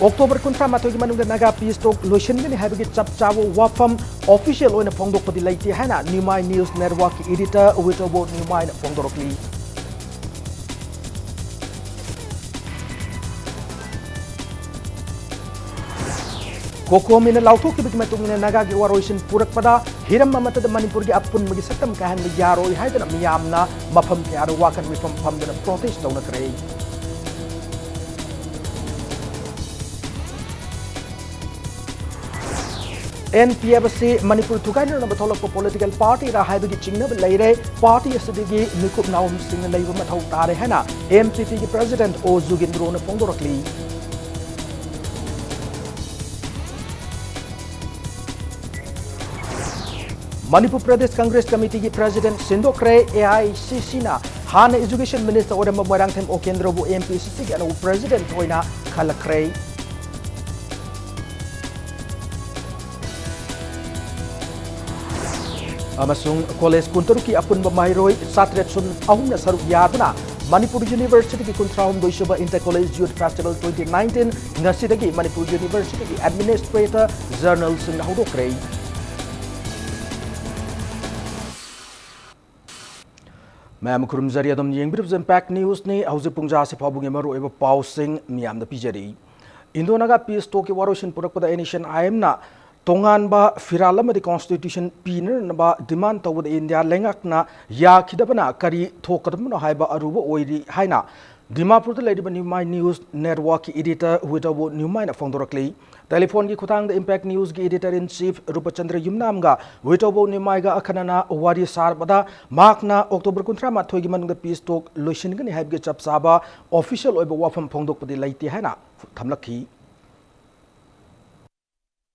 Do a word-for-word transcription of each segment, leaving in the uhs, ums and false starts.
October ꯀꯨꯟꯊ꯭ꯔꯥ ꯃꯥꯊꯣꯏꯒꯤ ꯃꯅꯨꯡꯗ Naga peace talk ꯂꯣꯏꯁꯤꯟꯒꯅꯤ ꯍꯥꯏꯕꯒꯤ ꯆꯞ ꯆꯥꯕ ꯋꯥꯐꯝ official ꯑꯣꯏꯅ ꯐꯣꯡꯗꯣꯛꯄꯗꯤ ꯂꯩꯇꯦ ꯍꯥꯏꯅ ꯅ꯭ꯌꯨꯃꯥꯏ ꯅ꯭ꯌꯨꯁ ꯅꯦꯠꯋꯥꯔꯛꯀꯤ editor ꯋꯤꯇꯣꯕꯣ ꯅ꯭ꯌꯨꯃꯥꯏꯅ ꯐꯣꯡꯗꯣꯔꯛꯂꯤ꯫ ꯀꯣꯀꯣꯃꯤꯅ ꯂꯥꯎꯊꯣꯛꯈꯤꯕꯒꯤ ꯃꯇꯨꯡ ꯏꯟꯅ ꯅꯥꯒꯥꯒꯤ ꯋꯥꯔꯣꯏꯁꯤꯟ ꯄꯨꯔꯛꯄꯗ ꯍꯤꯔꯝ ꯑꯃꯠꯇꯗ ꯃꯅꯤꯄꯨꯔꯒꯤ ꯑꯄꯨꯟꯕꯒꯤ ꯁꯛꯇꯝ ꯀꯥꯏꯍꯟꯕ ꯌꯥꯔꯣꯏ ꯍꯥꯏꯗꯨꯅ ꯃꯤꯌꯥꯝꯅ ꯃꯐꯝ ꯀꯌꯥꯗ ꯋꯥꯀꯠ ꯃꯤꯐꯝ ꯐꯝꯗꯨꯅ protest ꯇꯧꯅꯈ꯭ꯔꯦ꯫ NPF ꯑꯁꯤ ꯃꯅꯤꯄꯨꯔ ꯊꯨꯒꯥꯏꯅꯅꯕ ꯊꯣꯛꯂꯛꯄ political party ꯔ ꯍꯥꯏꯕꯒꯤ ꯆꯤꯡꯅꯕ ꯂꯩꯔꯦ꯫ Party ꯑꯁꯤꯗꯒꯤ ꯃꯤꯀꯨꯞ ꯅꯥꯎꯝꯁꯤꯡꯅ ꯂꯩꯕ ꯃꯊꯧ ꯇꯥꯔꯦ ꯍꯥꯏꯅ MPP ꯒꯤ president ꯑꯣ ꯖꯨꯒꯤꯟꯗ꯭ꯔꯣꯅ ꯐꯣꯡꯗꯣꯔꯛꯂꯤ꯫ Manipur Pradesh Congress ꯀꯃꯤꯇꯤꯒꯤ president ꯁꯤꯟꯗꯣꯛꯈ꯭ꯔꯦ꯫ AICC ꯅ ꯍꯥꯟꯅ education minister ꯑꯣꯏꯔꯝꯕ ꯃꯣꯏꯔꯥꯡꯊꯦꯝ ꯑꯣꯀꯦꯟꯗ꯭ꯔꯕꯨ MPCC ꯒꯤ ꯑꯅꯧꯕ president ꯑꯣꯏꯅ ꯈꯜꯂꯛꯈ꯭ꯔꯦ꯫ ꯑꯃꯁꯨꯡ ꯀꯣꯂꯦꯖ ꯀꯨꯟꯇꯔꯨꯛꯀꯤ ꯑꯄꯨꯟꯕ ꯃꯍꯩꯔꯣꯏ ꯆꯥꯇ꯭ꯔꯦꯠ ꯁꯨꯞꯅ ꯑꯍꯨꯝꯅ ꯁꯔꯨꯛ ꯌꯥꯗꯨꯅ ꯃꯅꯤꯄꯨꯔ ꯌꯨꯅꯤꯚꯔꯁꯤꯇꯤꯒꯤ ꯀꯨꯟꯊ꯭ꯔꯥꯍꯨꯝꯗꯣꯏ ꯁꯨꯕ Inter College Youth Festival twenty nineteen ꯉꯁꯤꯗꯒꯤ ꯃꯅꯤꯄꯨꯔ ꯌꯨꯅꯤꯚꯔꯁꯤꯇꯤꯒꯤ administrator general ꯁꯤꯡꯅ ꯍꯧꯗꯣꯛꯈ꯭ꯔꯦ꯫ ꯃꯌꯥꯝ ꯈꯨꯔꯨꯝꯖꯔꯤ, ꯑꯗꯨꯝ ꯌꯦꯡꯕꯤꯔꯤꯕꯁꯤ Impact News ꯅꯤ꯫ ꯍꯧꯖꯤꯛ ꯄꯨꯡꯖꯥꯁꯤ ꯐꯥꯎꯕꯒꯤ ꯃꯔꯨꯑꯣꯏꯕ ꯄꯥꯎꯁꯤꯡ ꯃꯤꯌꯥꯝꯗ ꯄꯤꯖꯔꯤ꯫ Indo Naga peace talk ꯀꯤ ꯋꯥꯔꯣꯏꯁꯤꯟ ꯄꯨꯔꯛꯄꯗ NSCN IM ꯅ ꯇꯣꯉꯥꯟꯕ ꯐꯤꯔꯥꯜ ꯑꯃꯗꯤ constitution ꯄꯤꯅꯅꯕ demand ꯇꯧꯕꯗ ꯏꯟꯗꯤꯌꯥ ꯂꯩꯉꯥꯛꯅ ꯌꯥꯈꯤꯗꯕꯅ ꯀꯔꯤ ꯊꯣꯛꯀꯗꯕꯅꯣ ꯍꯥꯏꯕ ꯑꯔꯨꯕ ꯑꯣꯏꯔꯤ ꯍꯥꯏꯅ ꯗꯤꯃꯥꯄꯨꯔꯗ ꯂꯩꯔꯤꯕ ꯅ꯭ꯌꯨꯃꯥꯏ ꯅ꯭ꯌꯨꯁ ꯅꯦꯠꯋꯥꯔꯛꯀꯤ editor ꯋꯤꯗꯣꯕꯨ ꯅ꯭ꯌꯨꯃꯥꯏꯅ ꯐꯣꯡꯗꯣꯔꯛꯂꯤ꯫ Telephone ꯒꯤ ꯈꯨꯠꯊꯥꯡꯗ Impact News ꯒꯤ editor in chief ꯔꯨꯄꯆꯟꯗ꯭ꯔ ꯌꯨꯝꯅꯥꯝꯒ ꯋꯤꯗꯣꯕꯨ ꯅ꯭ꯌꯨꯃꯥꯏꯒ ꯑꯈꯟꯅꯅ ꯋꯥꯔꯤ ꯁꯥꯔꯕꯗ ꯃꯍꯥꯛꯅ ꯑꯣꯛꯇꯣꯕꯔ ꯀꯨꯟꯊ꯭ꯔꯥ ꯃꯥꯊꯣꯏꯒꯤ ꯃꯅꯨꯡꯗ peace talk ꯂꯣꯏꯁꯤꯟꯒꯅꯤ ꯍꯥꯏꯕꯒꯤ ꯆꯞ ꯆꯥꯕ official ꯑꯣꯏꯕ ꯋꯥꯐꯝ ꯐꯣꯡꯗꯣꯛꯄꯗꯤ ꯂꯩꯇꯦ ꯍꯥꯏꯅ ꯊꯝꯂꯛꯈꯤ꯫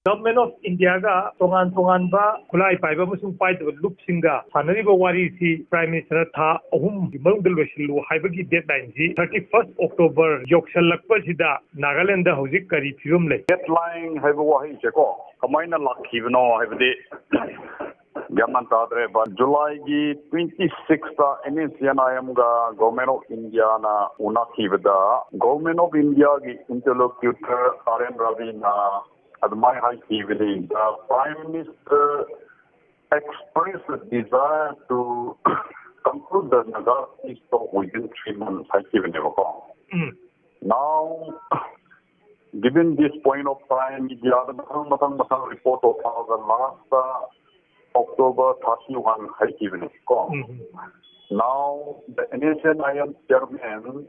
Government of India ꯒ ꯇꯣꯉꯥꯟ ꯇꯣꯉꯥꯟꯕ ꯈꯨꯠꯂꯥꯏ ꯄꯥꯏꯕ ꯑꯃꯁꯨꯡ ꯄꯥꯏꯗꯕ ꯂꯨꯞꯁꯤꯡꯒ ꯁꯥꯟꯅꯔꯤꯕ ꯋꯥꯔꯤꯁꯤ Prime Minister ꯅ ꯊꯥ ꯑꯍꯨꯝꯒꯤ ꯃꯅꯨꯡꯗ ꯂꯣꯏꯁꯤꯜꯂꯨ ꯍꯥꯏꯕꯒꯤ deadline ꯁꯤ thirty first October ꯌꯧꯁꯜꯂꯛꯄꯁꯤꯗ ꯅꯥꯒꯥꯂꯦꯟꯗ ꯍꯧꯖꯤꯛ ꯀꯔꯤ ꯐꯤꯕꯝ ꯂꯩ? Deadline ꯍꯥꯏꯕ ꯋꯥꯍꯩꯁꯦꯀꯣ, ꯀꯃꯥꯏꯅ ꯂꯥꯛꯈꯤꯕꯅꯣ ꯍꯥꯏꯕꯗꯤ, ꯒ꯭ꯌꯥꯟ ꯃꯥꯟ ꯇꯥꯗ꯭ꯔꯦꯕ꯫ ꯖꯨꯂꯥꯏꯒꯤ twenty sixꯇ NSCN-IM-ꯒ Government of India-ꯅ ꯎꯅꯈꯤꯕꯗ, Government of India-ꯒꯤ interlocutor R N Ravi-ꯅ ꯑꯗꯨꯃꯥꯏꯅ ꯍꯥꯏꯈꯤꯕꯅꯤ, "The Prime Minister expressed a desire to conclude the Naga peace talk within three months" ꯍꯥꯏꯈꯤꯕꯅꯦꯕꯀꯣ꯫ Um. Now, given this point of time, media-ꯗ ꯃꯊꯪ ꯃꯊꯪ ꯃꯊꯪ report ꯇꯧꯊꯣꯛꯑꯒ last-ꯇ October thirty-one ꯍꯥꯏꯈꯤꯕꯅꯦ ꯀꯣ꯫ ꯎꯝ꯫ Now, the NSCN-IM chairman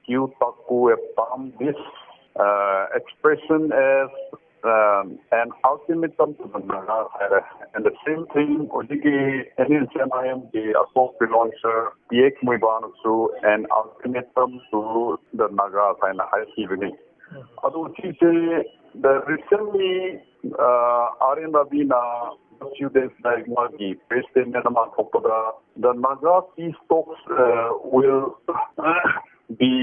Q Taku have termed this, uh, expression as, um, an ultimatum to the Naga ꯍꯥꯏꯔꯦ꯫ And the same thing, ꯍꯧꯖꯤꯛꯀꯤ NSCN-IM-ꯒꯤ ꯑꯇꯣꯞꯄ launcher P H Muivah-ꯅꯁꯨ "an ultimatum to the Nagas" ꯍꯥꯏꯅ ꯍꯥꯏꯈꯤꯕꯅꯤ꯫ ꯑꯗꯨ ꯁꯤꯁꯦ, the recently, uh, R N Ravi-ꯅ few days back ꯃꯥꯒꯤ press statement ꯑꯃ ꯊꯣꯛꯄꯗ, "The Naga peace talks, uh, will be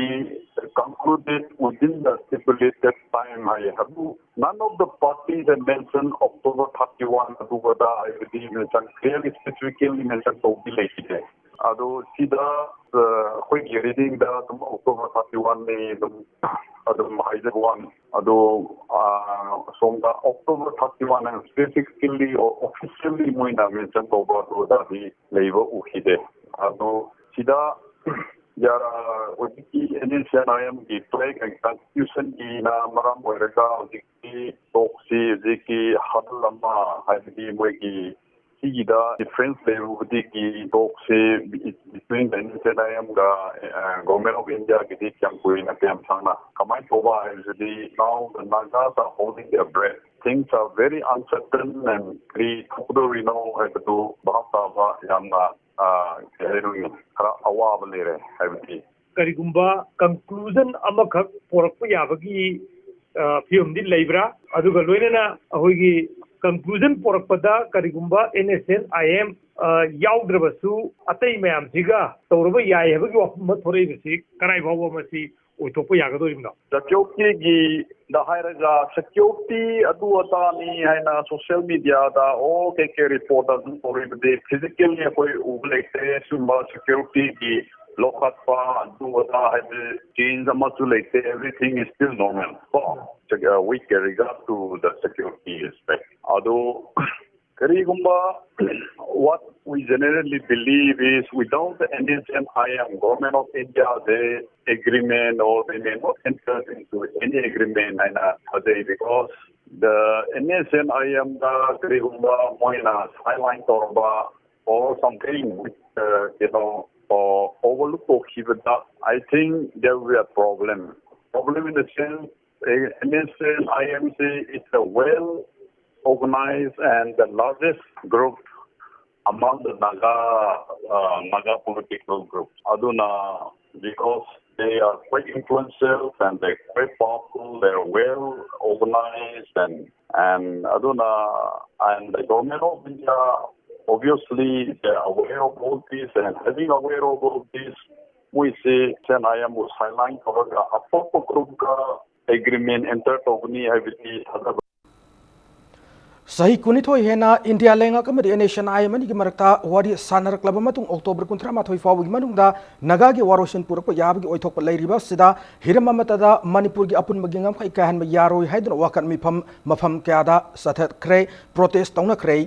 concluded within the stipulated time" ꯍꯥꯏꯌꯦ꯫ ꯑꯗꯨ none of the parties have mentioned October thirty-one ꯑꯗꯨ ꯑꯗꯥ ꯍꯥꯏꯕꯗꯤ mention, clearly, specifically mention ꯇꯧꯕꯗꯤ ꯂꯩꯈꯤꯗꯦ꯫ ꯑꯗꯣ ꯁꯤꯗ, ꯑ, ꯑꯩꯈꯣꯏꯒꯤ reading-ꯗ ꯑꯗꯨꯝ October thirty-one-ꯅꯤ ꯑꯗꯨꯝ, ꯑꯗꯨꯝ ꯍꯥꯏꯖꯕ ꯋꯥꯅꯤ꯫ ꯑꯗꯣ, ꯑ, ꯁꯣꯝꯗ October thirty-one ꯍꯥꯏꯅ specifically, officially ꯃꯣꯏꯅ mention ꯇꯧꯕ ꯑꯗꯨ ꯑꯗꯥꯗꯤ ꯂꯩꯕ ꯎꯈꯤꯗꯦ꯫ ꯑꯗꯣ ꯁꯤꯗ ꯌꯥ-, ꯍꯧꯖꯤꯛꯀꯤ NSCN-IM-ꯒꯤ flag and constitution-ꯒꯤꯅ ꯃꯔꯝ ꯑꯣꯏꯔꯒ ꯍꯧꯖꯤꯛꯀꯤ talk-ꯁꯤ ꯍꯧꯖꯤꯛꯀꯤ hurdle ꯑꯃ, ꯍꯥꯏꯕꯗꯤ ꯃꯣꯏꯒꯤ ꯁꯤꯒꯤꯗ difference ꯂꯩꯔꯨꯕꯗꯒꯤ talk-ꯁꯤ between the NSCN-IM-ꯒ, ꯑ, Government of India-ꯒꯤꯗꯤ ꯀꯌꯥꯝ ꯀꯨꯏꯅ, ꯀꯌꯥꯝ ꯁꯥꯡꯅ ꯀꯃꯥꯏꯅ ꯇꯧꯕ ꯍꯥꯏꯕꯁꯤꯗꯤ, now the Nagas are holding their breath. Things are very uncertain and ꯀꯔꯤ ꯊꯣꯛꯀꯗꯧꯔꯤꯅꯣ ꯍꯥꯏꯕꯗꯨ ꯚꯥꯞ ꯇꯥꯕ ꯌꯥꯝꯅ, ꯑ, ꯀꯩ ꯍꯥꯏꯔꯨꯅꯤ, ꯈꯔ ꯑꯋꯥꯕ ꯂꯩꯔꯦ ꯍꯥꯏꯕꯗꯤ꯫ ꯀꯔꯤꯒꯨꯝꯕ conclusion ꯑꯃꯈꯛ ꯄꯣꯔꯛꯄ ꯌꯥꯕꯒꯤ, ꯑ, ꯐꯤꯕꯝꯗꯤ ꯂꯩꯕ꯭ꯔꯥ? ꯑꯗꯨꯒ ꯂꯣꯏꯅꯅ ꯑꯩꯈꯣꯏꯒꯤ conclusion ꯄꯣꯔꯛꯄꯗ ꯀꯔꯤꯒꯨꯝꯕ NSCN-IM, ꯑ, ꯌꯥꯎꯗ꯭ꯔꯕꯁꯨ ꯑꯇꯩ ꯃꯌꯥꯝꯁꯤꯒ ꯇꯧꯔꯕ ꯌꯥꯏ ꯍꯥꯏꯕꯒꯤ ꯋꯥꯐꯝ ꯑꯃ ꯊꯣꯔꯛꯏꯕꯁꯤ ꯀꯔꯥꯏ ꯐꯥꯎꯕ ꯃꯁꯤ ꯑꯣꯏꯊꯣꯛꯄ ꯌꯥꯒꯗꯧꯔꯤꯕꯅꯣ? ꯆꯥꯛꯆꯧꯀꯤꯒꯤ ꯗ ꯍꯥꯏꯔꯒ ꯁꯦꯀ꯭ꯌꯨꯔꯤꯇꯤ ꯑꯗꯨ ꯑꯗꯥꯅꯤ ꯍꯥꯏꯅ ꯁꯣꯁꯤꯌꯦꯜ ꯃꯤꯗꯤꯌꯥꯗ ꯑꯣ ꯀꯩ ꯀꯩ ꯔꯤꯄꯣꯔꯠ ꯑꯗꯨꯝ ꯇꯧꯔꯤꯕꯗꯤ ꯐꯤꯖꯤꯀꯦꯜꯂꯤ ꯑꯩꯈꯣꯏ ꯎꯕ ꯂꯩꯇꯦ꯫ ꯁꯤꯒꯨꯝꯕ ꯁꯦꯀ꯭ꯌꯨꯔꯤꯇꯤꯒꯤ ꯂꯧꯈꯠꯄ ꯑꯗꯨ ꯑꯗꯥ ꯍꯥꯏꯕ ꯆꯦꯟꯖ ꯑꯃꯁꯨ ꯂꯩꯇꯦ꯫ Everything is still normal ꯀꯣ, with regard to the security aspect꯫ ꯑꯗꯨ ꯀꯔꯤꯒꯨꯝꯕ, what we generally believe is without the N S M I M, Government of India, they agreement or they may not enter into any agreement ꯍꯥꯏꯅ ꯊꯥꯖꯩ, because the N S M I M ꯗ ꯀꯔꯤꯒꯨꯝꯕ ꯃꯣꯏꯅ sideline ꯇꯧꯔꯕ or something which, uh, you know, or overlook ꯇꯧꯈꯤꯕꯗ, I think there will be a problem. Problem in the sense, N S M I M C is a well organized and the largest group among the Naga, uh, Naga political groups. ꯑꯗꯨꯅ, because they are quite influential and they're quite powerful, they're well organized and, and ꯑꯗꯨꯅ, and the Government of India, obviously, they're aware of all this, and having aware of all this, ꯃꯣꯏꯁꯦ ꯁꯦꯟ ꯑꯥꯏ ꯑꯦꯝꯕꯨ sideline ꯇꯧꯔꯒ ꯑꯇꯣꯞꯄ groupꯀ agreement enter ꯇꯧꯒꯅꯤ ꯍꯥꯏꯕꯗꯤ ꯊꯥꯖꯕ꯫ ꯆꯍꯤ ꯀꯨꯟꯅꯤꯊꯣꯏ ꯍꯦꯟꯅ ꯏꯟꯗꯤꯌꯥ ꯂꯩꯉꯥꯛ ꯑꯃꯗꯤ N S M I M ꯑꯅꯤꯒꯤ ꯃꯔꯛꯇ ꯋꯥꯔꯤ ꯁꯥꯟꯅꯔꯛꯂꯕ ꯃꯇꯨꯡ, ꯑꯣꯛꯇꯣꯕꯔ ꯀꯨꯟꯊ꯭ꯔꯥ ꯃꯥꯊꯣꯏ ꯐꯥꯎꯕꯒꯤ ꯃꯅꯨꯡꯗ ꯅꯥꯒꯥꯒꯤ ꯋꯥꯔꯣꯏꯁꯤꯟ ꯄꯨꯔꯛꯄ ꯌꯥꯕꯒꯤ ꯑꯣꯏꯊꯣꯛꯄ ꯂꯩꯔꯤꯕ ꯑꯁꯤꯗ ꯍꯤꯔꯝ ꯑꯃꯠꯇꯗ ꯃꯅꯤꯄꯨꯔꯒꯤ ꯑꯄꯨꯟꯕꯒꯤ ꯉꯝꯈꯩ ꯀꯥꯏꯍꯟꯕ ꯌꯥꯔꯣꯏ ꯍꯥꯏꯗꯨꯅ ꯋꯥꯀꯠ ꯃꯤꯐꯝ ꯃꯐꯝ ꯀꯌꯥꯗ ꯆꯠꯊꯈ꯭ꯔꯦ, protest ꯇꯧꯅꯈ꯭ꯔꯦ꯫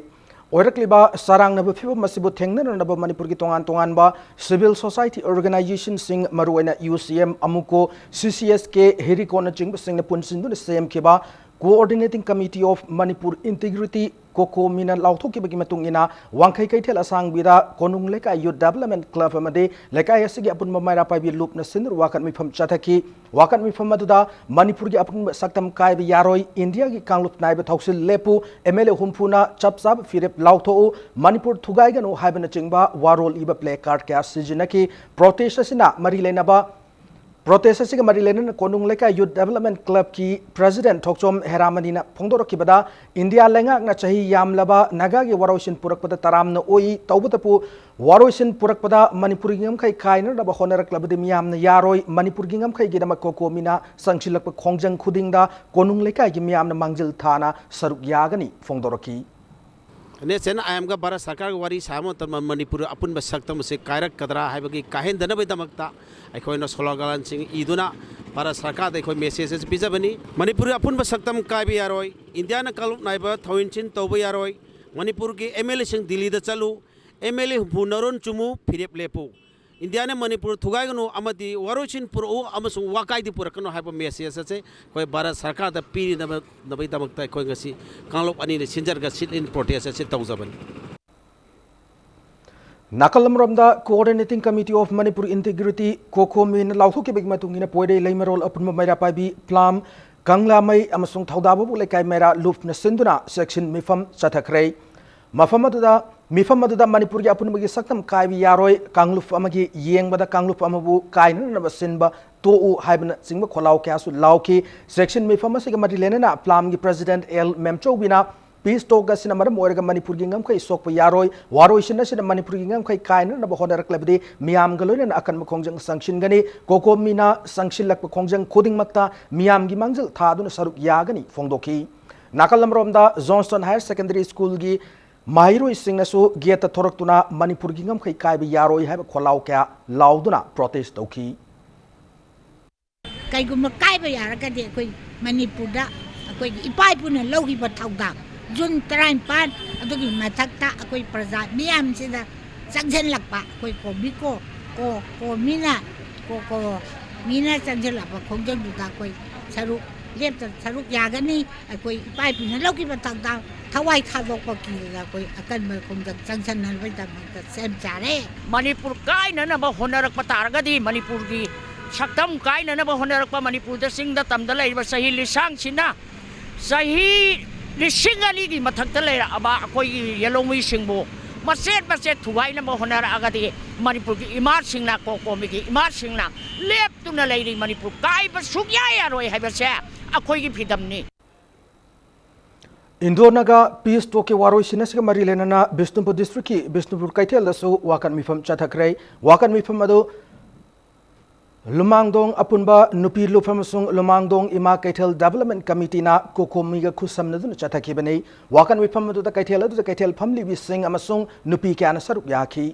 ꯑꯣꯏꯔꯛꯂꯤꯕ ꯆꯔꯥꯡꯅꯕ ꯐꯤꯕꯝ ꯑꯁꯤꯕꯨ ꯊꯦꯡꯅꯅꯅꯕ ꯃꯅꯤꯄꯨꯔꯒꯤ ꯇꯣꯉꯥꯟ ꯇꯣꯉꯥꯟꯕ civil society organizationꯁꯤꯡ, ꯃꯔꯨꯑꯣꯏꯅ U C M, ꯑꯃꯨꯀꯣ, C C S K, ꯍꯦꯔꯤꯀꯣꯅꯆꯤꯡꯕꯁꯤꯡꯅ ꯄꯨꯟꯁꯤꯟꯗꯨꯅ ꯁꯦꯝꯈꯤꯕ Coordinating Committee of Manipur Integrity, ꯀꯣꯀꯣꯃꯤꯅ ꯂꯥꯎꯊꯣꯛꯈꯤꯕꯒꯤ ꯃꯇꯨꯡ ꯏꯟꯅ, ꯋꯥꯡꯈꯩ ꯀꯩꯊꯦꯜ ꯑꯁꯥꯡꯕꯤꯗ ꯀꯣꯅꯨꯡ ꯂꯩꯀꯥꯏ Youth Development Club ꯑꯃꯗꯤ ꯂꯩꯀꯥꯏ ꯑꯁꯤꯒꯤ ꯑꯄꯨꯟꯕ ꯃꯩꯔꯥ ꯄꯥꯏꯕꯤ ꯂꯨꯞꯅ ꯁꯤꯟꯗꯨꯅ ꯋꯥꯀꯠ ꯃꯤꯐꯝ ꯆꯠꯊꯈꯤ꯫ ꯋꯥꯀꯠ ꯃꯤꯐꯝ ꯑꯗꯨꯗ ꯃꯅꯤꯄꯨꯔꯒꯤ ꯑꯄꯨꯟꯕ ꯁꯛꯇꯝ ꯀꯥꯏꯕ ꯌꯥꯔꯣꯏ, ꯏꯟꯗꯤꯌꯥꯒꯤ ꯀꯥꯡꯂꯨꯞ ꯅꯥꯏꯕ ꯊꯧꯁꯤꯜ ꯂꯦꯞꯄꯨ, M L A ꯍꯨꯝꯐꯨꯅ ꯆꯞ ꯆꯥꯕ ꯐꯤꯔꯦꯞ ꯂꯥꯎꯊꯣꯛꯎ, ꯃꯅꯤꯄꯨꯔ ꯊꯨꯒꯥꯏꯒꯅꯨ ꯍꯥꯏꯕꯅꯆꯤꯡꯕ ꯋꯥꯔꯣꯜ ꯏꯕ placard ꯀꯌꯥ ꯁꯤꯖꯤꯟꯅꯈꯤ꯫ Protest ꯑꯁꯤꯅ ꯃꯔꯤ ꯂꯩꯅꯕ Protest ꯑꯁꯤꯒ ꯃꯔꯤ ꯂꯩꯅꯅ ꯀꯣꯅꯨꯡ ꯂꯩꯀꯥꯏ Youth Development Club ꯀꯤ President ꯊꯣꯛꯆꯣꯝ ꯍꯦꯔꯥꯃꯅꯤꯅ ꯐꯣꯡꯗꯣꯔꯛꯈꯤꯕꯗ, ꯏꯟꯗꯤꯌꯥ ꯂꯩꯉꯥꯛꯅ ꯆꯍꯤ ꯌꯥꯝꯂꯕ ꯅꯥꯒꯥꯒꯤ ꯋꯥꯔꯣꯏꯁꯤꯟ ꯄꯨꯔꯛꯄꯗ ꯇꯔꯥꯝꯅ ꯑꯣꯛꯏ, ꯇꯧꯕꯇꯕꯨ ꯋꯥꯔꯣꯏꯁꯤꯟ ꯄꯨꯔꯛꯄꯗ ꯃꯅꯤꯄꯨꯔꯒꯤ ꯉꯝꯈꯩ ꯀꯥꯏꯅꯅꯕ ꯍꯣꯠꯅꯔꯛꯂꯕꯗꯤ ꯃꯤꯌꯥꯝꯅ ꯌꯥꯔꯣꯏ꯫ ꯃꯅꯤꯄꯨꯔꯒꯤ ꯉꯝꯈꯩꯒꯤꯗꯃꯛ ꯀꯣꯀꯣꯃꯤꯅ ꯆꯪꯁꯤꯜꯂꯛꯄ ꯈꯣꯡꯖꯪ ꯈꯨꯗꯤꯡꯗ ꯀꯣꯅꯨꯡ ꯂꯩꯀꯥꯏꯒꯤ ꯃꯤꯌꯥꯝꯅ ꯃꯥꯡꯖꯤꯜ ꯊꯥꯅ ꯁꯔꯨꯛ ꯌꯥꯒꯅꯤ ꯐꯣꯡꯗꯣꯔꯛꯈꯤ꯫ ꯅꯦꯁꯟ ꯑꯥꯏ ꯑꯦꯝꯒ ꯚꯥꯔꯠ ꯁꯔꯀꯥꯔꯒ ꯋꯥꯔꯤ ꯁꯥꯕ ꯃꯇꯝꯗ ꯃꯅꯤꯄꯨꯔ ꯑꯄꯨꯟꯕ ꯁꯛꯇꯝ ꯑꯁꯤ ꯀꯥꯏꯔꯛꯀꯗ꯭ꯔꯥ ꯍꯥꯏꯕꯒꯤ ꯀꯥꯏꯍꯟꯗꯅꯕꯒꯤꯗꯃꯛꯇ ꯑꯩꯈꯣꯏꯅ ꯁ꯭ꯂꯣꯒꯥꯟꯁꯤꯡ ꯏꯗꯨꯅ ꯚꯥꯔꯠ ꯁꯔꯀꯥꯔꯗ ꯑꯩꯈꯣꯏ ꯃꯦꯁꯦꯖ ꯑꯁꯤ ꯄꯤꯖꯕꯅꯤ꯫ ꯃꯅꯤꯄꯨꯔꯒꯤ ꯑꯄꯨꯟꯕ ꯁꯛꯇꯝ ꯀꯥꯏꯕ ꯌꯥꯔꯣꯏ꯫ ꯏꯟꯗꯤꯌꯥꯅ ꯀꯥꯡꯂꯨꯞ ꯅꯥꯏꯕ ꯊꯧꯑꯣꯏꯟꯁꯤꯟ ꯇꯧꯕ ꯌꯥꯔꯣꯏ꯫ ꯃꯅꯤꯄꯨꯔꯒꯤ ꯑꯦꯝ ꯑꯦꯜ ꯑꯦꯁꯤꯡ ꯗꯤꯜꯂꯤꯗ ꯆꯠꯂꯨ, ꯑꯦꯝ ꯑꯦꯜ ꯑꯦ ꯍꯨꯝꯐꯨ ꯅꯔꯣꯟ ꯆꯨꯝꯃꯨ, ꯐꯤꯔꯦꯞ ꯂꯦꯞꯄꯨ꯫ ꯏꯟꯗꯤꯌꯥꯅ ꯃꯅꯤꯄꯨꯔ ꯊꯨꯒꯥꯏꯒꯅꯨ ꯑꯃꯗꯤ ꯋꯥꯔꯣꯏꯁꯤꯟ ꯄꯨꯔꯛꯎ ꯑꯃꯁꯨꯡ ꯋꯥꯀꯥꯏꯗꯤ ꯄꯨꯔꯛꯀꯅꯨ ꯍꯥꯏꯕ ꯃꯦꯁꯦꯖ ꯑꯁꯤ ꯑꯩꯈꯣꯏ ꯚꯥꯔꯠ ꯁꯔꯀꯥꯔꯗ ꯄꯤꯅꯕꯒꯤꯗꯃꯛꯇ ꯑꯩꯈꯣꯏ ꯉꯁꯤ ꯀꯥꯡꯂꯨꯞ ꯑꯅꯤꯅ ꯁꯤꯟꯖꯔꯒ sit-in protest ꯑꯁꯤ ꯇꯧꯖꯕꯅꯤ꯫ ꯅꯥꯀꯜ ꯑꯃꯔꯣꯝꯗ, Coordinating Committee of Manipur Integrity, ꯀꯣꯀꯣꯃꯤꯅ ꯂꯥꯎꯊꯣꯛꯈꯤꯕꯒꯤ ꯃꯇꯨꯡ ꯏꯟꯅ, ꯄꯣꯏꯔꯩ, ꯂꯩꯃꯔꯣꯜ, ꯑꯄꯨꯟꯕ ꯃꯩꯔꯥ ꯄꯥꯏꯕꯤ, ꯄ꯭ꯂꯥꯝ, ꯀꯪꯂꯥꯃꯩ ꯑꯃꯁꯨꯡ ꯊꯧꯗꯥꯕꯕꯨ ꯂꯩꯀꯥꯏ ꯃꯩꯔꯥ ꯂꯨꯞꯅ ꯁꯤꯟꯗꯨꯅ ꯆꯦꯛꯁꯤꯟ ꯃꯤꯐꯝ ꯆꯠꯊꯈ꯭ꯔꯦ꯫ ꯃꯐꯝ ꯑꯗꯨꯗ, ꯃꯤꯐꯝ ꯑꯗꯨꯗ ꯃꯅꯤꯄꯨꯔꯒꯤ ꯑꯄꯨꯟꯕꯒꯤ ꯁꯛꯇꯝ ꯀꯥꯏꯕ ꯌꯥꯔꯣꯏ, ꯀꯥꯡꯂꯨꯞ ꯑꯃꯒꯤ ꯌꯦꯡꯕꯗ ꯀꯥꯡꯂꯨꯞ ꯑꯃꯕꯨ ꯀꯥꯏꯅꯅꯕ ꯁꯤꯟꯕ ꯇꯣꯛꯎ ꯍꯥꯏꯕꯅꯆꯤꯡꯕ ꯈꯣꯜꯂꯥꯎ ꯀꯌꯥꯁꯨ ꯂꯥꯎꯈꯤ꯫ ꯆꯦꯛꯁꯤꯟ ꯃꯤꯐꯝ ꯑꯁꯤꯒ ꯃꯔꯤ ꯂꯩꯅꯅ ꯄ꯭ꯂꯥꯝꯒꯤ President ꯑꯦꯜ ꯃꯦꯝꯆꯧꯕꯤꯅ, "Peace talk ꯑꯁꯤꯅ ꯃꯔꯝ ꯑꯣꯏꯔꯒ ꯃꯅꯤꯄꯨꯔꯒꯤ ꯉꯝꯈꯩ ꯁꯣꯛꯄ ꯌꯥꯔꯣꯏ꯫ ꯋꯥꯔꯣꯏꯁꯤꯟ ꯑꯁꯤꯅ ꯃꯅꯤꯄꯨꯔꯒꯤ ꯉꯝꯈꯩ ꯀꯥꯏꯅꯅꯕ ꯍꯣꯠꯅꯔꯛꯂꯕꯗꯤ ꯃꯤꯌꯥꯝꯒ ꯂꯣꯏꯅꯅ ꯑꯀꯟꯕ ꯈꯣꯡꯖꯪ ꯆꯪꯁꯤꯟꯒꯅꯤ꯫ ꯀꯣꯀꯣꯃꯤꯅ ꯆꯪꯁꯤꯜꯂꯛꯄ ꯈꯣꯡꯖꯪ ꯈꯨꯗꯤꯡꯃꯛꯇ ꯃꯤꯌꯥꯝꯒꯤ ꯃꯥꯡꯖꯤꯜ ꯊꯥꯗꯨꯅ ꯁꯔꯨꯛ ꯌꯥꯒꯅꯤ" ꯐꯣꯡꯗꯣꯛꯈꯤ꯫ ꯅꯥꯀꯜ ꯑꯃꯔꯣꯝꯗ, Johnston Higher Secondary Schoolꯒꯤ ꯃꯍꯩꯔꯣꯏꯁꯤꯡꯅꯁꯨ gateꯇ ꯊꯣꯔꯛꯇꯨꯅ ꯃꯅꯤꯄꯨꯔꯒꯤ ꯉꯝꯈꯩ ꯀꯥꯏꯕ ꯌꯥꯔꯣꯏ ꯍꯥꯏꯕ ꯈꯣꯜꯂꯥꯎ ꯀꯌꯥ ꯂꯥꯎꯗꯨꯅ protest ꯇꯧꯈꯤ꯫ ꯀꯩꯒꯨꯝꯕ ꯀꯥꯏꯕ ꯌꯥꯔꯒꯗꯤ ꯑꯩꯈꯣꯏ ꯃꯅꯤꯄꯨꯔꯗ ꯑꯩꯈꯣꯏꯒꯤ ꯏꯄꯥ ꯏꯄꯨꯅ ꯂꯧꯈꯤꯕ ꯊꯧꯗꯥꯡ, ꯖꯨꯟ ꯇꯔꯥꯅꯤꯄꯥꯟ ꯑꯗꯨꯒꯤ ꯃꯊꯛꯇ ꯑꯩꯈꯣꯏ ꯄ꯭ꯔꯖꯥ ꯃꯤꯌꯥꯝꯁꯤꯗ ꯆꯪꯁꯤꯜꯂꯛꯄ, ꯑꯩꯈꯣꯏ ꯀꯣꯃꯤ ꯀꯣ, ꯀꯣ, ꯀꯣꯃꯤꯅ, ꯀꯣ, ꯀꯣ, ꯃꯤꯅ ꯆꯪꯁꯤꯜꯂꯛꯄ ꯈꯣꯡꯖꯪꯗꯨꯗ ꯑꯩꯈꯣꯏ ꯁꯔꯨꯛ ꯂꯦꯞꯇꯅ ꯁꯔꯨꯛ ꯌꯥꯒꯅꯤ꯫ ꯑꯩꯈꯣꯏ ꯏꯄꯥ ꯏꯄꯨꯅ ꯂꯧꯈꯤꯕ ꯊꯧꯗꯥꯡ ꯊꯋꯥꯏ ꯊꯥꯗꯣꯛꯄ ꯀꯤꯔꯒ ꯑꯩꯈꯣꯏ ꯑꯀꯟꯕ ꯈꯣꯡꯖꯪ ꯆꯪꯁꯤꯟꯅꯕꯒꯤꯗꯃꯛꯇ ꯁꯦꯝ ꯁꯥꯔꯦ꯫ ꯃꯅꯤꯄꯨꯔ ꯀꯥꯏꯅꯅꯕ ꯍꯣꯠꯅꯔꯛꯄ ꯇꯥꯔꯒꯗꯤ, ꯃꯅꯤꯄꯨꯔꯒꯤ ꯁꯛꯇꯝ ꯀꯥꯏꯅꯅꯕ ꯍꯣꯠꯅꯔꯛꯄ, ꯃꯅꯤꯄꯨꯔꯗ ꯆꯤꯡꯗ ꯇꯝꯗ ꯂꯩꯔꯤꯕ ꯆꯍꯤ ꯂꯤꯁꯥꯡꯁꯤꯅ ꯆꯍꯤ ꯂꯤꯁꯤꯡ ꯑꯅꯤꯒꯤ ꯃꯊꯛꯇ ꯂꯩꯔꯛꯑꯕ ꯑꯩꯈꯣꯏꯒꯤ ꯌꯦꯜꯍꯧꯃꯤꯁꯤꯡꯕꯨ ꯃꯆꯦꯠ ꯃꯆꯦꯠ ꯊꯨꯒꯥꯏꯅꯕ ꯍꯣꯠꯅꯔꯛꯑꯒꯗꯤ, ꯃꯅꯤꯄꯨꯔꯒꯤ ꯏꯃꯥꯁꯤꯡꯅ, ꯀꯣꯀꯣꯃꯤꯒꯤ ꯏꯃꯥꯁꯤꯡꯅ ꯂꯦꯞ ꯇꯨꯅ ꯂꯩꯔꯤ꯫ ꯃꯅꯤꯄꯨꯔ ꯀꯥꯏꯕ ꯁꯨꯛꯌꯥ ꯌꯥꯔꯣꯏ ꯍꯥꯏꯕꯁꯦ ꯑꯩꯈꯣꯏꯒꯤ ꯐꯤꯗꯝꯅꯤ꯫ ꯏꯟꯗꯣ ꯅꯥꯒꯥ ꯄꯤꯁ ꯇꯣꯛꯀꯤ ꯋꯥꯔꯣꯏꯁꯤꯟ ꯑꯁꯤꯒ ꯃꯔꯤ ꯂꯩꯅꯅ ꯕꯤꯁꯅꯨꯄꯨꯔ ꯗꯤꯁꯇ꯭ꯔꯤꯛꯀꯤ ꯕꯤꯁꯅꯨꯄꯨꯔ ꯀꯩꯊꯦꯜꯗꯁꯨ ꯋꯥꯀꯠ ꯃꯤꯐꯝ ꯆꯠꯊꯈ꯭ꯔꯦ꯫ ꯋꯥꯀꯠ ꯃꯤꯐꯝ ꯑꯗꯨ ꯂꯨꯃꯥꯡꯗꯣꯡ ꯑꯄꯨꯟꯕ ꯅꯨꯄꯤ ꯂꯨꯞ ꯑꯃꯁꯨꯡ ꯂꯨꯃꯥꯡꯗꯣꯡ ꯏꯃꯥ ꯀꯩꯊꯦꯜ ꯗꯤꯕꯦꯂꯞꯃꯦꯟ ꯀꯃꯤꯇꯤꯅ ꯀꯣꯀꯣꯃꯤꯒ ꯈꯨꯠꯁꯝꯅꯗꯨꯅ ꯆꯠꯊꯈꯤꯕꯅꯤ꯫ ꯋꯥꯀꯠ ꯃꯤꯐꯝ ꯑꯗꯨꯗ ꯀꯩꯊꯦꯜ ꯑꯗꯨꯗ ꯀꯩꯊꯦꯜ ꯐꯝꯂꯤꯕꯤꯁꯤꯡ ꯑꯃꯁꯨꯡ ꯅꯨꯄꯤ ꯀꯌꯥꯅ ꯁꯔꯨꯛ ꯌꯥꯈꯤ꯫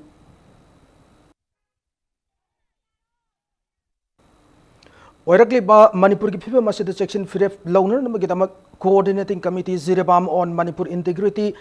ꯑꯣꯏꯔꯛꯂꯤꯕ ꯃꯅꯤꯄꯨꯔꯒꯤ ꯐꯤꯕꯝ ꯑꯁꯤꯗ ꯆꯦꯛꯁꯤꯟ ꯐꯤꯔꯦꯞ ꯂꯧꯅꯅꯕꯒꯤꯗꯃꯛ Coordinating Committee Jiribam on Manipur Integrity,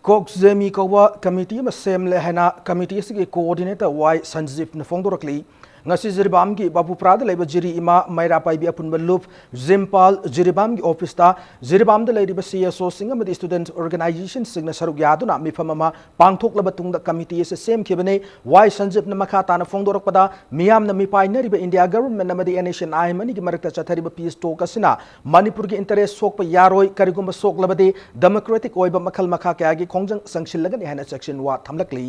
ꯀꯣꯛꯖꯦꯃꯤ ꯀꯧꯕ ꯀꯃꯤꯇꯤ ꯑꯃ ꯁꯦꯝꯂꯦ ꯍꯥꯏꯅ ꯀꯃꯤꯇꯤ ꯑꯁꯤꯒꯤ ꯀꯣꯑꯣꯔꯗꯤꯅꯦꯇꯔ ꯋꯥꯏ ꯁꯟꯖꯤꯞꯅ ꯐꯣꯡꯗꯣꯔꯛꯂꯤ꯫ ꯉꯁꯤ ꯖꯤꯔꯤꯕꯥꯝꯒꯤ ꯕꯥꯕꯨꯄꯨꯔꯥꯗ ꯂꯩꯕ ꯖꯤꯔꯤ ꯏꯃꯥ ꯃꯩꯔꯥ ꯄꯥꯏꯕꯤ ꯑꯄꯨꯟꯕ ꯂꯨꯞ ꯖꯤꯝꯄꯥꯜ ꯖꯤꯔꯤꯕꯥꯝꯒꯤ ꯑꯣꯐꯤꯁꯇ ꯖꯤꯔꯤꯕꯥꯝꯗ ꯂꯩꯔꯤꯕ ꯁꯤ ꯑꯦꯁ ꯑꯣꯁꯤꯡ ꯑꯃꯗꯤ ꯁ꯭ꯇꯨꯗꯦꯟꯠ ꯑꯣꯔꯒꯅꯥꯏꯖꯦꯁꯟꯁꯤꯡꯅ ꯁꯔꯨꯛ ꯌꯥꯗꯨꯅ ꯃꯤꯐꯝ ꯑꯃ ꯄꯥꯡꯊꯣꯛꯂꯕ ꯇꯨꯡꯗ ꯀꯃꯤꯇꯤ ꯑꯁꯤ ꯁꯦꯝꯈꯤꯕꯅꯤ꯫ ꯋꯥꯏ ꯁꯟꯖꯤꯞꯅ ꯃꯈꯥ ꯇꯥꯅ ꯐꯣꯡꯗꯣꯔꯛꯄꯗ, ꯃꯤꯌꯥꯝꯅ ꯃꯤꯄꯥꯏꯅꯔꯤꯕ ꯏꯟꯗꯤꯌꯥ ꯒꯚꯔꯟꯃꯦꯟꯠ ꯑꯃꯗꯤ N S N I M ꯑꯅꯤꯒꯤ ꯃꯔꯛꯇ ꯆꯠꯊꯔꯤꯕ ꯄꯤꯁ ꯇꯣꯛ ꯑꯁꯤꯅ ꯃꯅꯤꯄꯨꯔꯒꯤ ꯏꯟꯇꯔꯦꯁ ꯁꯣꯛꯄ ꯌꯥꯔꯣꯏ, ꯀꯔꯤꯒꯨꯝꯕ ꯁꯣꯛꯂꯕꯗꯤ ꯗꯦꯃꯣꯀ꯭ꯔꯦꯇꯤꯛ ꯑꯣꯏꯕ ꯃꯈꯜ ꯃꯈꯥ ꯀꯌꯥꯒꯤ ꯈꯣꯡꯖꯪ ꯆꯪꯁꯤꯜꯂꯒꯅꯤ ꯍꯥꯏꯅ ꯆꯦꯛꯁꯤꯟ ꯋꯥ ꯊꯝꯂꯛꯂꯤ꯫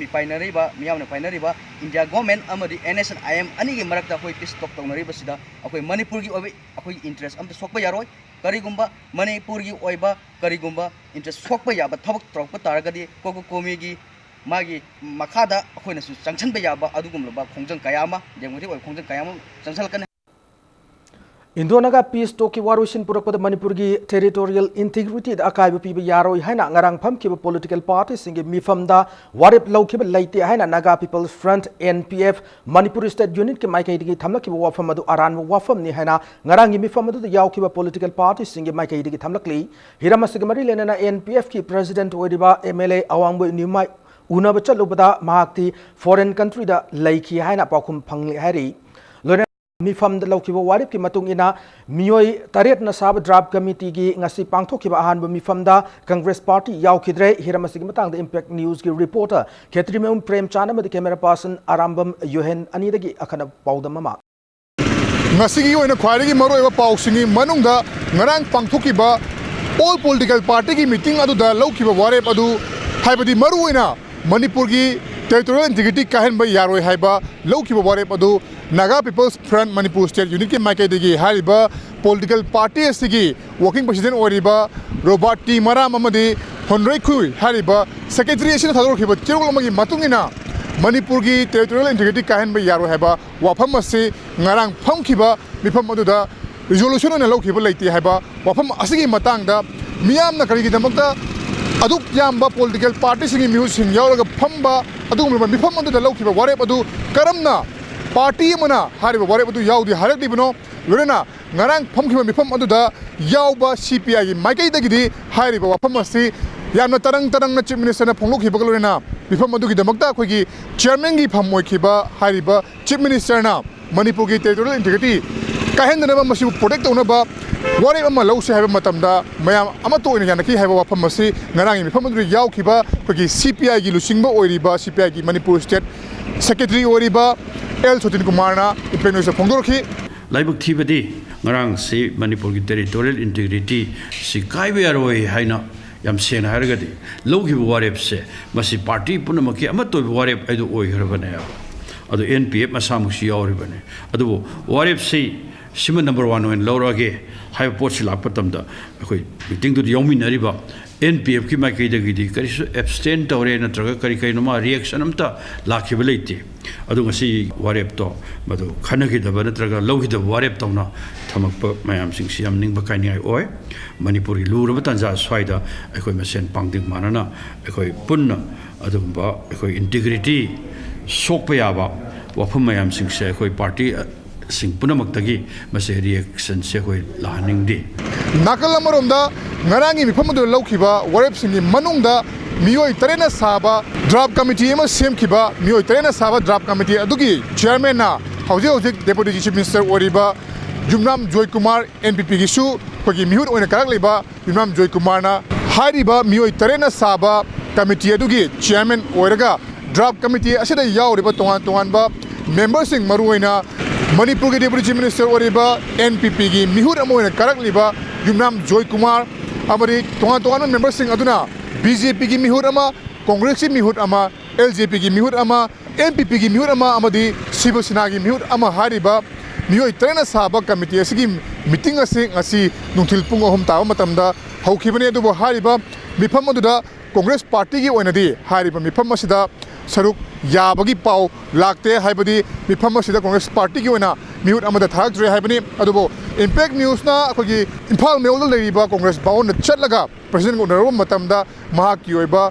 ꯃꯤ ꯄꯥꯏꯅꯔꯤꯕ, ꯃꯤꯌꯥꯝꯅ ꯄꯥꯏꯅꯔꯤꯕ ꯏꯟꯗꯤꯌꯥ ꯒꯣꯔꯃꯦꯟ ꯑꯃꯗꯤ N S N I M ꯑꯅꯤꯒꯤ ꯃꯔꯛꯇ ꯑꯩꯈꯣꯏ ꯄꯤꯁ ꯇꯣꯛ ꯇꯧꯅꯔꯤꯕꯁꯤꯗ ꯑꯩꯈꯣꯏ ꯃꯅꯤꯄꯨꯔꯒꯤ ꯑꯣꯏꯕ ꯑꯩꯈꯣꯏꯒꯤ ꯏꯟꯇꯔꯦꯁ ꯑꯝꯇ ꯁꯣꯛꯄ ꯌꯥꯔꯣꯏ꯫ ꯀꯔꯤꯒꯨꯝꯕ ꯃꯅꯤꯄꯨꯔꯒꯤ ꯑꯣꯏꯕ ꯀꯔꯤꯒꯨꯝꯕ ꯏꯟꯇꯔꯦꯁ ꯁꯣꯛꯄ ꯌꯥꯕ ꯊꯕꯛ ꯇꯧꯔꯛꯄ ꯇꯥꯔꯒꯗꯤ ꯀꯣꯀꯣꯀꯣꯃꯤꯒꯤ ꯃꯥꯒꯤ ꯃꯈꯥꯗ ꯑꯩꯈꯣꯏꯅꯁꯨ ꯆꯪꯁꯤꯟꯕ ꯌꯥꯕ ꯑꯗꯨꯒꯨꯝꯂꯕ ꯈꯣꯡꯖꯪ ꯀꯌꯥ ꯑꯃ, ꯗꯦꯃꯣꯀ꯭ꯔꯦꯇꯤꯛ ꯑꯣꯏꯕ ꯈꯣꯡꯖꯪ ꯀꯌꯥ ꯑꯃ ꯆꯪꯁꯤꯜꯂꯛꯀꯅꯤ꯫ ꯏꯟꯗꯣ ꯅꯥꯒꯥ ꯄꯤꯁ ꯇꯣꯛꯀꯤ ꯋꯥꯔꯣꯏꯁꯤꯟ ꯄꯨꯔꯛꯄꯗ ꯃꯅꯤꯄꯨꯔꯒꯤ ꯇꯦꯔꯤꯇꯣꯔꯤꯌꯦꯜ ꯏꯟꯇꯤꯒ꯭ꯔꯤꯇꯤꯗ ꯑꯀꯥꯏꯕ ꯄꯤꯕ ꯌꯥꯔꯣꯏ ꯍꯥꯏꯅ ꯉꯔꯥꯡ ꯐꯝꯈꯤꯕ ꯄꯣꯂꯤꯇꯤꯀꯦꯜ ꯄꯥꯔꯇꯤꯁꯤꯡꯒꯤ ꯃꯤꯐꯝꯗ ꯋꯥꯔꯦꯞ ꯂꯧꯈꯤꯕ ꯂꯩꯇꯦ ꯍꯥꯏꯅ Naga peoples front, N P F, Manipur state ꯌꯨꯅꯤꯠꯀꯤ ꯃꯥꯏꯀꯩꯗꯒꯤ ꯊꯝꯂꯛꯈꯤꯕ ꯋꯥꯐꯝ ꯑꯗꯨ ꯑꯔꯥꯟꯕ ꯋꯥꯐꯝꯅꯤ ꯍꯥꯏꯅ ꯉꯔꯥꯡꯒꯤ ꯃꯤꯐꯝ ꯑꯗꯨꯗ ꯌꯥꯎꯈꯤꯕ ꯄꯣꯂꯤꯇꯤꯀꯦꯜ ꯄꯥꯔꯇꯤꯁꯤꯡꯒꯤ ꯃꯥꯏꯀꯩꯗꯒꯤ ꯊꯝꯂꯛꯂꯤ꯫ ꯍꯤꯔꯝ ꯑꯁꯤꯒ ꯃꯔꯤ ꯂꯩꯅꯅ ꯑꯦꯟ ꯄꯤ ꯑꯦꯐꯀꯤ ꯄ꯭ꯔꯦꯁꯤꯗꯦꯟꯠ ꯑꯣꯏꯔꯤꯕ ꯑꯦꯝ ꯑꯦꯜ ꯑꯦ ꯑꯋꯥꯡꯕꯣꯏ ꯅ꯭ꯌꯨꯃꯥꯏ ꯎꯅꯕ ꯆꯠꯂꯨꯕꯗ ꯃꯍꯥꯛꯇꯤ ꯐꯣꯔꯦꯟ ꯀꯟꯇ꯭ꯔꯤꯗ ꯂꯩꯈꯤ ꯍꯥꯏꯅ ꯄꯥꯎꯈꯨꯝ ꯐꯪꯂꯤ ꯍꯥꯏꯔꯤ꯫ ꯂꯣꯏꯅꯅ ꯃꯤꯐꯝꯗ ꯂꯧꯈꯤꯕ ꯋꯥꯔꯦꯞꯀꯤ ꯃꯇꯨꯡ ꯏꯟꯅ ꯃꯤꯑꯣꯏ ꯇꯔꯦꯠꯅ ꯁꯥꯕ ꯗ꯭ꯔꯥꯐ ꯀꯃꯤꯇꯤꯒꯤ ꯉꯁꯤ ꯄꯥꯡꯊꯣꯛꯈꯤꯕ ꯑꯍꯥꯟꯕ ꯃꯤꯐꯝꯗ ꯀꯪꯒ꯭ꯔꯦꯁ ꯄꯥꯔꯇꯤ ꯌꯥꯎꯈꯤꯗ꯭ꯔꯦ꯫ ꯍꯤꯔꯝ ꯑꯁꯤꯒꯤ ꯃꯇꯥꯡꯗ ꯏꯝꯄꯦꯛ ꯅ꯭ꯌꯨꯁꯀꯤ ꯔꯤꯄꯣꯔꯇꯔ ꯈꯦꯇ꯭ꯔꯤꯃꯌꯨꯝ ꯄ꯭ꯔꯦꯝꯆꯥꯟ ꯑꯃꯗꯤ ꯀꯦꯃꯦꯔꯥ ꯄꯥꯔꯁꯟ ꯑꯔꯥꯝꯕꯝ ꯌꯨꯍꯦꯟ ꯑꯅꯤꯗꯒꯤ ꯑꯈꯟꯅꯕ ꯄꯥꯎꯗꯝ ꯑꯃ꯫ ꯉꯁꯤꯒꯤ ꯑꯣꯏꯅ ꯈ꯭ꯋꯥꯏꯗꯒꯤ ꯃꯔꯨꯑꯣꯏꯕ ꯄꯥꯎꯁꯤꯡꯒꯤ ꯃꯅꯨꯡꯗ ꯉꯔꯥꯡ ꯄꯥꯡꯊꯣꯛꯈꯤꯕ ꯑꯣꯜ ꯄꯣꯂꯤꯇꯤꯀꯦꯜ ꯄꯥꯔꯇꯤꯒꯤ ꯃꯤꯇꯤꯡ ꯑꯗꯨꯗ ꯂꯧꯈꯤꯕ ꯋꯥꯔꯦꯞ ꯑꯗꯨ, ꯍꯥꯏꯕꯗꯤ ꯃꯔꯨꯑꯣꯏꯅ ꯃꯅꯤꯄꯨꯔꯒꯤ ꯇꯦꯔꯤꯇꯣꯔꯤꯌꯦꯜ ꯏꯟꯇꯤꯒ꯭ꯔꯤꯇꯤ ꯀꯥꯏꯍꯟꯕ ꯌꯥꯔꯣꯏ ꯍꯥꯏꯕ ꯂꯧꯈꯤꯕ ꯋꯥꯔꯦꯞ ꯑꯗꯨ Naga People's Front Manipur State Unitꯀꯤ ꯃꯥꯏꯀꯩꯗꯒꯤ ꯍꯥꯏꯔꯤꯕ political party ꯑꯁꯤꯒꯤ working president ꯑꯣꯏꯔꯤꯕ ꯔꯣꯕꯥꯔꯠ ꯇꯤ ꯃꯔꯥꯝ ꯑꯃꯗꯤ ꯍꯣꯟꯔꯩꯈꯨꯏ ꯍꯥꯏꯔꯤꯕ secretary ꯑꯁꯤꯅ ꯊꯥꯗꯣꯔꯛꯈꯤꯕ ꯆꯦꯔꯣꯜ ꯑꯃꯒꯤ ꯃꯇꯨꯡ ꯏꯟꯅ ꯃꯅꯤꯄꯨꯔꯒꯤ territorial integrity ꯀꯥꯏꯍꯟꯕ ꯌꯥꯔꯣꯏ ꯍꯥꯏꯕ ꯋꯥꯐꯝ ꯑꯁꯤ ꯉꯔꯥꯡ ꯐꯝꯈꯤꯕ ꯃꯤꯐꯝ ꯑꯗꯨꯗ resolution ꯑꯣꯏꯅ ꯂꯧꯈꯤꯕ ꯂꯩꯇꯦ ꯍꯥꯏꯕ ꯋꯥꯐꯝ ꯑꯁꯤꯒꯤ ꯃꯇꯥꯡꯗ ꯃꯤꯌꯥꯝꯅ ꯀꯔꯤꯒꯤꯗꯃꯛꯇ ꯑꯗꯨꯛ ꯌꯥꯝꯕ political partyꯁꯤꯡꯒꯤ ꯃꯤꯍꯨꯠꯁꯤꯡ ꯌꯥꯎꯔꯒ ꯐꯝꯕ ꯑꯗꯨꯒꯨꯝꯂꯕ ꯃꯤꯐꯝ ꯑꯗꯨꯗ ꯂꯧꯈꯤꯕ ꯋꯥꯔꯦꯞ ꯑꯗꯨ ꯀꯔꯝꯅ party ꯑꯃꯅ ꯍꯥꯏꯔꯤꯕ ꯋꯥꯔꯦꯞ ꯑꯗꯨ ꯌꯥꯎꯗꯦ ꯍꯥꯏꯔꯛꯂꯤꯕꯅꯣ? ꯂꯣꯏꯅꯅ ꯉꯔꯥꯡ ꯐꯝꯈꯤꯕ ꯃꯤꯐꯝ ꯑꯗꯨꯗ ꯌꯥꯎꯕ CPIꯒꯤ ꯃꯥꯏꯀꯩꯗꯒꯤꯗꯤ ꯍꯥꯏꯔꯤꯕ ꯋꯥꯐꯝ ꯑꯁꯤ ꯌꯥꯝꯅ ꯇꯔꯪ ꯇꯔꯪꯅ Chief Ministerꯅ ꯐꯣꯡꯗꯣꯛꯈꯤꯕꯒ ꯂꯣꯏꯅꯅ ꯃꯤꯐꯝ ꯑꯗꯨꯒꯤꯗꯃꯛꯇ ꯑꯩꯈꯣꯏꯒꯤ chairmanꯒꯤ ꯐꯝ ꯑꯣꯏꯈꯤꯕ ꯍꯥꯏꯔꯤꯕ Chief Ministerꯅ ꯃꯅꯤꯄꯨꯔꯒꯤ territorial integrity ꯀꯥꯏꯍꯟꯗꯅꯕ, ꯃꯁꯤꯕꯨ protect ꯇꯧꯅꯕ ꯋꯥꯔꯦꯞ ꯑꯃ ꯂꯧꯁꯤ ꯍꯥꯏꯕ ꯃꯇꯝꯗ ꯃꯌꯥꯝ ꯑꯃꯠꯇ ꯑꯣꯏꯅ ꯌꯥꯅꯈꯤ ꯍꯥꯏꯕ ꯋꯥꯐꯝ ꯑꯁꯤ ꯉꯔꯥꯡꯒꯤ ꯃꯤꯐꯝ ꯑꯗꯨꯗ ꯌꯥꯎꯈꯤꯕ ꯑꯩꯈꯣꯏꯒꯤ CPIꯒꯤ ꯂꯨꯆꯤꯡꯕ ꯑꯣꯏꯔꯤꯕ, CPIꯒꯤ ꯃꯅꯤꯄꯨꯔ state secretary ꯑꯣꯏꯔꯤꯕ ꯑꯦꯜ ꯁꯣꯇꯤꯟ ꯀꯨꯃꯥꯔꯅ Evening Newsꯇ ꯐꯣꯡꯗꯣꯔꯛꯈꯤ꯫ ꯂꯥꯏꯕꯛ ꯊꯤꯕꯗꯤ, ꯉꯔꯥꯡꯁꯤ ꯃꯅꯤꯄꯨꯔꯒꯤ territorial integrity ꯁꯤ ꯀꯥꯏꯕ ꯌꯥꯔꯣꯏ ꯍꯥꯏꯅ, ꯌꯥꯝ ꯁꯦꯡꯅ ꯍꯥꯏꯔꯒꯗꯤ, ꯂꯧꯈꯤꯕ ꯋꯥꯔꯦꯞꯁꯦ ꯃꯁꯤ party ꯄꯨꯝꯅꯃꯛꯀꯤ ꯑꯃꯠꯇ ꯑꯣꯏꯕ ꯋꯥꯔꯦꯞ ꯍꯥꯏꯗꯨ ꯑꯣꯏꯈ꯭ꯔꯕꯅꯦꯕ꯫ ꯑꯗꯨ NPF ꯃꯁꯥꯃꯛꯁꯨ ꯌꯥꯎꯔꯤꯕꯅꯤ꯫ ꯑꯗꯨꯕꯨ ꯋꯥꯔꯦꯞꯁꯤ ꯁꯤꯃ number one ꯑꯣꯏꯅ ꯂꯧꯔꯛꯑꯒꯦ ꯍꯥꯏꯕ ꯄꯣꯠꯁꯤ ꯂꯥꯛꯄ ꯃꯇꯝꯗ, ꯑꯩꯈꯣꯏ meetingꯗꯨꯗ ꯌꯥꯎꯃꯤꯟꯅꯔꯤꯕ NPFꯀꯤ ꯃꯥꯏꯀꯩꯗꯒꯤꯗꯤ ꯀꯔꯤꯁꯨ abstain ꯇꯧꯔꯦ ꯅꯠꯇ꯭ꯔꯒ ꯀꯔꯤ ꯀꯔꯤꯅꯣ ꯃꯥ reaction ꯑꯝꯇ ꯂꯥꯛꯈꯤꯕ ꯂꯩꯇꯦ꯫ ꯑꯗꯨ ꯉꯁꯤ ꯋꯥꯔꯦꯞꯇꯣ ꯃꯗꯨ ꯈꯟꯅꯈꯤꯗꯕ ꯅꯠꯇ꯭ꯔꯒ ꯂꯧꯈꯤꯗꯕ ꯋꯥꯔꯦꯞ ꯇꯧꯅ ꯊꯝꯃꯛꯄ ꯃꯌꯥꯝꯁꯤꯡꯁꯤ ꯌꯥꯝ ꯅꯤꯡꯕ ꯀꯥꯏꯅꯤꯡꯉꯥꯏ ꯑꯣꯏ꯫ ꯃꯅꯤꯄꯨꯔꯒꯤ ꯂꯨꯔꯕ ꯇꯥꯟꯖꯥ ꯁ꯭ꯋꯥꯏꯗ ꯑꯩꯈꯣꯏ ꯃꯁꯦꯟ ꯄꯥꯡꯗꯤꯡ ꯃꯥꯟꯅꯅ ꯑꯩꯈꯣꯏ ꯄꯨꯟꯅ ꯑꯗꯨꯒꯨꯝꯕ ꯑꯩꯈꯣꯏ integrity ꯁꯣꯛꯄ ꯌꯥꯕ ꯋꯥꯐꯝ ꯃꯌꯥꯝꯁꯤꯡꯁꯦ ꯑꯩꯈꯣꯏ party ꯁꯤꯡ ꯄꯨꯝꯅꯃꯛꯇꯒꯤ ꯃꯁꯤ reactionꯁꯦ ꯑꯩꯈꯣꯏ ꯂꯥꯛꯍꯟꯅꯤꯡꯗꯦ꯫ ꯅꯥꯀꯜ ꯑꯃꯔꯣꯝꯗ, ꯉꯔꯥꯡꯒꯤ ꯃꯤꯐꯝ ꯑꯗꯨꯗ ꯂꯧꯈꯤꯕ ꯋꯥꯔꯦꯞꯁꯤꯡꯒꯤ ꯃꯅꯨꯡꯗ ꯃꯤꯑꯣꯏ ꯇꯔꯦꯠꯅ ꯁꯥꯕ draft committee ꯑꯃ ꯁꯦꯝꯈꯤꯕ, ꯃꯤꯑꯣꯏ ꯇꯔꯦꯠꯅ ꯁꯥꯕ draft committee ꯑꯗꯨꯒꯤ chairmanꯅ ꯍꯧꯖꯤꯛ ꯍꯧꯖꯤꯛ Deputy Chief Minister ꯑꯣꯏꯔꯤꯕ ꯌꯨꯝꯅꯥꯝ ꯖꯣꯏꯀꯨꯃꯥꯔ, NPPꯒꯤꯁꯨ ꯑꯩꯈꯣꯏꯒꯤ ꯃꯤꯍꯨꯠ ꯑꯣꯏꯅ ꯀꯥꯔꯛꯂꯤꯕ ꯌꯨꯝꯅꯥꯝ ꯖꯣꯏꯀꯨꯃꯥꯔꯅ ꯍꯥꯏꯔꯤꯕ ꯃꯤꯑꯣꯏ ꯇꯔꯦꯠꯅ ꯁꯥꯕ committee ꯑꯗꯨꯒꯤ chairman ꯑꯣꯏꯔꯒ draft committee ꯑꯁꯤꯗ ꯌꯥꯎꯔꯤꯕ ꯇꯣꯉꯥꯟ ꯇꯣꯉꯥꯟꯕ memberꯁꯤꯡ, ꯃꯔꯨꯑꯣꯏꯅ ꯃꯅꯤꯄꯨꯔꯒꯤ Deputy Chief Minister ꯑꯣꯏꯔꯤꯕ NPPꯒꯤ ꯃꯤꯍꯨꯠ ꯑꯃ ꯑꯣꯏꯅ ꯀꯥꯔꯛꯂꯤꯕ ꯌꯨꯝꯅꯥꯝ ꯖꯣꯏꯀꯨꯃꯥꯔ ꯑꯃꯗꯤ ꯇꯣꯉꯥꯟ ꯇꯣꯉꯥꯟꯕ memberꯁꯤꯡ ꯑꯗꯨꯅ BJPꯒꯤ ꯃꯤꯍꯨꯠ ꯑꯃ, Congressꯀꯤ ꯃꯤꯍꯨꯠ ꯑꯃ, LJPꯒꯤ ꯃꯤꯍꯨꯠ ꯑꯃ, ꯑꯦꯟ ꯄꯤ ꯄꯤꯒꯤ ꯃꯤꯍꯨꯠ ꯑꯃ ꯑꯃꯗꯤ ꯁꯤꯕ ꯁꯦꯅꯥꯒꯤ ꯃꯤꯍꯨꯠ ꯑꯃ ꯍꯥꯏꯔꯤꯕ ꯃꯤꯑꯣꯏ ꯇꯔꯦꯠꯅ ꯁꯥꯕ ꯀꯃꯤꯇꯤ ꯑꯁꯤꯒꯤ ꯃꯤꯇꯤꯡ ꯑꯁꯤ ꯉꯁꯤ ꯅꯨꯡꯊꯤꯜ ꯄꯨꯡ ꯑꯍꯨꯝ ꯇꯥꯕ ꯃꯇꯝꯗ ꯍꯧꯈꯤꯕꯅꯤ꯫ ꯑꯗꯨꯕꯨ ꯍꯥꯏꯔꯤꯕ ꯃꯤꯐꯝ ꯑꯗꯨꯗ ꯀꯣꯡꯒ꯭ꯔꯦꯁ ꯄꯥꯔꯇꯤꯒꯤ ꯑꯣꯏꯅꯗꯤ ꯍꯥꯏꯔꯤꯕ ꯃꯤꯐꯝ ꯑꯁꯤꯗ ꯁꯔꯨꯛ ꯌꯥꯕꯒꯤ ꯄꯥꯎ ꯂꯥꯛꯇꯦ, ꯍꯥꯏꯕꯗꯤ ꯃꯤꯐꯝ ꯑꯁꯤꯗ ꯀꯣꯡꯒ꯭ꯔꯦꯁ ꯄꯥꯔꯇꯤꯒꯤ ꯑꯣꯏꯅ ꯃꯤꯍꯨꯠ ꯑꯃꯗ ꯊꯥꯔꯛꯇ꯭ꯔꯦ ꯍꯥꯏꯕꯅꯤ꯫ ꯑꯗꯨꯕꯨ ꯏꯝꯄꯦꯛ ꯅ꯭ꯌꯨꯁꯅ ꯑꯩꯈꯣꯏꯒꯤ ꯏꯝꯐꯥꯜ ꯃꯌꯣꯜꯗ ꯂꯩꯔꯤꯕ ꯀꯣꯡꯒ꯭ꯔꯦꯁ ꯚꯋꯟꯗ ꯆꯠꯂꯒ ꯄ꯭ꯔꯁꯤꯗꯦꯟꯒ ꯎꯅꯔꯨꯕ ꯃꯇꯝꯗ ꯃꯍꯥꯛꯀꯤ ꯑꯣꯏꯕ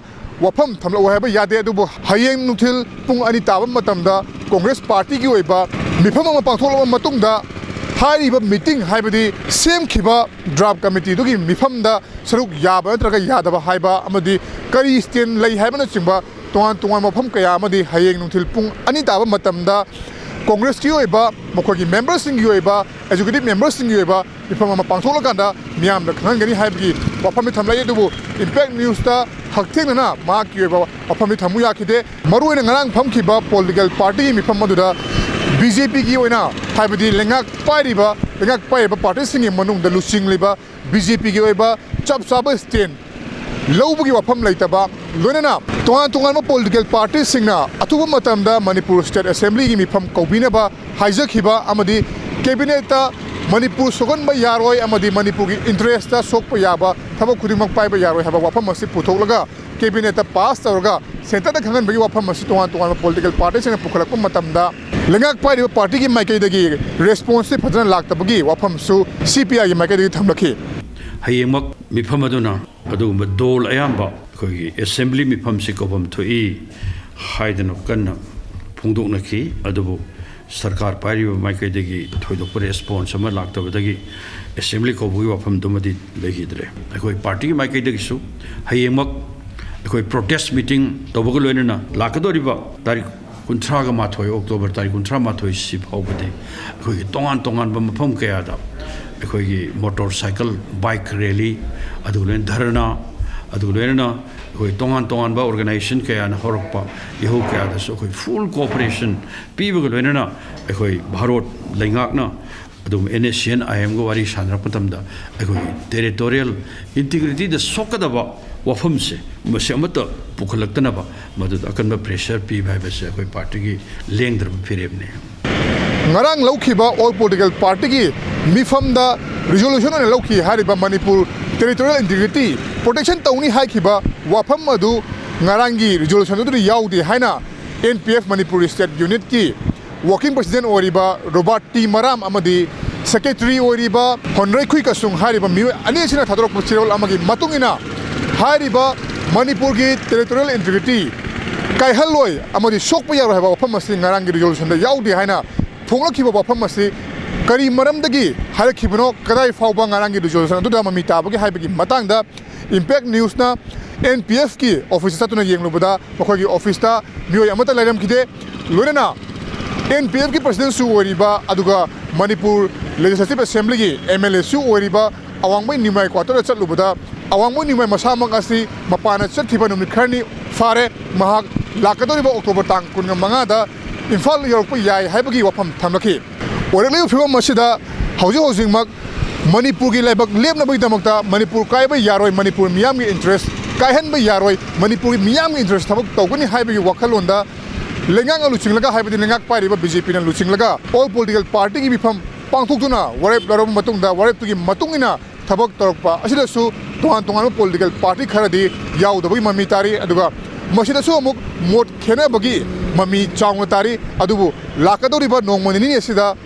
ꯋꯥꯐꯝ ꯊꯝꯂꯛꯎ ꯍꯥꯏꯕ ꯌꯥꯗꯦ꯫ ꯑꯗꯨꯕꯨ ꯍꯌꯦꯡ ꯅꯨꯡꯊꯤꯜ ꯄꯨꯡ ꯑꯅꯤ ꯇꯥꯕ ꯃꯇꯝꯗ ꯀꯣꯡꯒ꯭ꯔꯦꯁ ꯄꯥꯔꯇꯤꯒꯤ ꯑꯣꯏꯕ ꯃꯤꯐꯝ ꯑꯃ ꯄꯥꯡꯊꯣꯛꯂꯕ ꯃꯇꯨꯡꯗ ꯍꯥꯏꯔꯤꯕ ꯃꯤꯇꯤꯡ, ꯍꯥꯏꯕꯗꯤ ꯁꯦꯝꯈꯤꯕ ꯗ꯭ꯔꯥꯐ ꯀꯃꯤꯇꯤꯗꯨꯒꯤ ꯃꯤꯐꯝꯗ ꯁꯔꯨꯛ ꯌꯥꯕ ꯅꯠꯇ꯭ꯔꯒ ꯌꯥꯗꯕ ꯍꯥꯏꯕ ꯑꯃꯗꯤ ꯀꯔꯤ ꯁ꯭ꯇꯦꯟ ꯂꯩ ꯍꯥꯏꯕꯅꯆꯤꯡꯕ ꯇꯣꯉꯥꯟ ꯇꯣꯉꯥꯟꯕ ꯋꯥꯐꯝ ꯀꯌꯥ ꯑꯃꯗꯤ ꯍꯌꯦꯡ ꯅꯨꯡꯊꯤꯜ ꯄꯨꯡ ꯑꯅꯤ ꯇꯥꯕ ꯃꯇꯝꯗ ꯀꯣꯡꯒ꯭ꯔꯦꯁꯀꯤ ꯑꯣꯏꯕ, ꯃꯈꯣꯏꯒꯤ ꯃꯦꯝꯕꯔꯁꯤꯡꯒꯤ ꯑꯣꯏꯕ, ꯑꯦꯛꯖꯤꯀ꯭ꯌꯨꯇꯤꯚ ꯃꯦꯝꯕꯔꯁꯤꯡꯒꯤ ꯑꯣꯏꯕ ꯃꯤꯐꯝ ꯑꯃ ꯄꯥꯡꯊꯣꯛꯂꯀꯥꯟꯗ ꯃꯤꯌꯥꯝꯗ ꯈꯪꯍꯟꯒꯅꯤ ꯍꯥꯏꯕꯒꯤ ꯋꯥꯐꯝꯗꯤ ꯊꯝꯂꯛꯏ꯫ ꯑꯗꯨꯕꯨ ꯏꯝꯄꯦꯛ ꯅ꯭ꯌꯨꯁꯇ ꯍꯛꯊꯦꯡꯅꯅ ꯃꯍꯥꯛꯀꯤ ꯑꯣꯏꯕ ꯋꯥꯐꯝꯗꯤ ꯊꯝꯃꯨ ꯌꯥꯈꯤꯗꯦ꯫ ꯃꯔꯨꯑꯣꯏꯅ ꯉꯔꯥꯡ ꯐꯝꯈꯤꯕ ꯄꯣꯂꯤꯇꯤꯀꯦꯜ ꯄꯥꯔꯇꯤꯒꯤ ꯃꯤꯐꯝ ꯑꯗꯨꯗ ꯕꯤ ꯖꯦ ꯄꯤꯒꯤ ꯑꯣꯏꯅ, ꯍꯥꯏꯕꯗꯤ ꯂꯩꯉꯥꯛ ꯄꯥꯏꯔꯤꯕ, ꯂꯩꯉꯥꯛ ꯄꯥꯏꯔꯤꯕ ꯄꯥꯔꯇꯤꯁꯤꯡꯒꯤ ꯃꯅꯨꯡꯗ ꯂꯨꯆꯤꯡꯂꯤꯕ ꯕꯤ ꯖꯦ ꯄꯤꯒꯤ ꯑꯣꯏꯕ ꯆꯞ ꯆꯥꯕ ꯁ꯭ꯇꯦꯟ ꯂꯧꯕꯒꯤ ꯋꯥꯐꯝ ꯂꯩꯇꯕ, ꯂꯣꯏꯅꯅ ꯇꯣꯉꯥꯟ ꯇꯣꯉꯥꯟꯕ ꯄꯣꯂꯤꯇꯤꯀꯦꯜ ꯄꯥꯔꯇꯤꯁꯤꯡꯅ ꯑꯊꯨꯕ ꯃꯇꯝꯗ ꯃꯅꯤꯄꯨꯔ ꯁ꯭ꯇꯦꯠ ꯑꯦꯁꯦꯝꯕ꯭ꯂꯤꯒꯤ ꯃꯤꯐꯝ ꯀꯧꯕꯤꯅꯕ ꯍꯥꯏꯖꯈꯤꯕ ꯑꯃꯗꯤ ꯀꯦꯕꯤꯅꯦꯠꯇ ꯃꯅꯤꯄꯨꯔ ꯁꯣꯛꯍꯟꯕ ꯌꯥꯔꯣꯏ ꯑꯃꯗꯤ ꯃꯅꯤꯄꯨꯔꯒꯤ ꯏꯟꯇꯔꯦꯁꯇ ꯁꯣꯛꯄ ꯌꯥꯕ ꯊꯕꯛ ꯈꯨꯗꯤꯡꯃꯛ ꯄꯥꯏꯕ ꯌꯥꯔꯣꯏ ꯍꯥꯏꯕ ꯋꯥꯐꯝ ꯑꯁꯤ ꯄꯨꯊꯣꯛꯂꯒ ꯀꯦꯕꯤꯅꯦꯠꯇ ꯄꯥꯁ ꯇꯧꯔꯒ ꯁꯦꯟꯇꯔꯗ ꯈꯪꯍꯟꯕꯒꯤ ꯋꯥꯐꯝ ꯑꯁꯤ ꯇꯣꯉꯥꯟ ꯇꯣꯉꯥꯟꯕ ꯄꯣꯂꯤꯇꯤꯀꯦꯜ ꯄꯥꯔꯇꯤꯁꯤꯡꯅ ꯄꯨꯈꯠꯂꯛꯄ ꯃꯇꯝꯗ ꯂꯩꯉꯥꯛ ꯄꯥꯏꯔꯤꯕ ꯄꯥꯔꯇꯤꯒꯤ ꯃꯥꯏꯀꯩꯗꯒꯤ ꯔꯦꯁꯄꯣꯟꯁꯇꯤ ꯐꯖꯅ ꯂꯥꯛꯇꯕꯒꯤ ꯋꯥꯐꯝꯁꯨ ꯁꯤ ꯄꯤ ꯑꯥꯏꯒꯤ ꯃꯥꯏꯀꯩꯗꯒꯤ ꯊꯝꯂꯛꯈꯤ꯫ ꯍꯌꯦꯡꯃꯛ ꯃꯤꯐꯝ ꯑꯗꯨꯅ ꯑꯗꯨꯒꯨꯝꯕ ꯗꯣꯜ ꯑꯌꯥꯝꯕ ꯑꯩꯈꯣꯏꯒꯤ ꯑꯦꯁꯦꯝꯕ꯭ꯂꯤ ꯃꯤꯐꯝꯁꯤ ꯀꯧꯐꯝ ꯊꯣꯛꯏ ꯍꯥꯏꯗꯅ ꯀꯟꯅ ꯐꯣꯡꯗꯣꯛꯅꯈꯤ꯫ ꯑꯗꯨꯕꯨ ꯁꯔꯀꯥꯔ ꯄꯥꯏꯔꯤꯕ ꯃꯥꯏꯀꯩꯗꯒꯤ ꯊꯣꯏꯗꯣꯛꯄ ꯔꯦꯁꯄꯣꯟꯁ ꯑꯃ ꯂꯥꯛꯇꯕꯗꯒꯤ ꯑꯦꯁꯦꯝꯕ꯭ꯂꯤ ꯀꯧꯕꯒꯤ ꯋꯥꯐꯝꯗꯨꯃꯗꯤ ꯂꯩꯈꯤꯗ꯭ꯔꯦ꯫ ꯑꯩꯈꯣꯏ ꯄꯥꯔꯇꯤꯒꯤ ꯃꯥꯏꯀꯩꯗꯒꯤꯁꯨ ꯍꯌꯦꯡꯃꯛ ꯑꯩꯈꯣꯏ ꯄ꯭ꯔꯣꯇꯦꯁ ꯃꯤꯇꯤꯡ ꯇꯧꯕꯒ ꯂꯣꯏꯅꯅ ꯂꯥꯛꯀꯗꯧꯔꯤꯕ ꯇꯥꯔꯤꯛ ꯀꯨꯟꯊ꯭ꯔꯥꯒ ꯃꯥꯊꯣꯏ, ꯑꯣꯛꯇꯣꯕꯔ ꯇꯥꯔꯤꯛ ꯀꯨꯟꯊ꯭ꯔꯥ ꯃꯥꯊꯣꯏꯁꯤ ꯐꯥꯎꯕꯗꯤ ꯑꯩꯈꯣꯏꯒꯤ ꯇꯣꯉꯥꯟ ꯇꯣꯉꯥꯟꯕ ꯃꯐꯝ ꯀꯌꯥꯗ ꯑꯩꯈꯣꯏꯒꯤ ꯃꯣꯇꯣꯔ ꯁꯥꯏꯀꯜ, ꯕꯥꯏꯛ ꯔꯦꯂꯤ, ꯑꯗꯨꯒ ꯂꯣꯏꯅ ꯙꯔꯅꯥ, ꯑꯗꯨꯒ ꯂꯣꯏꯅꯅ ꯑꯩꯈꯣꯏ ꯇꯣꯉꯥꯟ ꯇꯣꯉꯥꯟꯕ ꯑꯣꯔꯒꯅꯥꯏꯖꯦꯁꯟ ꯀꯌꯥꯅ ꯍꯧꯔꯛꯄ ꯏꯍꯧ ꯀꯌꯥꯗꯁꯨ ꯑꯩꯈꯣꯏ ꯐꯨꯜ ꯀꯣꯑꯣꯄꯔꯦꯁꯟ ꯄꯤꯕꯒ ꯂꯣꯏꯅꯅ ꯑꯩꯈꯣꯏ ꯚꯥꯔꯠ ꯂꯩꯉꯥꯛꯅ ꯑꯗꯨꯝ ꯑꯦꯟ ꯑꯦꯁ ꯁꯤ ꯑꯦꯟ ꯑꯥꯏ ꯑꯦꯝꯒ ꯋꯥꯔꯤ ꯁꯥꯟꯅꯔꯛꯄ ꯃꯇꯝꯗ ꯑꯩꯈꯣꯏꯒꯤ ꯇꯦꯔꯤꯇꯣꯔꯤꯌꯦꯜ ꯏꯟꯇꯤꯒ꯭ꯔꯤꯇꯤꯗ ꯁꯣꯛꯀꯗꯕ ꯋꯥꯐꯝꯁꯦ ꯃꯁꯤ ꯑꯃꯠꯇ ꯄꯨꯈꯠꯂꯛꯇꯅꯕ ꯃꯗꯨꯗ ꯑꯀꯟꯕ pressure ꯄꯤꯕ ꯍꯥꯏꯕꯁꯦ ꯑꯩꯈꯣꯏ partyꯒꯤ ꯂꯦꯡꯗ꯭ꯔꯕ ꯐꯤꯔꯦꯞꯅꯤ꯫ ꯉꯔꯥꯡ ꯂꯧꯈꯤꯕ All Political Partyꯒꯤ ꯃꯤꯐꯝꯗ resolution ꯑꯣꯏꯅ ꯂꯧꯈꯤ ꯍꯥꯏꯔꯤꯕ ꯃꯅꯤꯄꯨꯔ territorial integrity protection ꯇꯧꯅꯤ ꯍꯥꯏꯈꯤꯕ ꯋꯥꯐꯝ ꯑꯗꯨ ꯉꯔꯥꯡꯒꯤ resolution ꯑꯗꯨꯗ ꯌꯥꯎꯗꯦ ꯍꯥꯏꯅ N P F Manipur State Unitꯀꯤ Working President ꯑꯣꯏꯔꯤꯕ ꯔꯣꯕꯥꯔꯠ ꯇꯤ ꯃꯔꯥꯝ ꯑꯃꯗꯤ Secretary ꯑꯣꯏꯔꯤꯕ ꯍꯣꯟꯔꯩꯈꯨꯏ ꯀꯁꯨꯡ ꯍꯥꯏꯔꯤꯕ ꯃꯤꯑꯣꯏ ꯑꯅꯤ ꯑꯁꯤꯅ ꯊꯥꯗꯣꯔꯛꯄ ꯆꯦꯔꯣꯜ ꯑꯃꯒꯤ ꯃꯇꯨꯡ ꯏꯟꯅ ꯍꯥꯏꯔꯤꯕ ꯃꯅꯤꯄꯨꯔꯒꯤ territorial integrity ꯀꯥꯏꯍꯜꯂꯣꯏ ꯑꯃꯗꯤ ꯁꯣꯛꯄ ꯌꯥꯔꯣꯏ ꯍꯥꯏꯕ ꯋꯥꯐꯝ ꯑꯁꯤ ꯉꯔꯥꯡꯒꯤ resolutionꯗ ꯌꯥꯎꯗꯦ ꯍꯥꯏꯅ ꯐꯣꯡꯂꯛꯈꯤꯕ ꯋꯥꯐꯝ ꯑꯁꯤ ꯀꯔꯤ ꯃꯔꯝꯗꯒꯤ ꯍꯥꯏꯔꯛꯈꯤꯕꯅꯣ, ꯀꯗꯥꯏ ꯐꯥꯎꯕ ꯉꯔꯥꯡꯒꯤ resolution ꯑꯗꯨꯗ ꯃꯃꯤ ꯇꯥꯕꯒꯦ ꯍꯥꯏꯕꯒꯤ ꯃꯇꯥꯡꯗ Impact Newsꯅ N P Fꯀꯤ officeꯇ ꯆꯠꯇꯨꯅ ꯌꯦꯡꯂꯨꯕꯗ ꯃꯈꯣꯏꯒꯤ officeꯇ ꯃꯤꯑꯣꯏ ꯑꯃꯠꯇ ꯂꯩꯔꯝꯈꯤꯗꯦ꯫ ꯂꯣꯏꯅꯅ N P Fꯀꯤ presidentꯁꯨ ꯑꯣꯏꯔꯤꯕ ꯑꯗꯨꯒ ꯃꯅꯤꯄꯨꯔ Legislative Assemblyꯒꯤ M L Aꯁꯨ ꯑꯣꯏꯔꯤꯕ ꯑꯋꯥꯡꯕꯩ ꯅꯤꯃꯥꯏ quarterꯗ ꯆꯠꯂꯨꯕꯗ ꯑꯋꯥꯡꯕꯩ ꯅꯤꯃꯥꯏ ꯃꯁꯥꯃꯛ ꯑꯁꯤ ꯃꯄꯥꯟꯗ ꯆꯠꯈꯤꯕ ꯅꯨꯃꯤꯠ ꯈꯔꯅꯤ ꯐꯥꯔꯦ꯫ ꯃꯍꯥꯛ ꯂꯥꯛꯀꯗꯧꯔꯤꯕ October ꯇꯥꯡ ꯀꯨꯟꯃꯉꯥꯗ ꯏꯝꯐꯥꯜ ꯌꯧꯔꯛꯄ ꯌꯥꯏ ꯍꯥꯏꯕꯒꯤ ꯋꯥꯐꯝ ꯊꯝꯂꯛꯈꯤ꯫ ꯑꯣꯏꯔꯛꯂꯤꯕ ꯐꯤꯕꯝ ꯑꯁꯤꯗ ꯍꯧꯖꯤꯛ ꯍꯧꯖꯤꯛꯃꯛ ꯃꯅꯤꯄꯨꯔꯒꯤ ꯂꯥꯏꯕꯛ ꯂꯦꯞꯅꯕꯒꯤꯗꯃꯛꯇ ꯃꯅꯤꯄꯨꯔ ꯀꯥꯏꯕ ꯌꯥꯔꯣꯏ, ꯃꯅꯤꯄꯨꯔ ꯃꯤꯌꯥꯝꯒꯤ interest ꯀꯥꯏꯍꯟꯕ ꯌꯥꯔꯣꯏ, ꯃꯅꯤꯄꯨꯔꯒꯤ ꯃꯤꯌꯥꯝꯒꯤ interest ꯊꯕꯛ ꯇꯧꯒꯅꯤ ꯍꯥꯏꯕꯒꯤ ꯋꯥꯈꯜꯂꯣꯟꯗ ꯂꯩꯉꯥꯛꯅ ꯂꯨꯆꯤꯡꯂꯒ ꯍꯥꯏꯕꯗꯤ ꯂꯩꯉꯥꯛ ꯄꯥꯏꯔꯤꯕ B J Pꯅ ꯂꯨꯆꯤꯡꯂꯒ All Political Partyꯒꯤ ꯃꯤꯐꯝ ꯄꯥꯡꯊꯣꯛꯇꯨꯅ ꯋꯥꯔꯦꯞ ꯂꯧꯔꯕ ꯃꯇꯨꯡꯗ ꯋꯥꯔꯦꯞꯇꯨꯒꯤ ꯃꯇꯨꯡ ꯏꯟꯅ ꯊꯕꯛ ꯇꯧꯔꯛꯄ ꯑꯁꯤꯗꯁꯨ ꯇꯣꯉꯥꯟ ꯇꯣꯉꯥꯟꯕ political party ꯈꯔꯗꯤ ꯌꯥꯎꯗꯕꯒꯤ ꯃꯃꯤ ꯇꯥꯔꯤ꯫ ꯑꯗꯨꯒ ꯃꯁꯤꯗꯁꯨ ꯑꯃꯨꯛ ꯃꯣꯠ ꯈꯦꯠꯅꯕꯒꯤ ꯃꯃꯤ ꯆꯥꯎꯅ ꯇꯥꯔꯤ꯫ ꯑꯗꯨꯕꯨ ꯂꯥꯛꯀꯗꯧꯔꯤꯕ ꯅꯣꯡꯃ ꯅꯤꯅꯤ ꯑꯁꯤꯗ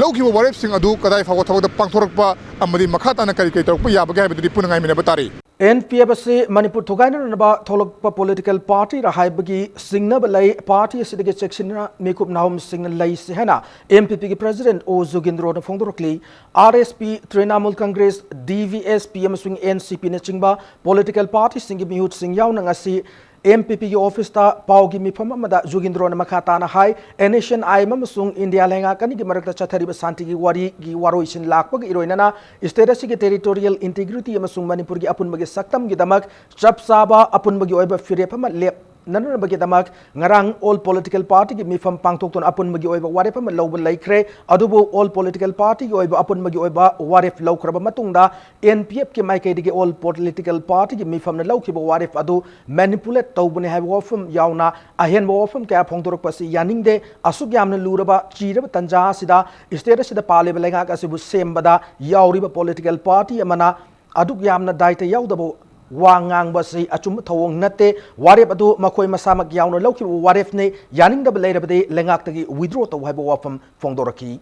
ꯂꯧꯈꯤꯕ ꯋꯥꯔꯦꯞꯁꯤꯡ ꯑꯗꯨ ꯀꯗꯥꯏ ꯐꯥꯎꯕ ꯊꯕꯛꯇ ꯄꯥꯡꯊꯣꯔꯛꯄ ꯑꯃꯗꯤ ꯃꯈꯥ ꯇꯥꯅ ꯀꯔꯤ ꯀꯔꯤ ꯇꯧꯔꯛꯄ ꯌꯥꯕꯒꯦ ꯍꯥꯏꯕꯗꯨꯗꯤ ꯄꯨꯟꯅ ꯉꯥꯏꯃꯤꯟꯅꯕ ꯇꯥꯔꯤ꯫ N P F ꯑꯁꯤ ꯃꯅꯤꯄꯨꯔ ꯊꯨꯒꯥꯏꯅꯅꯕ ꯊꯣꯛꯂꯛꯄ political partyꯔ ꯍꯥꯏꯕꯒꯤ ꯆꯤꯡꯅꯕ ꯂꯩ꯫ Party ꯑꯁꯤꯗꯒꯤ ꯆꯦꯛꯁꯤꯟꯅ ꯃꯤꯀꯨꯞ ꯅꯥꯍꯨꯝꯁꯤꯡꯅ ꯂꯩꯁꯤ ꯍꯥꯏꯅ N P Pꯒꯤ president O ꯖꯨꯒꯤꯟꯗ꯭ꯔꯣꯅ ꯐꯣꯡꯗꯣꯔꯛꯂꯤ꯫ R S P, Trinamool Congress, D V S P ꯑꯃꯁꯨꯡ N C Pꯅꯆꯤꯡꯕ political partyꯁꯤꯡꯒꯤ ꯃꯤꯍꯨꯠꯁꯤꯡ ꯌꯥꯎꯅ ꯉꯁꯤ N P Pꯒꯤ officeꯇ ꯄꯥꯎꯒꯤ ꯃꯤꯐꯝ ꯑꯃꯗ ꯖꯨꯒꯤꯟꯗ꯭ꯔꯣꯅ ꯃꯈꯥ ꯇꯥꯅ ꯍꯥꯏ, N S C N I M ꯑꯃꯁꯨꯡ ꯏꯟꯗꯤꯌꯥ ꯂꯩꯉꯥꯛ ꯑꯅꯤꯒꯤ ꯃꯔꯛꯇ ꯆꯠꯊꯔꯤꯕ ꯁꯥꯟꯇꯤꯒꯤ ꯋꯥꯔꯤꯒꯤ ꯋꯥꯔꯣꯏꯁꯤꯟ ꯂꯥꯛꯄꯒ ꯏꯔꯣꯏꯅꯅ state ꯑꯁꯤꯒꯤ territorial integrity ꯑꯃꯁꯨꯡ ꯃꯅꯤꯄꯨꯔꯒꯤ ꯑꯄꯨꯟꯕꯒꯤ ꯁꯛꯇꯝꯒꯤꯗꯃꯛ ꯆꯞ ꯆꯥꯕ ꯑꯄꯨꯟꯕꯒꯤ ꯑꯣꯏꯕ ꯐꯤꯔꯦꯞ ꯑꯃ ꯂꯦꯞ ꯅꯅꯕꯒꯤꯗꯃꯛ ꯉꯔꯥꯡ all political partyꯒꯤ ꯃꯤꯐꯝ ꯄꯥꯡꯊꯣꯛꯇꯨꯅ ꯑꯄꯨꯟꯕꯒꯤ ꯑꯣꯏꯕ ꯋꯥꯔꯦꯞ ꯑꯃ ꯂꯧꯕ ꯂꯩꯈ꯭ꯔꯦ꯫ ꯑꯗꯨꯕꯨ all political partyꯒꯤ ꯑꯣꯏꯕ ꯑꯄꯨꯟꯕꯒꯤ ꯑꯣꯏꯕ ꯋꯥꯔꯦꯞ ꯂꯧꯈ꯭ꯔꯕ ꯃꯇꯨꯡꯗ NPFꯀꯤ ꯃꯥꯏꯀꯩꯗꯒꯤ all political partyꯒꯤ ꯃꯤꯐꯝꯅ ꯂꯧꯈꯤꯕ ꯋꯥꯔꯦꯞ ꯑꯗꯨ manipulate ꯇꯧꯕꯅꯤ ꯍꯥꯏꯕ ꯋꯥꯐꯝ ꯌꯥꯎꯅ ꯑꯍꯦꯟꯕ ꯋꯥꯐꯝ ꯀꯌꯥ ꯐꯣꯡꯗꯣꯔꯛꯄ ꯑꯁꯤ ꯌꯥꯅꯤꯡꯗꯦ꯫ ꯑꯁꯨꯛ ꯌꯥꯝꯅ ꯂꯨꯔꯕ, ꯆꯤꯔꯕ ꯇꯟꯖꯥ ꯑꯁꯤꯗ state ꯑꯁꯤꯗ ꯄꯥꯜꯂꯤꯕ ꯂꯩꯉꯥꯛ ꯑꯁꯤꯕꯨ ꯁꯦꯝꯕꯗ ꯌꯥꯎꯔꯤꯕ political party ꯑꯃꯅ ꯑꯗꯨꯛ ꯌꯥꯝꯅ ꯗꯥꯏꯇ ꯌꯥꯎꯗꯕ ꯋꯥ ꯉꯥꯡꯕ ꯑꯁꯤ ꯑꯆꯨꯝꯕ ꯊꯧꯑꯣꯡ ꯅꯠꯇꯦ꯫ ꯋꯥꯔꯦꯞ ꯑꯗꯨ ꯃꯈꯣꯏ ꯃꯁꯥꯃꯛ ꯌꯥꯎꯅ ꯂꯧꯈꯤꯕ ꯋꯥꯔꯦꯞꯅꯤ꯫ ꯌꯥꯅꯤꯡꯗꯕ ꯂꯩꯔꯕꯗꯤ ꯂꯩꯉꯥꯛꯇꯒꯤ withdraw ꯇꯧ ꯍꯥꯏꯕ ꯋꯥꯐꯝ ꯐꯣꯡꯗꯣꯔꯛꯈꯤ꯫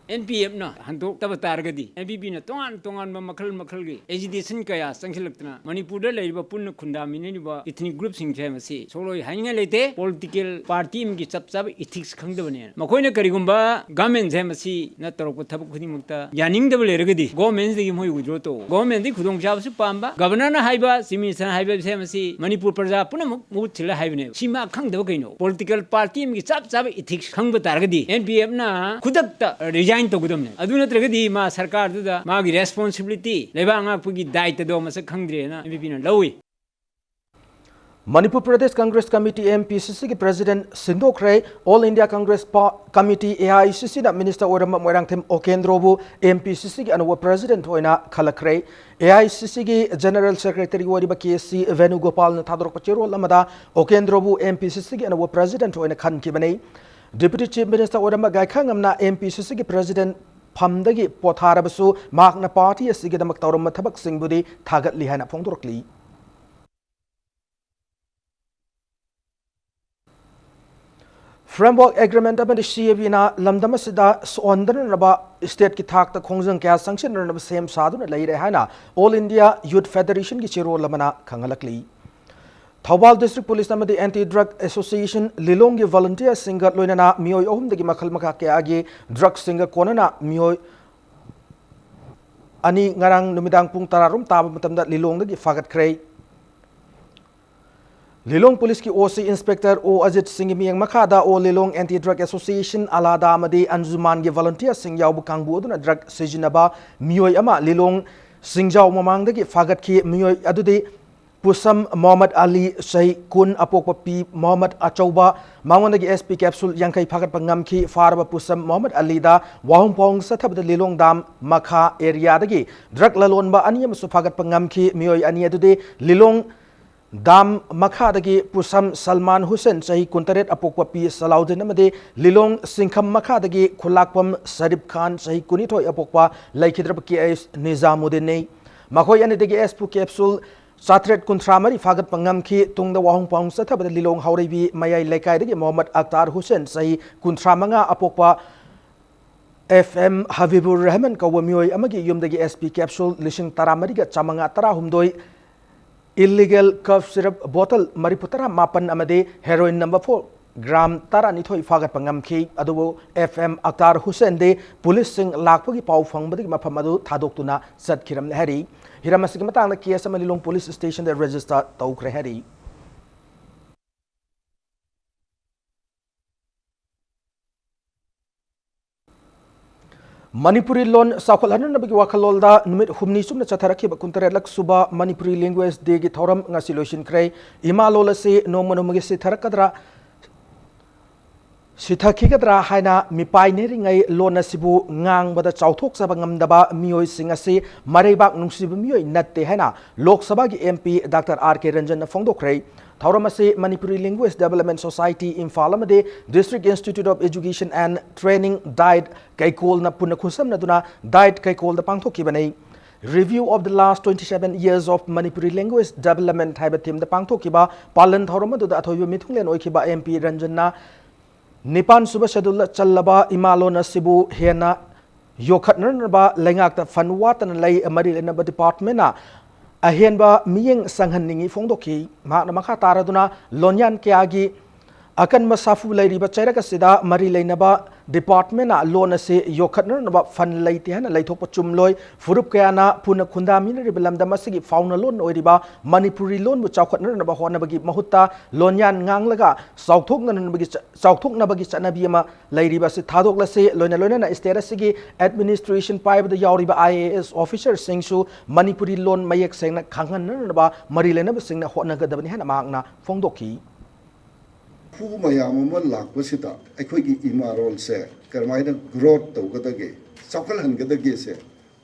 NPFꯅ ꯍꯟꯗꯣꯛꯇꯕ ꯇꯥꯔꯒꯗꯤ, NPPꯅ ꯇꯣꯉꯥꯟ ꯇꯣꯉꯥꯟꯕ ꯃꯈꯜ ꯃꯈꯜꯒꯤ agitation ꯀꯌꯥ ꯆꯪꯁꯤꯜꯂꯛꯇꯅ ꯃꯅꯤꯄꯨꯔꯗ ꯂꯩꯔꯤꯕ ꯄꯨꯟꯅ ꯈꯨꯟꯗꯥꯃꯤꯟꯅꯔꯤꯕ ethnic groupꯁꯤꯡꯁꯦ ꯃꯁꯤ ꯁꯣꯛꯂꯣꯏ ꯍꯥꯏꯅꯤꯡꯉꯥꯏ ꯂꯩꯇꯦ꯫ Political party ꯑꯃꯒꯤ ꯆꯞ ꯆꯥꯕ ethics ꯈꯪꯗꯕꯅꯦꯅ꯫ ꯃꯈꯣꯏꯅ ꯀꯔꯤꯒꯨꯝꯕ governmentꯁꯦ ꯃꯁꯤꯅ ꯇꯧꯔꯛꯄ ꯊꯕꯛ ꯈꯨꯗꯤꯡꯃꯛꯇ ꯌꯥꯅꯤꯡꯗꯕ ꯂꯩꯔꯒꯗꯤ governmentꯗꯒꯤ ꯃꯣꯏ withdraw ꯇꯧ꯫ Governmentꯗꯒꯤ ꯈꯨꯗꯣꯡꯆꯥꯕꯁꯨ ꯄꯥꯝꯕ, governorꯅ ꯍꯥꯏꯕ, chief ministerꯅ ꯍꯥꯏꯕꯁꯦ ꯃꯁꯤ ꯃꯅꯤꯄꯨꯔ ꯄ꯭ꯔꯖꯥ ꯄꯨꯝꯅꯃꯛ ꯃꯍꯨꯠ ꯁꯤꯜꯂꯦ ꯍꯥꯏꯕꯅꯦꯕ꯫ ꯁꯤ ꯃꯥ ꯈꯪꯗꯕ ꯀꯩꯅꯣ? Political party ꯑꯃꯒꯤ ꯆꯞ ꯆꯥꯕ ethics ꯈꯪꯕ ꯇꯥꯔꯒꯗꯤ NPFꯅ ꯈꯨꯗꯛꯇ resign ꯇꯧꯒꯗꯕꯅꯦ꯫ ꯑꯗꯨ ꯅꯠꯇ꯭ꯔꯒꯗꯤ ꯃꯥ ꯁꯔꯀꯥꯔꯗꯨꯗ ꯃꯥꯒꯤ responsibility, ꯂꯩꯕꯥꯛ ꯉꯥꯛꯄꯒꯤ ꯗꯥꯏꯇꯗꯣ ꯃꯁꯛ ꯈꯪꯗ꯭ꯔꯦꯅ NPPꯅ ꯂꯧꯏ꯫ ꯃꯅꯤꯄꯨꯔ ꯄ꯭ꯔꯗꯦꯁ ꯀꯪꯒ꯭ꯔꯦꯁ ꯀꯃꯤꯇꯤ, MPCCꯒꯤ president ꯁꯤꯟꯗꯣꯛꯈ꯭ꯔꯦ꯫ All India Congress Pa-, Committee, AICCꯅ minister ꯑꯣꯏꯔꯝꯕ ꯃꯣꯏꯔꯥꯡꯊꯦꯝ ꯑꯣꯀꯦꯟꯗ꯭ꯔꯣꯕꯨ MPCCꯒꯤ ꯑꯅꯧꯕ president ꯑꯣꯏꯅ ꯈꯜꯂꯛꯈ꯭ꯔꯦ꯫ AICCꯒꯤ general secretary ꯑꯣꯏꯔꯤꯕ KC ꯚꯦꯅꯨꯒꯣꯄꯥꯜꯅ ꯊꯥꯗꯣꯔꯛꯄ ꯆꯦꯔꯣꯜ ꯑꯃꯗ ꯑꯣꯀꯦꯟꯗ꯭ꯔꯣꯕꯨ MPCCꯒꯤ ꯑꯅꯧꯕ president ꯑꯣꯏꯅ ꯈꯟꯈꯤꯕꯅꯤ꯫ Deputy Chief Minister ꯑꯣꯏꯔꯝꯕ ꯒꯥꯏꯈꯥꯉꯝꯅ MPCCꯒꯤ president ꯐꯝꯗꯒꯤ ꯄꯣꯊꯥꯔꯕꯁꯨ ꯃꯍꯥꯛꯅ party ꯑꯁꯤꯒꯤꯗꯃꯛ ꯇꯧꯔꯝꯕ ꯊꯕꯛꯁꯤꯡꯕꯨꯗꯤ ꯊꯥꯒꯠꯂꯤ ꯍꯥꯏꯅ ꯐꯣꯡꯗꯣꯔꯛꯂꯤ꯫ Framework Agreement ꯑꯃꯗꯤ CABꯅ ꯂꯝꯗꯝ ꯑꯁꯤꯗ ꯁꯣꯛꯍꯟꯗꯅꯅꯕ stateꯀꯤ ꯊꯥꯛꯇ ꯈꯣꯡꯖꯪ ꯀꯌꯥ ꯆꯪꯁꯤꯟꯅꯅꯕ ꯁꯦꯝ ꯁꯥꯗꯨꯅ ꯂꯩꯔꯦ ꯍꯥꯏꯅ All India Youth Federationꯒꯤ ꯆꯦꯔꯣꯜ ꯑꯃꯅ ꯈꯪꯍꯜꯂꯛꯂꯤ꯫ ꯊꯧꯕꯥꯜ District Police ꯑꯃꯗꯤ Anti Drug Association ꯂꯤꯂꯣꯡꯒꯤ volunteerꯁꯤꯡꯒ ꯂꯣꯏꯅꯅ ꯃꯤꯑꯣꯏ ꯑꯍꯨꯝꯗꯒꯤ ꯃꯈꯜ ꯃꯈꯥ ꯀꯌꯥꯒꯤ drugꯁꯤꯡꯒ ꯀꯣꯟꯅꯅ ꯃꯤꯑꯣꯏ ꯑꯅꯤ ꯉꯔꯥꯡ ꯅꯨꯃꯤꯗꯥꯡ ꯄꯨꯡ ꯇꯔꯥꯔꯣꯝ ꯇꯥꯕ ꯃꯇꯝꯗ ꯂꯤꯂꯣꯡꯗꯒꯤ ꯐꯥꯒꯠꯈ꯭ꯔꯦ꯫ ꯂꯤꯂꯣꯡ ꯄꯨꯂꯤꯁꯀꯤ OC Inspector O ꯑꯖꯤꯠ ꯁꯤꯡꯒꯤ ꯃꯤꯠꯌꯦꯡ ꯃꯈꯥꯗ All Lilong Anti Drug Association, ꯑꯂꯥꯗꯥ ꯑꯃꯗꯤ ꯑꯟꯖꯨꯃꯥꯟꯒꯤ volunteerꯁꯤꯡ ꯌꯥꯎꯕ ꯀꯥꯡꯕꯨ ꯑꯗꯨꯅ drug ꯁꯤꯖꯤꯟꯅꯕ ꯃꯤꯑꯣꯏ ꯑꯃ ꯂꯤꯂꯣꯡ ꯁꯤꯡꯖꯥꯎ ꯃꯃꯥꯡꯗꯒꯤ ꯐꯥꯒꯠꯈꯤ꯫ ꯃꯤꯑꯣꯏ ꯑꯗꯨꯗꯤ ꯄꯨꯁꯝ ꯃꯣꯍꯝꯃꯗ ꯑꯂꯤ, ꯆꯍꯤ ꯀꯨꯟ, ꯑꯄꯣꯛꯄ ꯄꯤ ꯃꯣꯍꯝꯃꯗ ꯑꯆꯧꯕ, ꯃꯉꯣꯟꯗꯒꯤ ꯑꯦꯁ ꯄꯤ ꯀꯦꯞꯁꯨꯜ ꯌꯥꯡꯈꯩ ꯐꯥꯒꯠꯄ ꯉꯝꯈꯤ꯫ ꯐꯥꯔꯕ ꯄꯨꯁꯝ ꯃꯣꯍꯝꯃꯗ ꯑꯂꯤꯗ ꯋꯥꯍꯣꯡ ꯄꯥꯎꯍꯣꯡ ꯆꯠꯊꯕꯗ ꯂꯤꯂꯣꯡ ꯗꯥꯝ ꯃꯈꯥ ꯑꯦꯔꯤꯌꯥꯗꯒꯤ ꯗ꯭ꯔꯒ ꯂꯂꯣꯟꯕ ꯑꯅꯤ ꯑꯃꯁꯨ ꯐꯥꯒꯠꯄ ꯉꯝꯈꯤ꯫ ꯃꯤꯑꯣꯏ ꯑꯅꯤ ꯑꯗꯨꯗꯤ ꯂꯤꯂꯣꯡ ꯗꯥꯝ ꯃꯈꯥꯗꯒꯤ ꯄꯨꯁꯝ ꯁꯜꯃꯥꯟ ꯍꯨꯁꯦꯟ, ꯆꯍꯤ ꯀꯨꯟꯇꯔꯦꯠ, ꯑꯄꯣꯛꯄ ꯄꯤ ꯁꯂꯥꯎꯗꯤꯟ, ꯑꯃꯗꯤ ꯂꯤꯂꯣꯡ ꯁꯤꯡꯈꯝ ꯃꯈꯥꯗꯒꯤ ꯈꯨꯂꯥꯛꯄꯝ ꯁꯔꯤꯞ ꯈꯥꯟ, ꯆꯍꯤ ꯀꯨꯟꯅꯤꯊꯣꯏ, ꯑꯄꯣꯛꯄ ꯂꯩꯈꯤꯗ꯭ꯔꯕ ꯀꯦ ꯑꯩꯆ ꯅꯤꯖꯥꯃꯨꯗꯤꯟꯅꯤ꯫ ꯃꯈꯣꯏ ꯑꯅꯤꯗꯒꯤ ꯑꯦꯁ ꯄꯤ ꯀꯦꯞꯁꯨꯜ ꯆꯥꯇ꯭ꯔꯦꯠ ꯀꯨꯟꯊ꯭ꯔꯥ ꯃꯔꯤ ꯐꯥꯒꯠꯄ ꯉꯝꯈꯤ꯫ ꯇꯨꯡꯗ ꯋꯥꯍꯣꯡ ꯄꯥꯎꯍꯣꯡ ꯆꯠꯊꯕꯗ ꯂꯤꯂꯣꯡ ꯍꯥꯎꯔꯩꯕꯤ ꯃꯌꯥꯏ ꯂꯩꯀꯥꯏꯗꯒꯤ ꯃꯣꯍꯝꯃꯗ ꯑꯛꯇꯥꯔ ꯍꯨꯁꯦꯟ, ꯆꯍꯤ ꯀꯨꯟꯊ꯭ꯔꯥ ꯃꯉꯥ, ꯑꯄꯣꯛꯄ ꯑꯦꯐ ꯑꯦꯝ ꯍꯕꯤꯕꯨꯔ ꯔꯍꯃꯟ ꯀꯧꯕ ꯃꯤꯑꯣꯏ ꯑꯃꯒꯤ ꯌꯨꯝꯗꯒꯤ ꯑꯦꯁ ꯄꯤ ꯀꯦꯞꯁꯨꯜ ꯂꯤꯁꯤꯡ ꯇꯔꯥꯃꯔꯤꯒ ꯆꯥꯃꯉꯥ ꯇꯔꯥꯍꯨꯝꯗꯣꯏ, ꯏꯂꯤꯒꯦꯜ ꯀꯐ ꯁꯤꯔꯞ ꯕꯣꯇꯜ ꯃꯔꯤꯐꯨ ꯇꯔꯥꯃꯥꯄꯟ ꯑꯃꯗꯤ ꯍꯦꯔꯣꯏꯟ ꯅꯝꯕꯔ ꯐꯣꯔ ꯒ꯭ꯔꯥꯝ ꯇꯔꯥꯅꯤꯊꯣꯏ ꯐꯥꯒꯠꯄ ꯉꯝꯈꯤ꯫ ꯑꯗꯨꯕꯨ ꯑꯦꯐ ꯑꯦꯝ ꯑꯛꯇꯥꯔ ꯍꯨꯁꯦꯟꯗꯤ ꯄꯨꯂꯤꯁꯁꯤꯡ ꯂꯥꯛꯄꯒꯤ ꯄꯥꯎ ꯐꯪꯕꯗꯒꯤ ꯃꯐꯝ ꯑꯗꯨ ꯊꯥꯗꯣꯛꯇꯨꯅ ꯆꯠꯈꯤꯔꯝꯂꯦ ꯍꯥꯏꯔꯤ꯫ ꯍꯤꯔꯝ ꯑꯁꯤꯒꯤ ꯃꯇꯥꯡꯗ ꯀꯦꯁ ꯑꯃ ꯂꯤꯂꯣꯡ ꯄꯨꯂꯤꯁ ꯁ꯭ꯇꯦꯁꯟꯗ ꯔꯦꯖꯤꯁꯇꯔ ꯇꯧꯈ꯭ꯔꯦ ꯍꯥꯏꯔꯤ꯫ ꯃꯅꯤꯄꯨꯔꯤ ꯂꯣꯟ ꯆꯥꯎꯈꯠꯍꯟꯅꯕꯒꯤ ꯋꯥꯈꯜꯂꯣꯟꯗ ꯅꯨꯃꯤꯠ ꯍꯨꯝꯅꯤ ꯆꯨꯞꯅ ꯆꯠꯊꯔꯛꯈꯤꯕ ꯀꯨꯟꯇꯔꯦꯠꯂꯛ ꯁꯨꯕ ꯃꯅꯤꯄꯨꯔꯤ ꯂꯦꯡꯒ꯭ꯋꯦꯖ ꯗꯦꯒꯤ ꯊꯧꯔꯝ ꯉꯁꯤ ꯂꯣꯏꯁꯤꯟꯈ꯭ꯔꯦ꯫ ꯏꯃꯥ ꯂꯣꯟ ꯑꯁꯤ ꯅꯣꯡꯃ ꯅꯣꯡꯃꯒꯤ ꯁꯤꯊꯔꯛꯀꯗ꯭ꯔꯥ, ꯁꯤꯊꯈꯤꯒꯗ꯭ꯔꯥ ꯍꯥꯏꯅ ꯃꯤꯄꯥꯏꯅꯔꯤꯉꯩ ꯂꯣꯟ ꯑꯁꯤꯕꯨ ꯉꯥꯡꯕꯗ ꯆꯥꯎꯊꯣꯛꯆꯕ ꯉꯝꯗꯕ ꯃꯤꯑꯣꯏꯁꯤꯡ ꯑꯁꯤ ꯃꯔꯩꯕꯥꯛ ꯅꯨꯡꯁꯤꯕ ꯃꯤꯑꯣꯏ ꯅꯠꯇꯦ ꯍꯥꯏꯅ ꯂꯣꯛ ꯁꯚꯥꯒꯤ M P doctor R K ꯔꯟꯖꯟꯅ ꯐꯣꯡꯗꯣꯛꯈ꯭ꯔꯦ꯫ ꯊꯧꯔꯝ ꯑꯁꯤ Manipuri language development society Imphal ꯑꯃꯗꯤ district institute of education and training, DIET, ꯀꯩꯀꯣꯜꯅ ꯄꯨꯟꯅ ꯈꯨꯠꯁꯝꯅꯗꯨꯅ ꯗꯥꯏꯠ ꯀꯩꯀꯣꯜꯗ ꯄꯥꯡꯊꯣꯛꯈꯤꯕꯅꯤ꯫ Review of the last twenty seven years of Manipuri language development ꯍꯥꯏꯕ ꯊꯤꯝꯗ ꯄꯥꯡꯊꯣꯛꯈꯤꯕ ꯄꯥꯂꯟ ꯊꯧꯔꯝ ꯑꯗꯨꯗ ꯑꯊꯣꯏꯕ ꯃꯤꯊꯨꯡꯂꯦꯟ ꯑꯣꯏꯈꯤꯕ ꯑꯦꯝ ꯄꯤ ꯔꯟꯖꯟꯅ ꯅꯤꯄꯥꯟ ꯁꯨꯕ ꯁꯦꯗꯨꯜꯗ ꯆꯜꯂꯕ ꯏꯃꯥ ꯂꯣꯟ ꯑꯁꯤꯕꯨ ꯍꯦꯟꯅ ꯌꯣꯛꯈꯠꯅꯅꯕ ꯂꯩꯉꯥꯛꯇ ꯐꯟ ꯋꯥꯠꯇꯅ ꯂꯩ, ꯃꯔꯤ ꯂꯩꯅꯕ ꯗꯤꯄꯥꯔꯠꯃꯦꯟꯅ ꯑꯍꯦꯟꯕ ꯃꯤꯠꯌꯦꯡ ꯆꯪꯍꯟꯅꯤꯡꯏ ꯐꯣꯡꯗꯣꯛꯈꯤ꯫ ꯃꯍꯥꯛꯅ ꯃꯈꯥ ꯇꯥꯔꯗꯨꯅ ꯂꯣꯟꯌꯥꯟ ꯀꯌꯥꯒꯤ ꯑꯀꯟꯕ ꯁꯥꯐꯨ ꯂꯩꯔꯤꯕ ꯆꯩꯔꯛ ꯑꯁꯤꯗ ꯃꯔꯤ ꯂꯩꯅꯕ ꯗꯤꯄꯥꯔꯠꯃꯦꯟꯅ ꯂꯣꯟ ꯑꯁꯤ ꯌꯣꯛꯈꯠꯅꯅꯕ ꯐꯟ ꯂꯩꯇꯦ ꯍꯥꯏꯅ ꯂꯩꯊꯣꯛꯄ ꯆꯨꯝꯂꯣꯏ꯫ ꯐꯨꯔꯨꯞ ꯀꯌꯥꯅ ꯄꯨꯟꯅ ꯈꯨꯟꯗꯥꯃꯤꯟꯅꯔꯤꯕ ꯂꯝꯗꯝ ꯑꯁꯤꯒꯤ ꯐꯥꯎꯅ ꯂꯣꯟ ꯑꯣꯏꯔꯤꯕ ꯃꯅꯤꯄꯨꯔꯤ ꯂꯣꯟꯕꯨ ꯆꯥꯎꯈꯠꯅꯅꯕ ꯍꯣꯠꯅꯕꯒꯤ ꯃꯍꯨꯠꯇ ꯂꯣꯟꯌꯥꯟ ꯉꯥꯡꯂꯒ ꯆꯥꯎꯊꯣꯛꯅꯅꯕꯒꯤ ꯆ-, ꯆꯥꯎꯊꯣꯛꯅꯕꯒꯤ ꯆꯠꯅꯕꯤ ꯑꯃ ꯂꯩꯔꯤꯕ ꯑꯁꯤ ꯊꯥꯗꯣꯛꯂꯁꯤ꯫ ꯂꯣꯏꯅ ꯂꯣꯏꯅꯅ state ꯑꯁꯤꯒꯤ administration ꯄꯥꯏꯕꯗ ꯌꯥꯎꯔꯤꯕ I A S officerꯁꯤꯡꯁꯨ ꯃꯅꯤꯄꯨꯔꯤ ꯂꯣꯟ ꯃꯌꯦꯛ ꯁꯦꯡꯅ ꯈꯪꯍꯟꯅꯅꯕ ꯃꯔꯤ ꯂꯩꯅꯕꯁꯤꯡꯅ ꯍꯣꯠꯅꯒꯗꯕꯅꯤ ꯍꯥꯏꯅ ꯃꯍꯥꯛꯅ ꯐꯣꯡꯗꯣꯛꯈꯤ꯫ ꯈꯨ ꯃꯌꯥꯝ ꯑꯃ ꯂꯥꯛꯄꯁꯤꯗ ꯑꯩꯈꯣꯏꯒꯤ ꯏꯃꯥꯔꯣꯜꯁꯦ ꯀꯔꯝꯍꯥꯏꯅ growth ꯇꯧꯒꯗꯒꯦ, ꯆꯥꯎꯈꯠꯍꯟꯒꯗꯒꯦꯁꯦ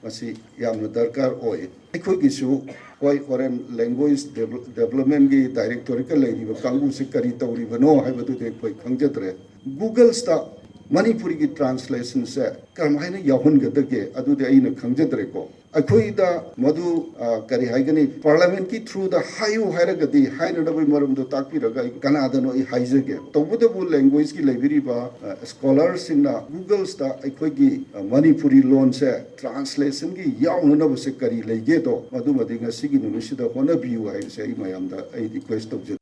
ꯃꯁꯤ ꯌꯥꯝꯅ ꯗꯔꯀꯥꯔ ꯑꯣꯏ꯫ ꯑꯩꯈꯣꯏꯒꯤꯁꯨ, ꯍꯣꯏ, foreign language devel-, developmentꯀꯤ directorateꯀ ꯂꯩꯔꯤꯕ ꯀꯥꯡꯕꯨꯁꯤ ꯀꯔꯤ ꯇꯧꯔꯤꯕꯅꯣ ꯍꯥꯏꯕꯗꯨꯗꯤ ꯑꯩꯈꯣꯏ ꯈꯪꯖꯗ꯭ꯔꯦ꯫ Googleꯁꯇ ꯃꯅꯤꯄꯨꯔꯤꯒꯤ translationꯁꯦ ꯀꯔꯝꯍꯥꯏꯅ ꯌꯥꯎꯍꯟꯒꯗꯒꯦ ꯑꯗꯨꯗꯤ ꯑꯩꯅ ꯈꯪꯖꯗ꯭ꯔꯦꯀꯣ꯫ ꯑꯩꯈꯣꯏꯗ ꯃꯗꯨ, ꯑ, ꯀꯔꯤ ꯍꯥꯏꯒꯅꯤ, parliamentꯀꯤ throughꯗ ꯍꯥꯏꯌꯨ ꯍꯥꯏꯔꯒꯗꯤ ꯍꯥꯏꯅꯅꯕꯒꯤ ꯃꯔꯝꯗꯣ ꯇꯥꯛꯄꯤꯔꯒ ꯑꯩ ꯀꯅꯥꯗꯅꯣ ꯑꯩ ꯍꯥꯏꯖꯒꯦ꯫ ꯇꯧꯕꯇꯕꯨ languageꯀꯤ ꯂꯩꯕꯤꯔꯤꯕ, ꯑ, scholarꯁꯤꯡꯅ Googleꯁꯇ ꯑꯩꯈꯣꯏꯒꯤ, ꯑ, ꯃꯅꯤꯄꯨꯔꯤ ꯂꯣꯟꯁꯦ translationꯒꯤ ꯌꯥꯎꯅꯅꯕꯁꯦ ꯀꯔꯤ ꯂꯩꯒꯦꯗꯣ ꯃꯗꯨꯃꯗꯤ ꯉꯁꯤꯒꯤ ꯅꯨꯃꯤꯠꯁꯤꯗ ꯍꯣꯠꯅꯕꯤꯌꯨ ꯍꯥꯏꯕꯁꯦ ꯑꯩ ꯃꯌꯥꯝꯗ ꯑꯩ request ꯇꯧꯖꯔꯤ꯫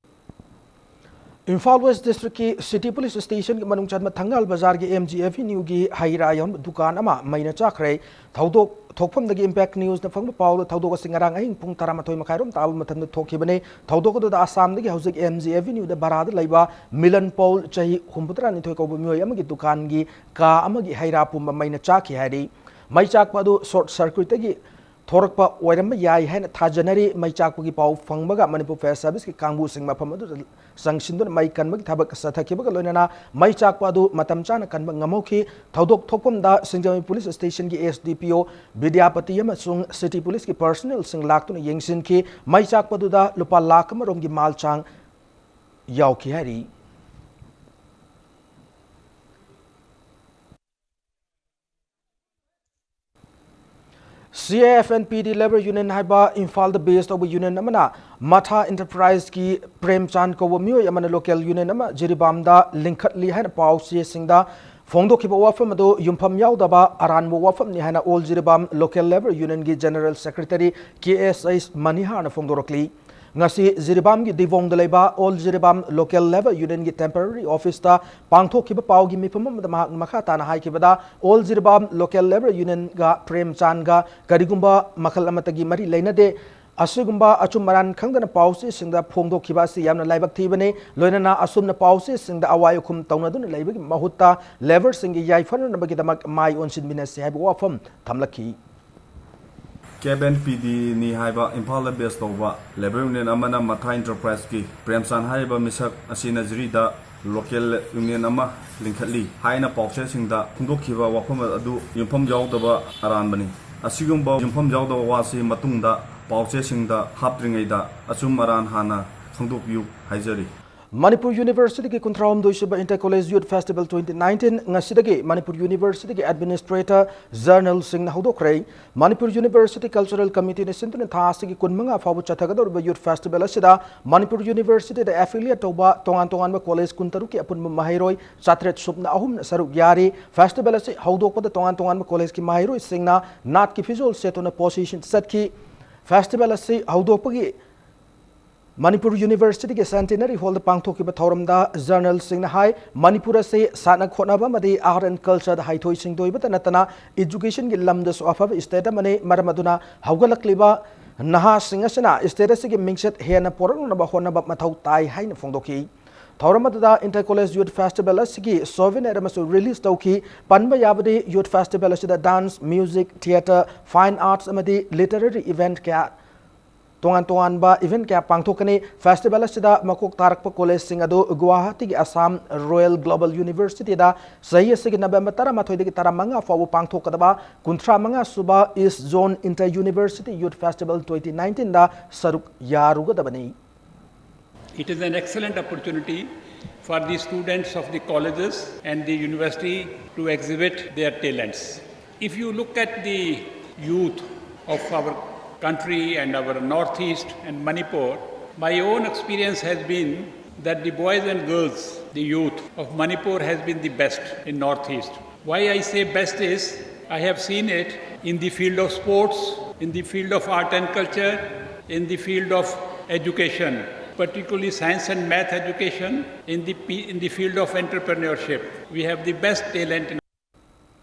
ꯏꯝꯐꯥꯜ West Districtꯀꯤ City Police Stationꯒꯤ ꯃꯅꯨꯡ ꯆꯟꯕ ꯊꯪꯒꯥꯜ ꯕꯖꯥꯔꯒꯤ M G Avenueꯒꯤ ꯍꯩ ꯔꯥ ꯌꯣꯟꯕ ꯗꯨꯀꯥꯟ ꯑꯃ ꯃꯩꯅ ꯆꯥꯛꯈ꯭ꯔꯦ꯫ ꯊꯧꯗꯣꯛ ꯊꯣꯛꯐꯝꯗꯒꯤ Impact Newsꯅ ꯐꯪꯕ ꯄꯥꯎꯗ ꯊꯧꯗꯣꯛ ꯑꯁꯤ ꯉꯔꯥꯡ ꯑꯍꯤꯡ ꯄꯨꯡ ꯇꯔꯥꯃꯥꯊꯣꯏ ꯃꯈꯥꯏꯔꯣꯝ ꯇꯥꯕ ꯃꯇꯝꯗ ꯊꯣꯛꯈꯤꯕꯅꯤ꯫ ꯊꯧꯗꯣꯛ ꯑꯗꯨꯗ ꯑꯁꯥꯝꯗꯒꯤ ꯍꯧꯖꯤꯛ M G Avenueꯗ ꯚꯔꯥꯗ ꯂꯩꯕ ꯃꯤꯂꯟ ꯄꯧꯜ, ꯆꯍꯤ ꯍꯨꯝꯐꯨꯇꯔꯥꯅꯤꯊꯣꯏ ꯀꯧꯕ ꯃꯤꯑꯣꯏ ꯑꯃꯒꯤ ꯗꯨꯀꯥꯟꯒꯤ ꯀꯥ ꯑꯃꯒꯤ ꯍꯩ ꯔꯥ ꯄꯨꯝꯕ ꯃꯩꯅ ꯆꯥꯛꯈꯤ ꯍꯥꯏꯔꯤ꯫ ꯃꯩ ꯆꯥꯛꯄ ꯑꯗꯨ short circuitꯇꯒꯤ ꯊꯣꯔꯛꯄ ꯑꯣꯏꯔꯝꯕ ꯌꯥꯏ ꯍꯥꯏꯅ ꯊꯥꯖꯅꯔꯤ꯫ ꯃꯩ ꯆꯥꯛꯄꯒꯤ ꯄꯥꯎ ꯐꯪꯕꯒ Manipur Fire Serviceꯀꯤ ꯀꯥꯡꯕꯨꯁꯤꯡ ꯃꯐꯝ ꯑꯗꯨꯗ ꯆꯪꯁꯤꯟꯗꯨꯅ ꯃꯩ ꯀꯟꯕꯒꯤ ꯊꯕꯛ ꯆꯠꯊꯈꯤꯕꯒ ꯂꯣꯏꯅꯅ ꯃꯩ ꯆꯥꯛꯄ ꯑꯗꯨ ꯃꯇꯝ ꯆꯥꯅ ꯀꯟꯕ ꯉꯝꯍꯧꯈꯤ꯫ ꯊꯧꯗꯣꯛ ꯊꯣꯛꯐꯝꯗ ꯁꯤꯡꯖꯃꯩ Police Stationꯒꯤ S D P O Bidyapati ꯑꯃꯁꯨꯡ City Policeꯀꯤ personnelꯁꯤꯡ ꯂꯥꯛꯇꯨꯅ ꯌꯦꯡꯁꯤꯟꯈꯤ꯫ ꯃꯩ ꯆꯥꯛꯄꯗꯨꯗ ꯂꯨꯄꯥ ꯂꯥꯈ ꯑꯃꯔꯣꯝꯒꯤ ꯃꯥꯜ ꯆꯥꯡ ꯌꯥꯎꯈꯤ ꯍꯥꯏꯔꯤ꯫ C A F N P D Labour Union ꯍꯥꯏꯕ ꯏꯝꯐꯥꯜꯗ base ꯇꯧꯕ union ꯑꯃꯅ ꯃꯊꯥ Enterpriseꯀꯤ ꯄ꯭ꯔꯦꯝꯆꯥꯟ ꯀꯧꯕ ꯃꯤꯑꯣꯏ ꯑꯃꯅ local union ꯑꯃ ꯖꯤꯔꯤꯕꯥꯝꯗ ꯂꯤꯡꯈꯠꯂꯤ ꯍꯥꯏꯅ ꯄꯥꯎ ꯆꯦꯁꯤꯡꯗ ꯐꯣꯡꯗꯣꯛꯈꯤꯕ ꯋꯥꯐꯝ ꯑꯗꯨ ꯌꯨꯝꯐꯝ ꯌꯥꯎꯗꯕ ꯑꯔꯥꯟꯕ ꯋꯥꯐꯝꯅꯤ ꯍꯥꯏꯅ All Jiribam Local Labour Unionꯒꯤ General Secretary K S H ꯃꯅꯤꯍꯥꯔꯅ ꯐꯣꯡꯗꯣꯔꯛꯂꯤ꯫ ꯉꯁꯤ ꯖꯤꯔꯤꯕꯥꯝꯒꯤ ꯗꯤꯕꯣꯡꯗ ꯂꯩꯕ All Jiribam Local Labour Union ꯒꯤ temporary office ꯇ ꯄꯥꯡꯊꯣꯛꯈꯤꯕ ꯄꯥꯎꯒꯤ ꯃꯤꯐꯝ ꯑꯃꯗ ꯃꯍꯥꯛꯅ ꯃꯈꯥ ꯇꯥꯅ ꯍꯥꯏꯈꯤꯕꯗ, All Jiribam Local Labour Union ꯒ ꯄ꯭ꯔꯦꯝꯆꯥꯟꯒ ꯀꯔꯤꯒꯨꯝꯕ ꯃꯈꯜ ꯑꯃꯠꯇꯒꯤ ꯃꯔꯤ ꯂꯩꯅꯗꯦ꯫ ꯑꯁꯤꯒꯨꯝꯕ ꯑꯆꯨꯝ ꯑꯔꯥꯟ ꯈꯪꯗꯅ ꯄꯥꯎꯆꯦꯁꯤꯡꯗ ꯐꯣꯡꯗꯣꯛꯈꯤꯕ ꯑꯁꯤ ꯌꯥꯝꯅ ꯂꯥꯏꯕꯛ ꯊꯤꯕꯅꯤ꯫ ꯂꯣꯏꯅꯅ ꯑꯁꯨꯝꯅ ꯄꯥꯎꯆꯦꯁꯤꯡꯗ ꯑꯋꯥꯏ ꯑꯈꯨꯝ ꯇꯧꯅꯗꯨꯅ ꯂꯩꯕꯒꯤ ꯃꯍꯨꯠꯇ labour ꯁꯤꯡꯒꯤ ꯌꯥꯏꯐꯅꯅꯕꯒꯤꯗꯃꯛ ꯃꯥꯏ ꯑꯣꯟꯁꯤꯟꯃꯤꯟꯅꯁꯤ ꯍꯥꯏꯕ ꯋꯥꯐꯝ ꯊꯝꯂꯛꯈꯤ꯫ ꯀꯦꯞ ꯑꯦꯟ ꯄꯤ ꯗꯤ ꯅꯤ ꯍꯥꯏꯕ ꯏꯝꯐꯥꯜꯗ ꯕꯦꯁ ꯇꯧꯕ ꯂꯦꯕꯔ ꯌꯨꯅꯤꯌꯟ ꯑꯃꯅ ꯃꯊꯥ ꯏꯟꯇꯔꯄ꯭ꯔꯥꯏꯖꯀꯤ ꯄ꯭ꯔꯦꯝꯆꯥꯟ ꯍꯥꯏꯔꯤꯕ ꯃꯤꯁꯛ ꯑꯁꯤꯅ ꯖꯤꯔꯤꯗ ꯂꯣꯀꯦꯜ ꯌꯨꯅꯤꯌꯟ ꯑꯃ ꯂꯤꯡꯈꯠꯂꯤ ꯍꯥꯏꯅ ꯄꯥꯎꯆꯦꯁꯤꯡꯗ ꯐꯣꯡꯗꯣꯛꯈꯤꯕ ꯋꯥꯐꯝ ꯑꯗꯨ ꯌꯨꯝꯐꯝ ꯌꯥꯎꯗꯕ ꯑꯔꯥꯟꯕꯅꯤ꯫ ꯑꯁꯤꯒꯨꯝꯕ ꯌꯨꯝꯐꯝ ꯌꯥꯎꯗꯕ ꯋꯥꯁꯤ ꯃꯇꯨꯡꯗ ꯄꯥꯎꯆꯦꯁꯤꯡꯗ ꯍꯥꯞꯇ꯭ꯔꯤꯉꯩꯗ ꯑꯆꯨꯝ ꯑꯔꯥꯟ ꯍꯥꯟꯅ ꯈꯪꯗꯣꯛꯄꯤꯌꯨ ꯍꯥꯏꯖꯔꯤ꯫ ꯃꯅꯤꯄꯨꯔ ꯌꯨꯅꯤꯚꯔꯁꯤꯇꯤꯒꯤ ꯀꯨꯟꯊ꯭ꯔꯥꯍꯨꯝꯗꯣꯏ ꯁꯨꯕ Inter College Youth Festival twenty nineteen ꯉꯁꯤꯗꯒꯤ ꯃꯅꯤꯄꯨꯔ ꯌꯨꯅꯤꯚꯔꯁꯤꯇꯤꯒꯤ ꯑꯦꯗꯃꯤꯅꯤꯁꯇ꯭ꯔꯦꯇꯔ ꯖꯔꯅꯦꯜꯁꯤꯡꯅ ꯍꯧꯗꯣꯛꯈ꯭ꯔꯦ꯫ ꯃꯅꯤꯄꯨꯔ ꯌꯨꯅꯤꯚꯔꯁꯤꯇꯤ ꯀꯜꯆꯔꯦꯜ ꯀꯃꯤꯇꯤꯅ ꯁꯤꯟꯗꯨꯅ ꯊꯥ ꯑꯁꯤꯒꯤ ꯀꯨꯟꯃꯉꯥ ꯐꯥꯎꯕ ꯆꯠꯊꯒꯗꯧꯔꯤꯕ ꯌꯨꯠ ꯐꯦꯁꯇꯤꯚꯦꯜ ꯑꯁꯤꯗ ꯃꯅꯤꯄꯨꯔ ꯌꯨꯅꯤꯚꯔꯁꯤꯇꯤꯗ ꯑꯦꯐꯤꯂꯤꯌꯦꯠ ꯇꯧꯕ ꯇꯣꯉꯥꯟ ꯇꯣꯉꯥꯟꯕ ꯀꯣꯂꯦꯖ ꯀꯨꯟꯇꯔꯨꯛꯀꯤ ꯑꯄꯨꯟꯕ ꯃꯍꯩꯔꯣꯏ ꯆꯥꯇ꯭ꯔꯦꯠ ꯁꯨꯞꯅ ꯑꯍꯨꯝꯅ ꯁꯔꯨꯛ ꯌꯥꯔꯤ꯫ ꯐꯦꯁꯇꯤꯚꯦꯜ ꯑꯁꯤ ꯍꯧꯗꯣꯛꯄꯗ ꯇꯣꯉꯥꯟ ꯇꯣꯉꯥꯟꯕ ꯀꯣꯂꯦꯖꯀꯤ ꯃꯍꯩꯔꯣꯏꯁꯤꯡꯅ ꯅꯥꯠꯀꯤ ꯐꯤꯖꯣꯜ ꯁꯦꯠꯇꯨꯅ ꯄ꯭ꯔꯣꯁꯦꯁꯟ ꯆꯠꯈꯤ꯫ ꯐꯦꯁꯇꯤꯚꯦꯜ ꯑꯁꯤ ꯍꯧꯗꯣꯛꯄꯒꯤ ꯃꯅꯤꯄꯨꯔ ꯌꯨꯅꯤꯚꯔꯁꯤꯇꯤꯒꯤ ꯁꯦꯟꯇꯤꯅꯔꯤ ꯍꯣꯜꯗ ꯄꯥꯡꯊꯣꯛꯈꯤꯕ ꯊꯧꯔꯝꯗ ꯖꯔꯅꯦꯜꯁꯤꯡꯅ ꯍꯥꯏ, ꯃꯅꯤꯄꯨꯔ ꯑꯁꯤ ꯁꯥꯟꯅ ꯈꯣꯠꯅꯕ ꯑꯃꯗꯤ ꯑꯥꯔꯠ ꯑꯦꯟ ꯀꯜꯆꯔꯗ ꯍꯩꯊꯣꯏ ꯁꯤꯡꯊꯣꯏꯕꯇ ꯅꯠꯇꯅ ꯏꯖꯨꯀꯦꯁꯟꯒꯤ ꯂꯝꯗꯁꯨ ꯑꯐꯕ ꯁ꯭ꯇꯦꯠ ꯑꯃꯅꯤ꯫ ꯃꯔꯝ ꯑꯗꯨꯅ ꯍꯧꯒꯠꯂꯛꯂꯤꯕ ꯅꯍꯥꯁꯤꯡ ꯑꯁꯤꯅ ꯁ꯭ꯇꯦꯠ ꯑꯁꯤꯒꯤ ꯃꯤꯡꯆꯠ ꯍꯦꯟꯅ ꯄꯨꯔꯛꯅꯅꯕ ꯍꯣꯠꯅꯕ ꯃꯊꯧ ꯇꯥꯏ ꯍꯥꯏꯅ ꯐꯣꯡꯗꯣꯛꯈꯤ꯫ ꯊꯧꯔꯝ ꯑꯗꯨꯗ ꯏꯟꯇꯔ ꯀꯣꯂꯦꯖ ꯌꯨꯠ ꯐꯦꯁꯇꯤꯚꯦꯜ ꯑꯁꯤꯒꯤ ꯁꯣꯚꯦꯅꯤꯌꯔ ꯑꯃꯁꯨ ꯔꯤꯂꯤꯖ ꯇꯧꯈꯤ꯫ ꯄꯟꯕ ꯌꯥꯕꯗꯤ, ꯌꯨꯠ ꯐꯦꯁꯇꯤꯚꯦꯜ ꯑꯁꯤꯗ ꯗꯥꯟꯁ, ꯃ꯭ꯌꯨꯖꯤꯛ, ꯊꯤꯌꯦꯇꯔ, ꯐꯥꯏꯟ ꯑꯥꯔꯠꯁ ꯑꯃꯗꯤ ꯂꯤꯇꯔꯦꯔꯤ ꯏꯚꯦꯟꯠ ꯀꯌꯥ ꯇꯣꯉꯥꯟ ꯇꯣꯉꯥꯟꯕ ꯏꯚꯦꯟꯠ ꯀꯌꯥ ꯄꯥꯡꯊꯣꯛꯀꯅꯤ꯫ ꯐꯦꯁꯇꯤꯚꯦꯜ ꯑꯁꯤꯗ ꯃꯀꯣꯛ ꯇꯥꯔꯛꯄ ꯀꯣꯂꯦꯖꯁꯤꯡ ꯑꯗꯨ ꯒꯨꯋꯥꯍꯥꯇꯤꯒꯤ ꯑꯁꯥꯝ ꯔꯣꯌꯦꯜ ꯒ꯭ꯂꯣꯕꯜ ꯌꯨꯅꯤꯚꯔꯁꯤꯇꯤꯗ ꯆꯍꯤ ꯑꯁꯤꯒꯤ ꯅꯕꯦꯝꯕꯔ ꯇꯔꯥꯃꯥꯊꯣꯏꯗꯒꯤ ꯇꯔꯥꯃꯉꯥ ꯐꯥꯎꯕ ꯄꯥꯡꯊꯣꯛꯀꯗꯕ ꯀꯨꯟꯊ꯭ꯔꯥ ꯃꯉꯥ ꯁꯨꯕ ꯏꯁ ꯖꯣꯟ ꯏꯟꯇꯔ ꯌꯨꯅꯤꯚꯔꯁꯤꯇꯤ ꯌꯨꯠ ꯐꯦꯁꯇꯤꯚꯦꯜ ꯇ꯭ꯋꯦꯟꯇꯤ ꯅꯥꯏꯟꯇꯤꯟꯗ ꯁꯔꯨꯛ ꯌꯥꯔꯨꯒꯗꯕꯅꯤ꯫ It is an excellent opportunity for the students of the colleges and the university to exhibit their talents. If you look at the youth of our country and our Northeast and Manipur, my own experience has been that the boys and girls, the youth of Manipur has been the best in Northeast. Why I say best is, I have seen it in the field of sports, in the field of art and culture, in the field of education, particularly science and math education in the, pe- in the field of entrepreneurship. We have the best talent in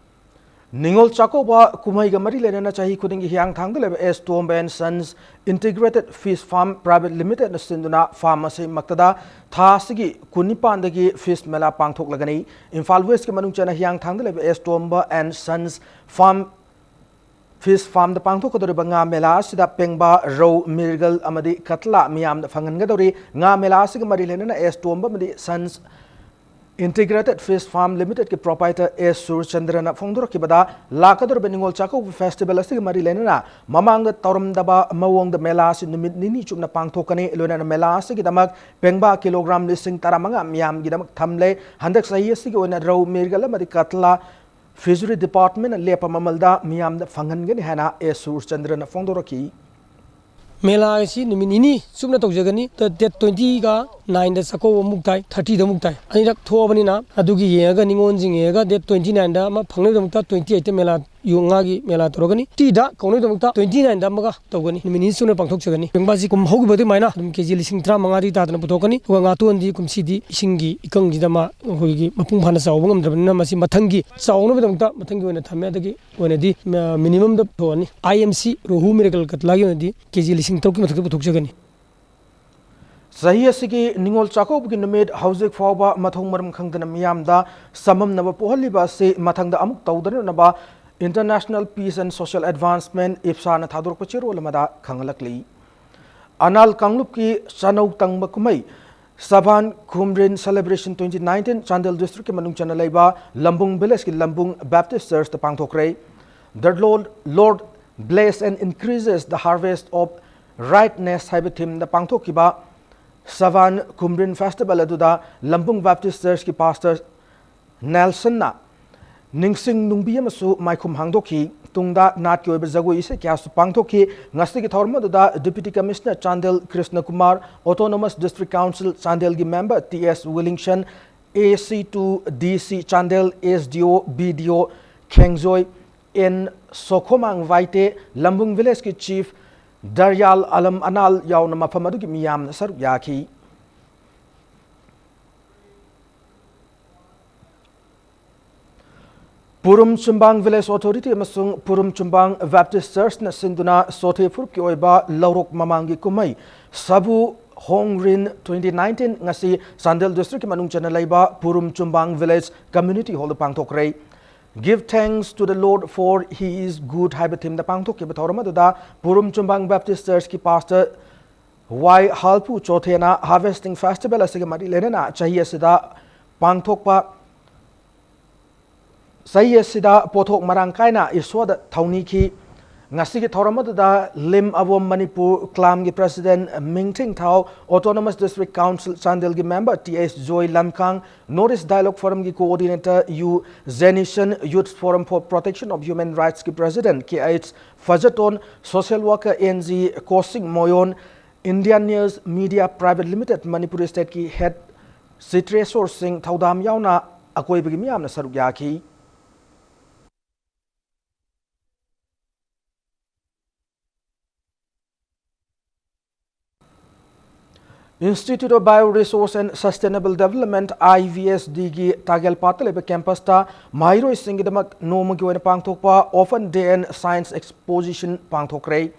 Ningol Chakkouba ꯀꯨꯝꯍꯩꯒ ꯃꯔꯤ ꯂꯩꯅꯅ ꯆꯍꯤ ꯈꯨꯗꯤꯡꯒꯤ ꯍꯤꯌꯥꯡꯊꯥꯡꯗ ꯂꯩꯕ S Tomba N sons integrated fish farm private ꯂꯤꯃꯤꯇꯦꯗꯅ ꯁꯤꯟꯗꯨꯅ farm ꯑꯁꯤꯃꯛꯇꯗ ꯊꯥ ꯑꯁꯤꯒꯤ ꯀꯨꯟꯅꯤꯄꯥꯟꯗꯒꯤ ꯐꯤꯁ ꯃꯦꯂꯥ ꯄꯥꯡꯊꯣꯛꯂꯒꯅꯤ꯫ ꯏꯝꯐꯥꯜ ꯋꯦꯁꯀꯤ ꯃꯅꯨꯡ ꯆꯟꯅ ꯍꯤꯌꯥꯡꯊꯥꯡꯗ ꯂꯩꯕ S Tomba N sense farm fees ꯐꯥꯔꯝꯗ ꯄꯥꯡꯊꯣꯛꯀꯗꯧꯔꯤꯕ ꯉꯥ ꯃꯦꯂꯥ ꯑꯁꯤꯗ ꯄꯦꯡꯕꯥ, ꯔꯧ, ꯃꯤꯔꯒꯜ ꯑꯃꯗꯤ ꯀꯠꯂꯥ ꯃꯤꯌꯥꯝꯗ ꯐꯪꯍꯟꯒꯗꯧꯔꯤ꯫ ꯉꯥ ꯃꯦꯂꯥ ꯑꯁꯤꯒ ꯃꯔꯤ ꯂꯩꯅꯅ ꯑꯦꯁ ꯇꯣꯝꯕ ꯑꯃꯗꯤ sense integrated fish farm ꯂꯤꯃꯤꯇꯦꯗꯀꯤ proprietor ꯑꯦꯁ ꯁꯨꯔꯆꯟꯗ꯭ꯔꯅ ꯐꯣꯡꯗꯣꯔꯛꯈꯤꯕꯗ, ꯂꯥꯛꯀꯗꯧꯔꯤꯕ ꯅꯤꯉꯣꯜ ꯆꯥꯛꯀꯧꯕ ꯐꯦꯁꯇꯤꯚꯦꯜ ꯑꯁꯤꯒ ꯃꯔꯤ ꯂꯩꯅꯅ ꯃꯃꯥꯡꯗ ꯇꯧꯔꯝꯗꯕ ꯃꯑꯣꯡꯗ ꯃꯦꯂꯥ ꯑꯁꯤ ꯅꯨꯃꯤꯠ ꯅꯤꯅꯤ ꯆꯨꯞꯅ ꯄꯥꯡꯊꯣꯛꯀꯅꯤ꯫ ꯂꯣꯏꯅꯅ ꯃꯦꯂꯥ ꯑꯁꯤꯒꯤꯗꯃꯛ ꯄꯦꯡꯕꯥ ꯀꯤꯂꯣꯒ꯭ꯔꯥꯝ ꯂꯤꯁꯤꯡ ꯇꯔꯥꯃꯉꯥ ꯃꯤꯌꯥꯝꯒꯤꯗꯃꯛ ꯊꯝꯂꯦ꯫ ꯍꯟꯗꯛ ꯆꯍꯤ ꯑꯁꯤꯒꯤ ꯑꯣꯏꯅ ꯔꯧ, ꯃꯤꯔꯒꯜ ꯑꯃꯗꯤ ꯀꯠꯂꯥ ꯐꯤꯁꯔꯤ ꯗꯤꯄꯥꯔꯠꯃꯦꯟꯅ ꯂꯦꯞꯄ ꯃꯃꯜꯗ ꯃꯤꯌꯥꯝꯗ ꯐꯪꯍꯟꯒꯅꯤ ꯍꯥꯏꯅ ꯑꯦꯁ ꯁꯨꯔꯆꯟꯗ꯭ꯔꯅ ꯐꯣꯡꯗꯣꯔꯛꯈꯤ꯫ ꯃꯦꯂꯥ ꯑꯁꯤ ꯅꯨꯃꯤꯠ ꯅꯤꯅꯤ ꯆꯨꯞꯅ ꯇꯧꯖꯒꯅꯤ꯫ ꯗꯦꯠ ꯇ꯭ꯋꯦꯟꯇꯤꯒ ꯅꯥꯏꯟꯗ ꯆꯥꯛꯀꯧꯕ ꯑꯃꯨꯛ ꯇꯥꯏ, ꯊꯥꯔꯇꯤꯗ ꯑꯃꯨꯛ ꯇꯥꯏ꯫ ꯑꯅꯤꯔꯛ ꯊꯣꯛꯑꯕꯅꯤꯅ ꯑꯗꯨꯒꯤ ꯌꯦꯡꯉꯒ ꯅꯤꯉꯣꯜꯁꯤꯡ ꯌꯦꯡꯉꯒ ꯗꯦꯠ ꯇ꯭ꯋꯦꯟꯇꯤ ꯅꯥꯏꯟꯗ ꯑꯃ ꯐꯪꯅꯕꯒꯤꯗꯃꯛꯇ ꯇ꯭ꯋꯦꯟꯇꯤ ꯑꯩꯠꯇ ꯃꯦꯂꯥ ꯌꯣ- ꯉꯥꯒꯤ ꯃꯦꯂꯥ ꯇꯧꯔꯒꯅꯤ꯫ ꯇꯤꯗ ꯀꯧꯅꯕꯒꯤꯗꯃꯛꯇ ꯇ꯭ꯋꯦꯟꯇꯤ ꯅꯥꯏꯟꯗ ꯑꯃꯒ ꯇꯧꯒꯅꯤ꯫ ꯅꯨꯃꯤꯠ ꯅꯤꯅꯤ ꯆꯨꯞꯅ ꯄꯥꯡꯊꯣꯛꯆꯒꯅꯤ꯫ ꯄꯦꯡꯕꯥꯁꯤ ꯀꯨꯝ ꯍꯧꯈꯤꯕ ꯑꯗꯨꯃꯥꯏꯅ ꯑꯗꯨꯝ ꯀꯦ ꯖꯤ ꯂꯤꯁꯤꯡ ꯇꯔꯥꯃꯉꯥꯗꯤ ꯇꯥꯗꯅ ꯄꯨꯊꯣꯛꯀꯅꯤ꯫ ꯑꯗꯨꯒ ꯉꯥꯇꯣꯟꯗꯤ ꯀꯨꯝꯁꯤꯗꯤ ꯏꯁꯤꯡꯒꯤ ꯏꯀꯪꯁꯤꯗ ꯃꯥ ꯑꯩꯈꯣꯏꯒꯤ ꯃꯄꯨꯡ ꯐꯥꯅ ꯆꯥꯎꯕ ꯉꯝꯗ꯭ꯔꯕꯅꯤꯅ ꯃꯁꯤ ꯃꯊꯪꯒꯤ ꯆꯥꯎꯅꯕꯒꯤꯗꯃꯛꯇ ꯃꯊꯪꯒꯤ ꯑꯣꯏꯅ ꯊꯝꯃꯦ꯫ ꯑꯗꯒꯤ ꯑꯣꯏꯅꯗꯤ ꯃꯤꯅꯤꯃꯝꯗ ꯄꯨꯊꯣꯛꯑꯅꯤ꯫ ꯑꯥꯏ ꯑꯦꯝ ꯁꯤ ꯔꯣꯍꯨ ꯃꯤꯔꯒꯜ ꯀꯠꯂꯥꯒꯤ ꯑꯣꯏꯅꯗꯤ ꯀꯦ ꯖꯤ ꯂꯤꯁꯤꯡ ꯇꯔꯨꯛꯀꯤ ꯃꯊꯛꯇ ꯄꯨꯊꯣꯛꯆꯒꯅꯤ꯫ ꯆꯍꯤ ꯑꯁꯤꯒꯤ ꯅꯤꯉꯣꯜ ꯆꯥꯛꯀꯧꯕꯒꯤ ꯅꯨꯃꯤꯠ ꯍꯧꯖꯤꯛ ꯐꯥꯎꯕ ꯃꯊꯣꯡ ꯃꯔꯝ ꯈꯪꯗꯅ ꯃꯤꯌꯥꯝꯗ ꯆꯃꯝꯅꯕ ꯄꯣꯛꯍꯜꯂꯤꯕ ꯑꯁꯤ ꯃꯊꯪꯗ ꯑꯃꯨꯛ ꯇꯧꯗꯅꯅꯕ International Peace and Social Advancement, ꯏꯞꯁꯥꯅ ꯊꯥꯗꯣꯔꯛꯄ ꯆꯦꯔꯣꯜ ꯑꯃꯗ ꯈꯪꯍꯜꯂꯛꯂꯤ꯫ ꯑꯅꯥꯜ ꯀꯥꯡꯂꯨꯞꯀꯤ ꯆꯥꯅꯧ ꯇꯪꯕ ꯀꯨꯝꯍꯩ ꯁꯕꯥꯟ ꯈꯨꯝꯔꯤꯟ Celebration twenty nineteen ꯆꯥꯟꯗꯦꯜ ꯗꯤꯁꯇ꯭ꯔꯤꯛꯀꯤ ꯃꯅꯨꯡ ꯆꯟꯅ ꯂꯩꯕ ꯂꯝꯕꯨꯡ ꯚꯤꯂꯦꯖꯀꯤ ꯂꯝꯕꯨꯡ ꯕꯦꯞꯇꯤꯁ ꯆꯔꯆꯇ ꯄꯥꯡꯊꯣꯛꯈ꯭ꯔꯦ꯫ The Lord, Lord bless and increases the harvest of rightness ꯍꯥꯏꯕ ꯊꯤꯝꯗ ꯄꯥꯡꯊꯣꯛꯈꯤꯕ ꯁꯕꯥꯟ ꯈꯨꯝꯔꯤꯟ ꯐꯦꯁꯇꯤꯚꯦꯜ ꯑꯗꯨꯗ ꯂꯝꯕꯨꯡ ꯕꯦꯞꯇꯤꯁ ꯆꯔꯆꯀꯤ ꯄꯥꯁꯇꯔ ꯅꯦꯜꯁꯟꯅ ꯅꯤꯡꯁꯤꯡ ꯅꯨꯡꯕꯤ ꯑꯃꯁꯨ ꯃꯥꯏꯈꯨꯝ ꯍꯥꯡꯗꯣꯛꯈꯤ꯫ ꯇꯨꯡꯗ ꯅꯥꯠꯀꯤ ꯑꯣꯏꯕ ꯖꯒꯣꯏ ꯏꯁꯩ ꯀꯌꯥꯁꯨ ꯄꯥꯡꯊꯣꯛꯈꯤ꯫ ꯉꯁꯤꯒꯤ ꯊꯧꯔꯝ ꯑꯗꯨꯗ Deputy Commissioner Chandel Krishna Kumar, Autonomous District Council ꯆꯥꯟꯗꯦꯜꯒꯤ member ꯇꯤ ꯑꯦꯁ ꯋꯤꯂꯤꯡꯁꯟ, ꯑꯦ ꯁꯤ ꯇꯨ ꯗꯤ ꯁꯤ ꯆꯥꯟꯗꯦꯜ, ꯑꯦꯁ ꯗꯤ ꯑꯣ, ꯕꯤ ꯗꯤ ꯑꯣ ꯈꯦꯡꯖꯣꯏ, ꯑꯦꯟ ꯁꯣꯈꯣꯃꯥꯡ ꯋꯥꯏꯇꯦ, ꯂꯝꯕꯨꯡ ꯚꯤꯂꯦꯖꯀꯤ ꯆꯤꯐ ꯗꯔꯌꯥꯜ ꯑꯂꯝ ꯑꯅꯥꯜ ꯌꯥꯎꯅ ꯃꯐꯝ ꯑꯗꯨꯒꯤ ꯃꯤꯌꯥꯝꯅ ꯁꯔꯨꯛ ꯌꯥꯈꯤ꯫ ꯄꯨꯔꯨꯝ ꯆꯨꯝꯕꯥꯡ ꯚꯤꯂꯦꯖ ꯑꯣꯊꯣꯔꯤꯇꯤ ꯑꯃꯁꯨꯡ ꯄꯨꯔꯨꯝ ꯆꯨꯝꯕꯥꯡ ꯕꯦꯞꯇꯤꯁ ꯆꯔꯆꯅ ꯁꯤꯟꯗꯨꯅ ꯆꯣꯊꯦ ꯐꯨꯔꯨꯞꯀꯤ ꯑꯣꯏꯕ ꯂꯧꯔꯣꯛ ꯃꯃꯥꯡꯒꯤ ꯀꯨꯝꯍꯩ ꯁꯥꯕꯨ ꯍꯣꯡꯔꯤꯟ twenty nineteen ꯉꯁꯤ ꯆꯥꯟꯗꯦꯜ ꯗꯤꯁꯇ꯭ꯔꯤꯛꯀꯤ ꯃꯅꯨꯡ ꯆꯟꯅ ꯂꯩꯕ ꯄꯨꯔꯨꯝ ꯆꯨꯝꯕꯥꯡ ꯚꯤꯂꯦꯖ ꯀꯝꯃ꯭ꯌꯨꯅꯤꯇꯤ ꯍꯣꯜꯗ ꯄꯥꯡꯊꯣꯛꯈ꯭ꯔꯦ꯫ Give thanks to the Lord for he is good ꯍꯥꯏꯕ ꯊꯤꯝꯗ ꯄꯥꯡꯊꯣꯛꯈꯤꯕ ꯊꯧꯔꯝ ꯑꯗꯨꯗ ꯄꯨꯔꯨꯝ ꯆꯨꯝꯕꯥꯡ ꯕꯦꯞꯇꯤꯁ ꯆꯔꯆꯀꯤ ꯄꯥꯁꯇꯔ ꯋꯥꯏ ꯍꯥꯜꯄꯨ ꯆꯣꯊꯦꯅ harvesting festival ꯑꯁꯤꯒ ꯃꯔꯤ ꯂꯩꯅꯅ ꯆꯍꯤ ꯑꯁꯤꯗ ꯄꯥꯡꯊꯣꯛꯄ ꯆꯍꯤ ꯑꯁꯤꯗ ꯄꯣꯠꯊꯣꯛ ꯃꯔꯥꯡ ꯀꯥꯏꯅ ꯏꯁꯣꯔꯗ ꯊꯧꯅꯤꯈꯤ꯫ ꯉꯁꯤꯒꯤ ꯊꯧꯔꯝ ꯑꯗꯨꯗ ꯂꯤꯝ ꯑꯕꯣꯝ Manipur ꯀ꯭ꯂꯥꯝꯒꯤ president Mingthing Thao, autonomous district council ꯆꯥꯟꯗꯦꯜꯒꯤ member T H Joy Lamkhang, north east dialogue ꯐꯣꯔꯝꯒꯤ coordinator U Jenison, youth forum for protection of human ꯔꯥꯏꯠꯁꯀꯤ ꯄ꯭ꯔꯁꯤꯗꯦꯟ ꯀꯦ ꯑꯩꯆ ꯐꯖꯇꯣꯟ, social worker N G Koshing Moyon, Indian news media private limited Manipur ꯁ꯭ꯇꯦꯠꯀꯤ head ꯆꯤꯇ꯭ꯔꯦꯁꯣꯔ ꯁꯤꯡ ꯊꯧꯗꯥꯝ ꯌꯥꯎꯅ ꯑꯀꯣꯏꯕꯒꯤ ꯃꯤꯌꯥꯝꯅ ꯁꯔꯨꯛ ꯌꯥꯈꯤ꯫ Institute of Bio Resource and Sustainable Development, I V S D ꯒꯤ ꯇꯥꯒꯦꯜꯄꯥꯠꯇ ꯂꯩꯕ ꯀꯦꯝꯄꯁꯇ ꯃꯍꯩꯔꯣꯏꯁꯤꯡꯒꯤꯗꯃꯛ ꯅꯣꯡꯃꯒꯤ ꯑꯣꯏꯅ ꯄꯥꯡꯊꯣꯛꯄ Open Day and Science Exposition ꯄꯥꯡꯊꯣꯛꯈ꯭ꯔꯦ꯫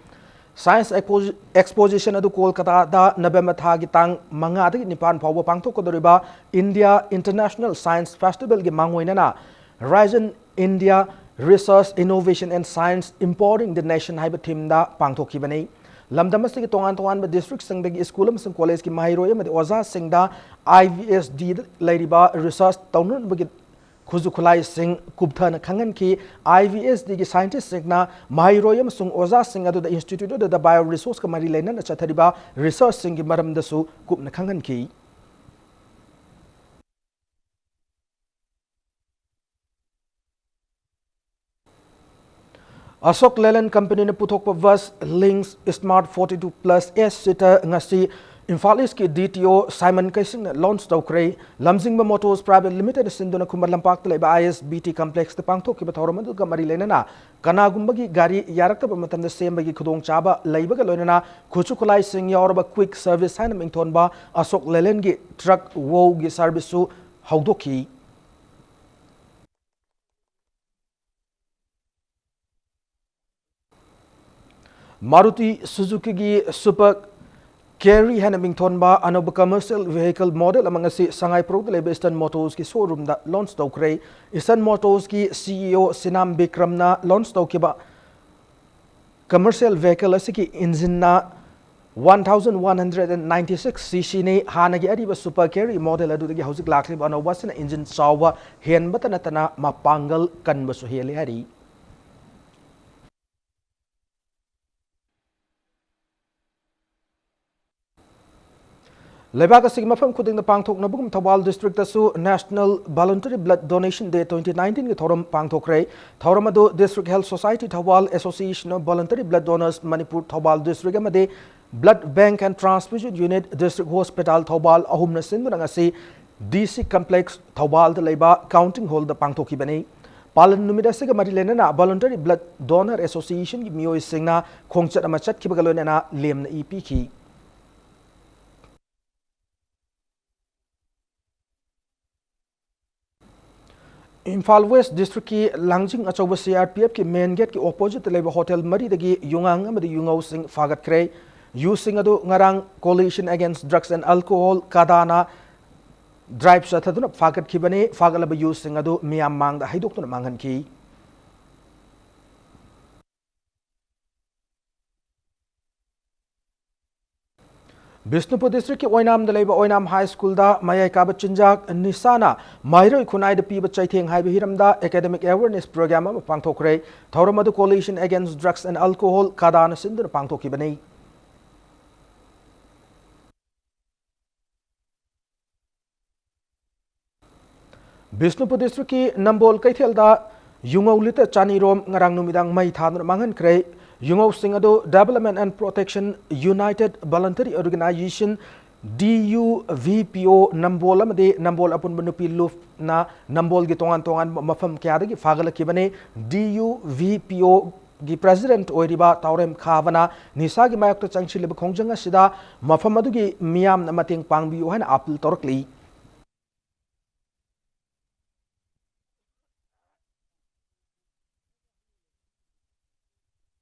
Science Expo-, Exposition ꯑꯗꯨ ꯀꯣꯜꯀꯇꯥꯗ ꯅꯕꯦꯝꯕꯔ ꯊꯥꯒꯤ ꯇꯥꯡ ꯃꯉꯥꯗꯒꯤ ꯅꯤꯄꯥꯟ ꯐꯥꯎꯕ ꯄꯥꯡꯊꯣꯛꯀꯗꯧꯔꯤꯕ India International Science Festivalꯒꯤ ꯃꯥꯡꯑꯣꯏꯅꯅ Rise in India, Research, Innovation and Science, Empowering the Nation ꯍꯥꯏꯕ ꯊꯤꯝꯗ ꯄꯥꯡꯊꯣꯛꯈꯤꯕꯅꯤ꯫ ꯂꯝꯗꯝ ꯑꯁꯤꯒꯤ ꯇꯣꯉꯥꯟ ꯇꯣꯉꯥꯟꯕ ꯗꯤꯁꯇ꯭ꯔꯤꯛꯁꯤꯡꯗꯒꯤ ꯁ꯭ꯀꯨꯜ ꯑꯃꯁꯨꯡ ꯀꯣꯂꯦꯖꯀꯤ ꯃꯍꯩꯔꯣꯏ ꯑꯃꯗꯤ ꯑꯣꯖꯥꯁꯤꯡꯗ I V S D ꯗ ꯂꯩꯔꯤꯕ ꯔꯤꯁꯔꯆ ꯇꯧꯅꯅꯕꯒꯤ ꯈꯨꯠꯁꯨ ꯈꯨꯠꯂꯥꯏꯁꯤꯡ ꯀꯨꯞꯊꯅ ꯈꯪꯍꯟꯈꯤ꯫ I V S D ꯒꯤ ꯁꯥꯏꯟꯇꯤꯁꯁꯤꯡꯅ ꯃꯍꯩꯔꯣꯏ ꯑꯃꯁꯨꯡ ꯑꯣꯖꯥꯁꯤꯡ ꯑꯗꯨꯗ ꯏꯟꯁꯇꯤꯇ꯭ꯌꯨꯠ ꯑꯗꯨꯗ ꯕꯥꯏꯑꯣ ꯔꯤꯁꯣꯔꯁꯀ ꯃꯔꯤ ꯂꯩꯅꯅ ꯆꯠꯊꯔꯤꯕ ꯔꯤꯁꯔꯆꯁꯤꯡꯒꯤ ꯃꯔꯝꯗꯁꯨ ꯀꯨꯞꯅ ꯈꯪꯍꯟꯈꯤ꯫ ꯑꯁꯣꯛ ꯂꯦꯂꯦꯟ ꯀꯝꯄꯅꯤꯅ ꯄꯨꯊꯣꯛꯄ bus Lynx smart forty two plus eight seater ꯉꯁꯤ ꯏꯝꯐꯥꯜ ꯏꯁꯀꯤ ꯗꯤ ꯇꯤ ꯑꯣ ꯁꯥꯏꯃꯟ ꯀꯩꯁꯤꯡꯅ ꯂꯣꯟꯆ ꯇꯧꯈ꯭ꯔꯦ꯫ ꯂꯝꯖꯤꯡꯕ ꯃꯣꯇꯣꯔꯁ ꯄ꯭ꯔꯥꯏꯚꯦꯠ ꯂꯤꯃꯤꯇꯦꯗ ꯁꯤꯟꯗꯨꯅ ꯈꯨꯃꯟ ꯂꯝꯄꯥꯛꯇ ꯂꯩꯕ ꯑꯥꯏ ꯑꯦꯁ ꯕꯤ ꯇꯤ ꯀꯝꯄ꯭ꯂꯦꯛꯁꯇ ꯄꯥꯡꯊꯣꯛꯈꯤꯕ ꯊꯧꯔꯝ ꯑꯗꯨꯒ ꯃꯔꯤ ꯂꯩꯅꯅ ꯀꯅꯥꯒꯨꯝꯕꯒꯤ ꯒꯥꯔꯤ ꯌꯥꯔꯛꯇꯕ ꯃꯇꯝꯗ ꯁꯦꯝꯕꯒꯤ ꯈꯨꯗꯣꯡꯆꯥꯕ ꯂꯩꯕꯒ ꯂꯣꯏꯅꯅ ꯈꯨꯠꯁꯨ ꯈꯨꯠꯂꯥꯏꯁꯤꯡ ꯌꯥꯎꯔꯕ ꯀ꯭ꯋꯤꯛ ꯁꯔꯚꯤꯁ ꯍꯥꯏꯅ ꯃꯤꯡꯊꯣꯟꯕ ꯑꯁꯣꯛ ꯂꯦꯂꯦꯟꯒꯤ ꯇ꯭ꯔꯛ ꯋꯣꯒꯤ ꯁꯔꯚꯤꯁꯁꯨ ꯍꯧꯗꯣꯛꯈꯤ꯫ ꯃꯥꯔꯨꯇꯤ ꯁꯨꯖꯨꯀꯤꯒꯤ ꯁꯨꯄꯔ ꯀꯦꯔꯤ ꯍꯥꯏꯅ ꯃꯤꯡꯊꯣꯟꯕ ꯑꯅꯧꯕ ꯀꯃꯔꯁꯤꯌꯦꯜ ꯚꯦꯍꯤꯀꯜ ꯃꯣꯗꯦꯜ ꯑꯃ ꯉꯁꯤ ꯁꯉꯥꯏꯄ꯭ꯔꯧꯗ ꯂꯩꯕ ꯏꯁꯇꯔꯟ ꯃꯣꯇꯣꯔꯁꯀꯤ ꯁꯣꯔꯨꯝꯗ ꯂꯣꯟꯆ ꯇꯧꯈ꯭ꯔꯦ꯫ ꯏꯁꯇꯔꯟ ꯃꯣꯇꯣꯔꯁꯀꯤ ꯁꯤ ꯏ ꯑꯣ ꯁꯤꯅꯥꯝ ꯕꯤꯀ꯭ꯔꯝꯅ ꯂꯣꯟꯆ ꯇꯧꯈꯤꯕ ꯀꯃꯔꯁꯤꯌꯦꯜ ꯚꯦꯍꯤꯀꯜ ꯑꯁꯤꯒꯤ ꯏꯟꯖꯤꯟꯅ one thousand one hundred and ninety six C C ꯅꯤ꯫ ꯍꯥꯟꯅꯒꯤ ꯑꯔꯤꯕ ꯁꯨꯄꯔ ꯀꯦꯔꯤ ꯃꯣꯗꯦꯜ ꯑꯗꯨꯗꯒꯤ ꯍꯧꯖꯤꯛ ꯂꯥꯛꯂꯤꯕ ꯑꯅꯧꯕ ꯑꯁꯤꯅ ꯏꯟꯖꯤꯟ ꯆꯥꯎꯕ ꯍꯦꯟꯕꯇ ꯅꯠꯇꯅ ꯃꯄꯥꯡꯒꯜ ꯀꯟꯕꯁꯨ ꯍꯦꯜꯂꯤ ꯍꯥꯏꯔꯤ꯫ ꯂꯩꯕꯥꯛ ꯑꯁꯤꯒꯤ ꯃꯐꯝ ꯈꯨꯗꯤꯡꯗ ꯄꯥꯡꯊꯣꯛꯅꯕꯒꯨꯝ Thoubal ꯗꯤꯁꯇ꯭ꯔꯤꯛꯇꯁꯨ National Voluntary Blood Donation Day twenty nineteenꯒꯤ ꯊꯧꯔꯝ ꯄꯥꯡꯊꯣꯛꯈ꯭ꯔꯦ꯫ ꯊꯧꯔꯝ ꯑꯗꯨ District Health Society Thoubal, Association of Voluntary Blood Donors Manipur Thoubal district ꯑꯃꯗꯤ Blood Bank and Transfusion Unit District Hospital Thoubal ꯑꯍꯨꯝꯅ ꯁꯤꯟꯗꯨꯅ ꯉꯁꯤ ꯗꯤ ꯁꯤ ꯀꯝꯄ꯭ꯂꯦꯛꯁ ꯊꯧꯕꯥꯜꯗ ꯂꯩꯕ ꯀꯥꯎꯟꯇꯤꯡ ꯍꯣꯜꯗ ꯄꯥꯡꯊꯣꯛꯈꯤꯕꯅꯤ꯫ ꯄꯥꯂꯟ ꯅꯨꯃꯤꯠ ꯑꯁꯤꯒ ꯃꯔꯤ ꯂꯩꯅꯅ Voluntary Blood Donor Associationꯒꯤ ꯃꯤꯑꯣꯏꯁꯤꯡꯅ ꯈꯣꯡꯆꯠ ꯑꯃ ꯆꯠꯈꯤꯕꯒ ꯂꯣꯏꯅꯅ ꯂꯦꯝꯅ ꯏ ꯄꯤꯈꯤ꯫ ꯏꯝꯐꯥꯜ ꯋꯦꯁ ꯗꯤꯁꯇ꯭ꯔꯤꯛꯀꯤ ꯂꯥꯡꯖꯤꯡ ꯑꯆꯧꯕ C R P Fꯀꯤ ꯃꯦꯟ ꯒꯦꯠꯀꯤ ꯑꯣꯄꯣꯖꯤꯠꯇ ꯂꯩꯕ ꯍꯣꯇꯦꯜ ꯃꯔꯤꯗꯒꯤ ꯌꯨꯉꯥꯡ ꯑꯃꯗꯤ ꯌꯨꯉꯧꯁꯤꯡ ꯐꯥꯒꯠꯈ꯭ꯔꯦ꯫ ꯌꯨꯁꯤꯡ ꯑꯗꯨ ꯉꯔꯥꯡ Coalition Against Drugs and Alcohol, ꯀꯥꯗꯥꯅ ꯗ꯭ꯔꯥꯏꯚ ꯆꯠꯊꯗꯨꯅ ꯐꯥꯒꯠꯈꯤꯕꯅꯤ꯫ ꯐꯥꯒꯠꯂꯕ ꯌꯨꯁꯤꯡ ꯑꯗꯨ ꯃꯤꯌꯥꯝ ꯃꯥꯡꯗ ꯍꯩꯗꯣꯛꯇꯨꯅ ꯃꯥꯡꯍꯟꯈꯤ꯫ ꯕꯤꯁꯅꯨꯄꯨꯔ ꯗꯤꯁꯇ꯭ꯔꯤꯛꯀꯤ ꯑꯣꯏꯅꯥꯝꯗ ꯂꯩꯕ ꯑꯣꯏꯅꯥꯝ ꯍꯥꯏ ꯁ꯭ꯀꯨꯜꯗ ꯃꯌꯥꯏ ꯀꯥꯕ ꯆꯤꯟꯖꯥꯛ ꯅꯤꯁꯥꯅ ꯃꯍꯩꯔꯣꯏ ꯈꯨꯟꯅꯥꯏꯗ ꯄꯤꯕ ꯆꯩꯊꯦꯡ ꯍꯥꯏꯕ ꯍꯤꯔꯝꯗ ꯑꯦꯀꯥꯗꯦꯃꯤꯛ ꯑꯦꯋꯦꯔꯅꯦꯁ ꯄ꯭ꯔꯣꯒ꯭ꯔꯥꯝ ꯑꯃ ꯄꯥꯡꯊꯣꯛꯈ꯭ꯔꯦ꯫ ꯊꯧꯔꯝ ꯑꯗꯨ Coalition Against Drugs and Alcohol, ꯀꯥꯗꯥꯅ ꯁꯤꯟꯗꯨꯅ ꯄꯥꯡꯊꯣꯛꯈꯤꯕꯅꯤ꯫ ꯕꯤꯁꯅꯨꯄꯨꯔ ꯗꯤꯁꯇ꯭ꯔꯤꯛꯀꯤ ꯅꯝꯕꯣꯜ ꯀꯩꯊꯦꯜꯗ ꯌꯨꯉꯧ ꯂꯤꯇꯔ ꯆꯅꯤꯔꯣꯝ ꯉꯔꯥꯡ ꯅꯨꯃꯤꯗꯥꯡ ꯃꯩ ꯊꯥꯗꯨꯅ ꯃꯥꯡꯍꯟꯈ꯭ꯔꯦ꯫ ꯌꯨꯉꯧꯁꯤꯡ ꯑꯗꯨ Development and Protection United Voluntary Organization, D U V P O, ꯅꯝꯕꯣꯜ ꯑꯃꯗꯤ ꯅꯝꯕꯣꯜ ꯑꯄꯨꯟꯕ ꯅꯨꯄꯤ ꯂꯨꯞꯅ ꯅꯝꯕꯣꯜꯒꯤ ꯇꯣꯉꯥꯟ ꯇꯣꯉꯥꯟꯕ ꯃꯐꯝ ꯀꯌꯥꯗꯒꯤ ꯐꯥꯒꯠꯂꯛꯈꯤꯕꯅꯤ꯫ D U V P O ꯒꯤ president ꯑꯣꯏꯔꯤꯕ ꯇꯥꯎꯔꯦꯝ ꯈꯥꯕꯅ ꯅꯤꯁꯥꯒꯤ ꯃꯥꯌꯣꯛꯇ ꯆꯪꯁꯤꯜꯂꯤꯕ ꯈꯣꯡꯖꯪ ꯑꯁꯤꯗ ꯃꯐꯝ ꯑꯗꯨꯒꯤ ꯃꯤꯌꯥꯝꯅ ꯃꯇꯦꯡ ꯄꯥꯡꯕꯤꯌꯨ ꯍꯥꯏꯅ appeal ꯇꯧꯔꯛꯂꯤ꯫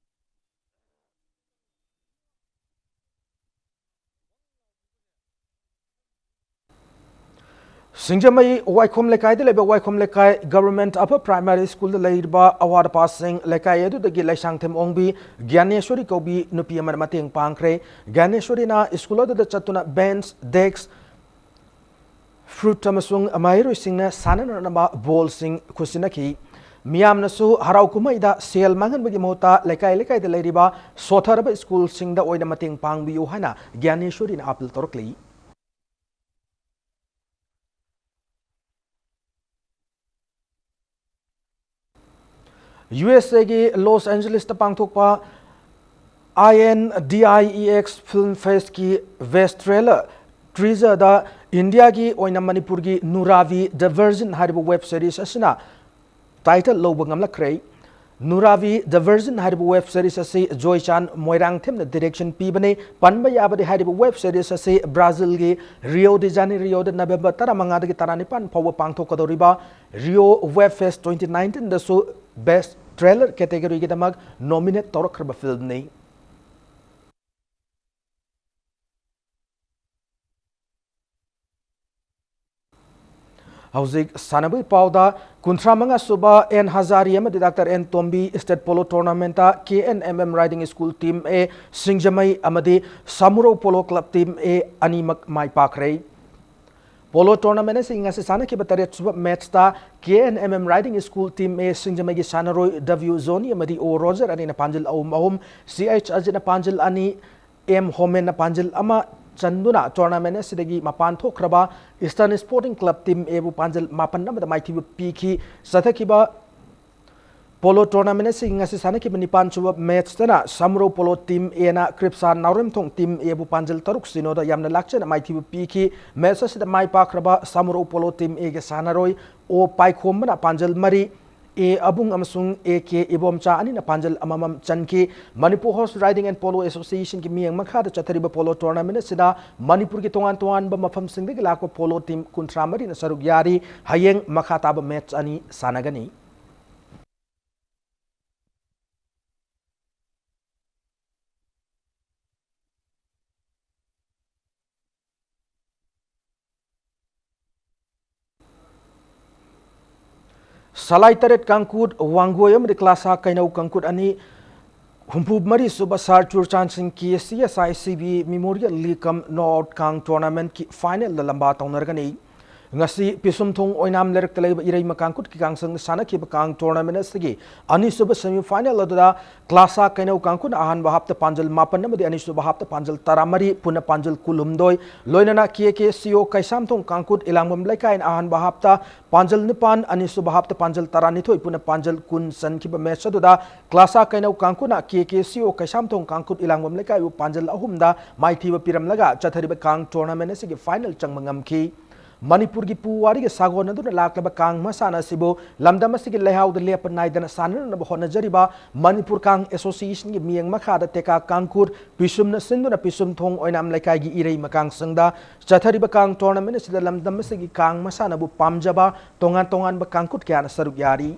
ꯁꯤꯡꯖꯃꯩ ꯋꯥꯏꯈꯣꯝ ꯂꯩꯀꯥꯏꯗ ꯂꯩꯕ ꯋꯥꯏꯈꯣꯝ ꯂꯩꯀꯥꯏ Government Upper Primary Schoolꯗ ꯂꯩꯔꯤꯕ ꯑꯋꯥꯠ ꯑꯄꯥꯁꯤꯡ ꯂꯩꯀꯥꯏ ꯑꯗꯨꯗꯒꯤ ꯂꯩꯁꯥꯡꯊꯦꯝ ꯑꯣꯡꯕꯤ ꯒ꯭ꯌꯥꯅꯦꯁꯣꯔꯤ ꯀꯧꯕꯤ ꯅꯨꯄꯤ ꯑꯃꯅ ꯃꯇꯦꯡ ꯄꯥꯡꯈ꯭ꯔꯦ꯫ ꯒ꯭ꯌꯥꯅꯦꯁꯣꯔꯤꯅ school ꯑꯗꯨꯗ ꯆꯠꯇꯨꯅ bench, desk, fruit ꯑꯃꯁꯨꯡ ꯃꯍꯩꯔꯣꯏꯁꯤꯡꯅ ꯁꯥꯟꯅꯅꯅꯕ ballꯁꯤꯡ ꯈꯨꯠꯁꯤꯟꯅꯈꯤ꯫ ꯃꯤꯌꯥꯝꯅꯁꯨ ꯍꯔꯥꯎ ꯀꯨꯝꯍꯩꯗ ꯁꯦꯜ ꯃꯥꯡꯍꯟꯕꯒꯤ ꯃꯍꯨꯠꯇ ꯂꯩꯀꯥꯏ ꯂꯩꯀꯥꯏꯗ ꯂꯩꯔꯤꯕ ꯁꯣꯠꯊꯔꯕ schoolꯁꯤꯡꯗ ꯑꯣꯏꯅ ꯃꯇꯦꯡ ꯄꯥꯡꯕꯤꯌꯨ ꯍꯥꯏꯅ ꯒ꯭ꯌꯥꯅꯦꯁꯣꯔꯤꯅ appeal ꯇꯧꯔꯛꯂꯤ꯫ U S Aꯒꯤ Los Angelesꯇ ꯄꯥꯡꯊꯣꯛꯄ I N D I E X Film Festꯀꯤ best trailer teaserꯗ ꯏꯟꯗꯤꯌꯥꯒꯤ ꯑꯣꯏꯅ ꯃꯅꯤꯄꯨꯔꯒꯤ ꯅꯨꯔꯥꯕꯤ The Virgin ꯍꯥꯏꯔꯤꯕ web series ꯑꯁꯤꯅ title ꯂꯧꯕ ꯉꯝꯂꯛꯈ꯭ꯔꯦ꯫ ꯅꯨꯔꯥꯕꯤ The Virgin ꯍꯥꯏꯔꯤꯕ web series ꯑꯁꯤ ꯖꯣꯏꯆꯥꯟ ꯃꯣꯏꯔꯥꯡꯊꯦꯝꯅ direction ꯄꯤꯕꯅꯤ꯫ ꯄꯟꯕ ꯌꯥꯕꯗꯤ ꯍꯥꯏꯔꯤꯕ web series ꯑꯁꯤ Brazilꯒꯤ Rio de Janeiroꯗ November ꯇꯔꯥꯃꯉꯥꯗꯒꯤ ꯇꯔꯥꯅꯤꯄꯥꯟ ꯐꯥꯎꯕ ꯄꯥꯡꯊꯣꯛꯀꯗꯧꯔꯤꯕ Rio Web Fest twenty nineteenꯗꯁꯨ best trailer categoryꯒꯤꯗꯃꯛ nominate ꯇꯧꯔꯛꯈ꯭ꯔꯕ filmꯅꯤ꯫ ꯍꯧꯖꯤꯛ ꯁꯥꯟꯅꯕꯒꯤ ꯄꯥꯎꯗ, ꯀꯨꯟꯊ꯭ꯔꯥ ꯃꯉꯥ ꯁꯨꯕ ꯑꯦꯟ ꯍꯖꯥꯔꯤ ꯑꯃꯗꯤ doctor N Tombi state polo tournamentꯇ K N M M Riding School Team A ꯁꯤꯡꯖꯃꯩ ꯑꯃꯗꯤ ꯁꯥꯃꯨꯔꯧ Polo Club Team A ꯑꯅꯤꯃꯛ ꯃꯥꯏ ꯄꯥꯛꯈ꯭ꯔꯦ꯫ Polo tournament ꯑꯁꯤ ꯉꯁꯤ ꯁꯥꯟꯅꯈꯤꯕ ꯇꯔꯦꯠ ꯁꯨꯕ matchꯇ K N M M Riding School Team A ꯁꯤꯡꯖꯃꯩꯒꯤ ꯁꯥꯟꯅꯔꯣꯏ W ꯖꯣꯅꯤ ꯑꯃꯗꯤ O ꯔꯣꯖꯔ ꯑꯅꯤꯅ ꯄꯥꯟꯖꯤꯜ ꯑꯍꯨꯝ ꯑꯍꯨꯝ, C H ꯑꯖꯤꯠꯅ ꯄꯥꯟꯖꯤꯜ ꯑꯅꯤ, M ꯍꯣꯃꯦꯟꯅ ꯄꯥꯟꯖꯤꯜ ꯑꯃ ꯆꯟꯗꯨꯅ tournament ꯑꯁꯤꯗꯒꯤ ꯃꯄꯥꯟ ꯊꯣꯛꯈ꯭ꯔꯕ Eastern Sporting Club Team Aꯕꯨ ꯄꯥꯟꯖꯤꯜ ꯃꯥꯄꯟ ꯑꯃꯗ ꯃꯥꯏꯊꯤꯕ ꯄꯤꯈꯤ꯫ ꯆꯠꯊꯈꯤꯕ Polo tournament ꯑꯁꯤꯒꯤ ꯉꯁꯤ ꯁꯥꯟꯅꯈꯤꯕ ꯅꯤꯄꯥꯟ ꯁꯨꯕ match ꯇꯅ ꯁꯥꯃꯨꯔꯧ Polo Team A ꯅ ꯀ꯭ꯔꯤꯞꯁꯥ ꯅꯥꯎꯔꯦꯝꯊꯣꯡ Team A ꯕꯨ ꯄꯥꯟꯖꯜ ꯇꯔꯨꯛ ꯁꯤꯅꯣꯗ ꯌꯥꯝꯅ ꯂꯥꯛꯆꯅ ꯃꯥꯏꯊꯤꯕ ꯄꯤꯈꯤ꯫ Match ꯑꯁꯤꯗ ꯃꯥꯏ ꯄꯥꯛꯈ꯭ꯔꯕ ꯁꯥꯃꯨꯔꯧ Polo Team A ꯒꯤ ꯁꯥꯟꯅꯔꯣꯏ ꯑꯣ ꯄꯥꯏꯈꯣꯝꯕꯅ ꯄꯥꯟꯖꯜ ꯃꯔꯤ, ꯑꯦ ꯑꯕꯨꯡ ꯑꯃꯁꯨꯡ ꯑꯦ ꯀꯦ ꯏꯕꯣꯝꯆꯥ ꯑꯅꯤꯅ ꯄꯥꯟꯖꯜ ꯑꯃꯃꯝ ꯆꯟꯈꯤ꯫ Manipur Horse Riding and Polo Association ꯒꯤ ꯃꯤꯠꯌꯦꯡ ꯃꯈꯥꯗ ꯆꯠꯊꯔꯤꯕ polo tournament ꯑꯁꯤꯗ ꯃꯅꯤꯄꯨꯔꯒꯤ ꯇꯣꯉꯥꯟ ꯇꯣꯉꯥꯟꯕ ꯃꯐꯝꯁꯤꯡꯗꯒꯤ ꯂꯥꯛꯄ polo team ꯀꯨꯟꯊ꯭ꯔꯥ ꯃꯔꯤꯅ ꯁꯔꯨꯛ ꯌꯥꯔꯤ꯫ ꯍꯌꯦꯡ ꯃꯈꯥ ꯇꯥꯕ match ꯑꯅꯤ ꯁꯥꯟꯅꯒꯅꯤ꯫ ꯁꯂꯥꯏ ꯇꯔꯦꯠ ꯀꯥꯡꯀꯨꯠ ꯋꯥꯡꯒꯣꯏ ꯑꯃꯗꯤ ꯀ꯭ꯂꯥꯁꯥ ꯀꯩꯅꯧ ꯀꯥꯡꯀꯨꯠ ꯑꯅꯤ ꯍꯨꯝꯐꯨ ꯃꯔꯤ ꯁꯨꯕ ꯁꯥꯔ ꯆꯨꯔꯆꯥꯟ ꯁꯤꯡ K C S I C B Memorial League cum Knockout ꯀꯥꯡ tournament ꯀꯤ final ꯗ ꯂꯝꯕꯥ ꯇꯧꯅꯔꯒꯅꯤ꯫ ꯉꯁꯤ ꯄꯤꯁꯨꯝꯊꯣꯡ ꯑꯣꯏꯅꯥꯝ ꯂꯩꯔꯛꯇ ꯂꯩꯕ ꯏꯔꯩꯃ ꯀꯥꯡꯀꯨꯠꯀꯤ ꯀꯥꯡꯁꯪꯗ ꯁꯥꯟꯅꯈꯤꯕ ꯀꯥꯡ tournament ꯑꯁꯤꯒꯤ ꯑꯅꯤꯁꯨꯕ semi final ꯑꯗꯨꯗ ꯀ꯭ꯂꯥꯁꯥ ꯀꯩꯅꯧ ꯀꯥꯡꯀꯨꯠꯅ ꯑꯍꯥꯟꯕ half ꯇ ꯄꯥꯟꯖꯜ ꯃꯥꯄꯟ ꯑꯃꯗꯤ ꯑꯅꯤꯁꯨꯕ half ꯇ ꯄꯥꯟꯖꯜ ꯇꯔꯥꯃꯔꯤ, ꯄꯨꯟꯅ ꯄꯥꯟꯖꯜ ꯀꯨꯟꯍꯨꯝꯗꯣꯏ, ꯂꯣꯏꯅꯅ ꯀꯦ ꯀꯦ ꯁꯤ ꯑꯣ ꯀꯩꯁꯥꯝꯊꯣꯡ ꯀꯥꯡꯀꯨꯠ ꯏꯂꯥꯡꯕꯝ ꯂꯩꯀꯥꯏꯅ ꯑꯍꯥꯟꯕ half ꯇ ꯄꯥꯟꯖꯜ ꯅꯤꯄꯥꯟ, ꯑꯅꯤꯁꯨꯕ half ꯇ ꯄꯥꯟꯖꯜ ꯇꯔꯥꯅꯤꯊꯣꯏ, ꯄꯨꯟꯅ ꯄꯥꯟꯖꯜ ꯀꯨꯟ ꯆꯟꯈꯤꯕ match ꯑꯗꯨꯗ ꯀ꯭ꯂꯥꯁꯥ ꯀꯩꯅꯧ ꯀꯥꯡꯀꯨꯠꯅ ꯀꯦ ꯀꯦ ꯁꯤ ꯑꯣ ꯀꯩꯁꯥꯝꯊꯣꯡ ꯀꯥꯡꯀꯨꯠ ꯏꯂꯥꯡꯕꯝ ꯂꯩꯀꯥꯏꯕꯨ ꯄꯥꯟꯖꯜ ꯑꯍꯨꯝꯗ ꯃꯥꯏꯊꯤꯕ ꯄꯤꯔꯝꯂꯒ ꯆꯠꯊꯔꯤꯕ ꯀꯥꯡ tournament ꯑꯁꯤꯒꯤ final ꯆꯪꯕ ꯉꯝꯈꯤ꯫ ꯃꯅꯤꯄꯨꯔꯒꯤ ꯄꯨꯋꯥꯔꯤꯒ ꯁꯥꯒꯣꯟꯅꯗꯨꯅ ꯂꯥꯛꯂꯕ ꯀꯥꯡ ꯃꯁꯥꯟꯅ ꯑꯁꯤꯕꯨ ꯂꯝꯗꯝ ꯑꯁꯤꯒꯤ ꯂꯩꯍꯥꯎꯗ ꯂꯦꯞꯄ ꯅꯥꯏꯗꯅ ꯁꯥꯟꯅꯅꯅꯕ ꯍꯣꯠꯅꯖꯔꯤꯕ ꯃꯅꯤꯄꯨꯔ ꯀꯥꯡ Association ꯒꯤ ꯃꯤꯠꯌꯦꯡ ꯃꯈꯥꯗ ꯇꯦꯀꯥ ꯀꯥꯡꯀꯨꯠ ꯄꯤꯁꯨꯝꯅ ꯁꯤꯟꯗꯨꯅ ꯄꯤꯁꯨꯝꯊꯣꯡ ꯑꯣꯏꯅꯥꯝ ꯂꯩꯀꯥꯏꯒꯤ ꯏꯔꯩꯃ ꯀꯥꯡꯁꯪꯗ ꯆꯠꯊꯔꯤꯕ ꯀꯥꯡ tournament ꯑꯁꯤꯗ ꯂꯝꯗꯝ ꯑꯁꯤꯒꯤ ꯀꯥꯡ ꯃꯁꯥꯟꯅꯕꯨ ꯄꯥꯝꯖꯕ ꯇꯣꯉꯥꯟ ꯇꯣꯉꯥꯟꯕ ꯀꯥꯡꯀꯨꯠ ꯀꯌꯥꯅ ꯁꯔꯨꯛ ꯌꯥꯔꯤ꯫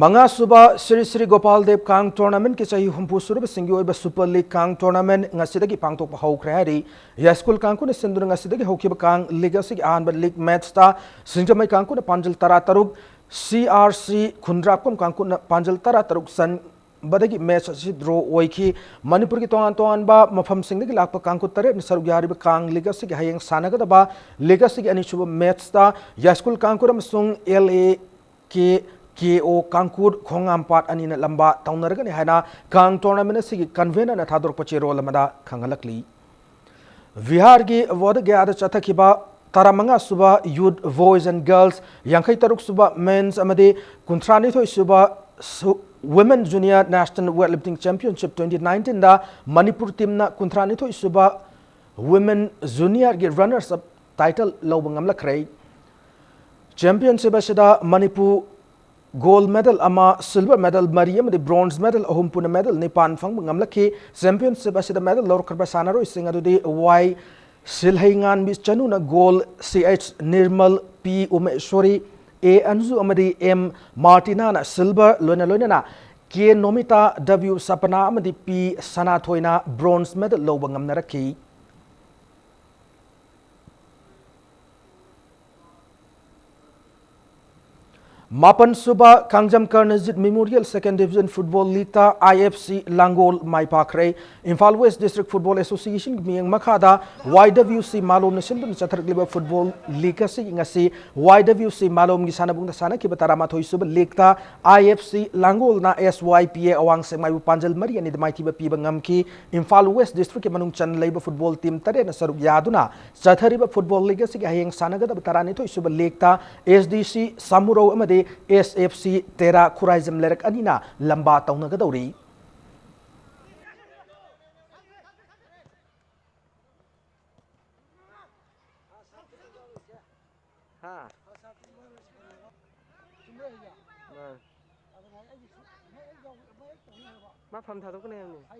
ꯃꯉꯥꯁꯨꯕ ꯁ꯭ꯔꯤ ꯁ꯭ꯔꯤ ꯒꯣꯄꯥꯜ ꯗꯦꯕ ꯀꯥꯡ tournament ꯀꯤ ꯆꯍꯤ ꯍꯨꯝꯐꯨ ꯁꯨꯔꯕꯁꯤꯡꯒꯤ ꯑꯣꯏꯕ Super League ꯀꯥꯡ tournament ꯉꯁꯤꯗꯒꯤ ꯄꯥꯡꯊꯣꯛꯄ ꯍꯧꯈ꯭ꯔꯦ ꯍꯥꯏꯔꯤ꯫ ꯌꯥꯏꯁ꯭ꯀꯨꯜ ꯀꯥꯡꯀꯨꯅ ꯁꯤꯟꯗꯨꯅ ꯉꯁꯤꯗꯒꯤ ꯍꯧꯈꯤꯕ ꯀꯥꯡ league ꯑꯁꯤꯒꯤ ꯑꯍꯥꯟꯕ league match ꯇ ꯁꯤꯡꯖꯃꯩ ꯀꯥꯡꯀꯨꯅ ꯄꯥꯟꯖꯜ ꯇꯔꯥꯇꯔꯨꯛ, ꯁꯤ ꯑꯥꯔ ꯁꯤ ꯈꯨꯟꯗ꯭ꯔꯥꯛꯄꯝ ꯀꯥꯡꯀꯨꯅ ꯄꯥꯟꯖꯜ ꯇꯔꯥꯇꯔꯨꯛ ꯆꯟꯕꯗꯒꯤ match ꯑꯁꯤ draw ꯑꯣꯏꯈꯤ꯫ ꯃꯅꯤꯄꯨꯔꯒꯤ ꯇꯣꯉꯥꯟ ꯇꯣꯉꯥꯟꯕ ꯃꯐꯝꯁꯤꯡꯗꯒꯤ ꯂꯥꯛꯄ ꯀꯥꯡꯀꯨ ꯇꯔꯦꯠꯅ ꯁꯔꯨꯛ ꯌꯥꯔꯤꯕ ꯀꯥꯡ league ꯑꯁꯤꯒꯤ ꯍꯌꯦꯡ ꯁꯥꯟꯅꯒꯗꯕ league ꯑꯁꯤꯒꯤ ꯑꯅꯤꯁꯨꯕ match ꯇ ꯌꯥꯏꯁ꯭ꯀꯨꯜ ꯀꯥꯡꯀꯨ ꯑꯃꯁꯨꯡ ꯑꯦꯜ ꯑꯦ ꯀꯦ ꯀꯦ ꯑꯣ ꯀꯥꯡꯀꯨꯠ ꯈꯣꯡꯉꯥꯝꯄꯥꯠ ꯑꯅꯤꯅ ꯂꯝꯕꯥ ꯇꯧꯅꯔꯒꯅꯤ ꯍꯥꯏꯅ ꯀꯥꯡ tournament ꯑꯁꯤꯒꯤ convener ꯅ ꯊꯥꯗꯣꯔꯛꯄ ꯆꯦꯔꯣꯜ ꯑꯃꯗ ꯈꯪꯍꯜꯂꯛꯂꯤ꯫ ꯕꯤꯍꯥꯔꯒꯤ ꯕꯣꯙꯒꯌꯥꯗ ꯆꯠꯊꯈꯤꯕ ꯇꯔꯥꯃꯉꯥ ꯁꯨꯕ Youth Boys and Girls, ꯌꯥꯡꯈꯩ ꯇꯔꯨꯛ ꯁꯨꯕ Men's ꯑꯃꯗꯤ ꯀꯨꯟꯊ꯭ꯔꯥ ꯅꯤꯊꯣꯏ ꯁꯨꯕ ꯁꯨ-, Women Junior National Weightlifting Championship twenty nineteen ꯗ ꯃꯅꯤꯄꯨꯔ team ꯅ ꯀꯨꯟꯊ꯭ꯔꯥ ꯅꯤꯊꯣꯏ ꯁꯨꯕ Women Junior ꯒꯤ runners up title ꯂꯧꯕ ꯉꯝꯂꯛꯈ꯭ꯔꯦ꯫ Championship ꯑꯁꯤꯗ ꯃꯅꯤꯄꯨꯔ gold medal ꯑꯃ, silver medal ꯃꯔꯤ ꯑꯃꯗꯤ bronze medal ꯑꯍꯨꯝ, ꯄꯨꯟꯅ medal ꯅꯤꯄꯥꯟ ꯐꯪꯕ ꯉꯝꯂꯛꯈꯤ꯫ Championship ꯑꯁꯤꯗ medal ꯂꯧꯔꯛꯈ꯭ꯔꯕ ꯁꯥꯟꯅꯔꯣꯏꯁꯤꯡ ꯑꯗꯨꯗꯤ ꯋꯥꯏ ꯁꯤꯜꯍꯩꯉꯥꯟꯕꯤ ꯆꯅꯨꯅ gold, ꯁꯤ ꯑꯩꯆ ꯅꯤꯔꯃꯜ, ꯄꯤ ꯎꯃꯦꯁꯣꯔꯤ, ꯑꯦ ꯑꯟꯖꯨ ꯑꯃꯗꯤ ꯑꯦꯝ ꯃꯥꯔꯇꯤꯅꯥꯅ silver, ꯂꯣꯏꯅ ꯂꯣꯏꯅꯅ ꯀꯦ ꯅꯣꯃꯤꯇꯥ, ꯗꯕ꯭ꯂꯤꯎ ꯁꯄꯅꯥ ꯑꯃꯗꯤ ꯄꯤ ꯁꯅꯥꯊꯣꯏꯅ bronze medal ꯂꯧꯕ ꯉꯝꯅꯔꯛꯈꯤ꯫ ꯃꯥꯄꯟ ꯁꯨꯕ ꯀꯥꯡꯖꯝ ꯀꯔꯅꯖꯤꯠ Memorial Second Division Football League ꯇ ꯑꯥꯏ ꯑꯦꯐ ꯁꯤ ꯂꯥꯡꯒꯣꯜ ꯃꯥꯏ ꯄꯥꯛꯈ꯭ꯔꯦ꯫ Imphal West District Football Association ꯒꯤ ꯃꯤꯠꯌꯦꯡ ꯃꯈꯥꯗ ꯋꯥꯏ ꯗꯕ꯭ꯂꯤꯎ ꯁꯤ ꯃꯥꯂꯣꯝꯅ ꯁꯤꯟꯗꯨꯅ ꯆꯠꯊꯔꯛꯂꯤꯕ football league ꯑꯁꯤ ꯉꯁꯤ ꯋꯥꯏ ꯗꯕ꯭ꯂꯤꯎ ꯁꯤ ꯃꯥꯂꯣꯝꯒꯤ ꯁꯥꯟꯅꯕꯨꯡꯗ ꯁꯥꯟꯅꯈꯤꯕ ꯇꯔꯥꯃꯥꯊꯣꯏ ꯁꯨꯕ league ꯇ ꯑꯥꯏ ꯑꯦꯐ ꯁꯤ ꯂꯥꯡꯒꯣꯜꯅ ꯑꯦꯁ ꯋꯥꯏ ꯄꯤ ꯑꯦ ꯑꯋꯥꯡ ꯁꯦꯛꯃꯥꯏꯕꯨ ꯄꯥꯟꯖꯜ ꯃꯔꯤ ꯑꯅꯤꯗ ꯃꯥꯏꯊꯤꯕ ꯄꯤꯕ ꯉꯝꯈꯤ꯫ ꯏꯝꯐꯥꯜ West District ꯀꯤ ꯃꯅꯨꯡ ꯆꯟꯅ ꯂꯩꯕ football team ꯇꯔꯦꯠꯅ ꯁꯔꯨꯛ ꯌꯥꯗꯨꯅ ꯆꯠꯊꯔꯤꯕ football league ꯑꯁꯤꯒꯤ ꯍꯌꯦꯡ ꯁꯥꯟꯅꯒꯗꯕ ꯇꯔꯥꯅꯤꯊꯣꯏ ꯁꯨꯕ league ꯇ ꯑꯦꯁ ꯗꯤ ꯁꯤ ꯁꯥꯃꯨꯔꯧ ꯑꯃꯗꯤ ꯑꯦꯁ ꯑꯦꯐ ꯁꯤ ꯇꯦꯔꯥ ꯈꯨꯔꯥꯏꯖꯝ ꯂꯩꯔꯛ ꯑꯅꯤꯅ ꯂꯝꯕꯥ ꯇꯧꯅꯒꯗꯧꯔꯤ꯫ ꯍꯥ? ꯑꯥ꯫ ꯃꯥ ꯐꯝ ꯊꯥꯗꯣꯛꯀꯅꯤ ꯍꯥꯏꯕꯅꯤ꯫ ꯑꯥ꯫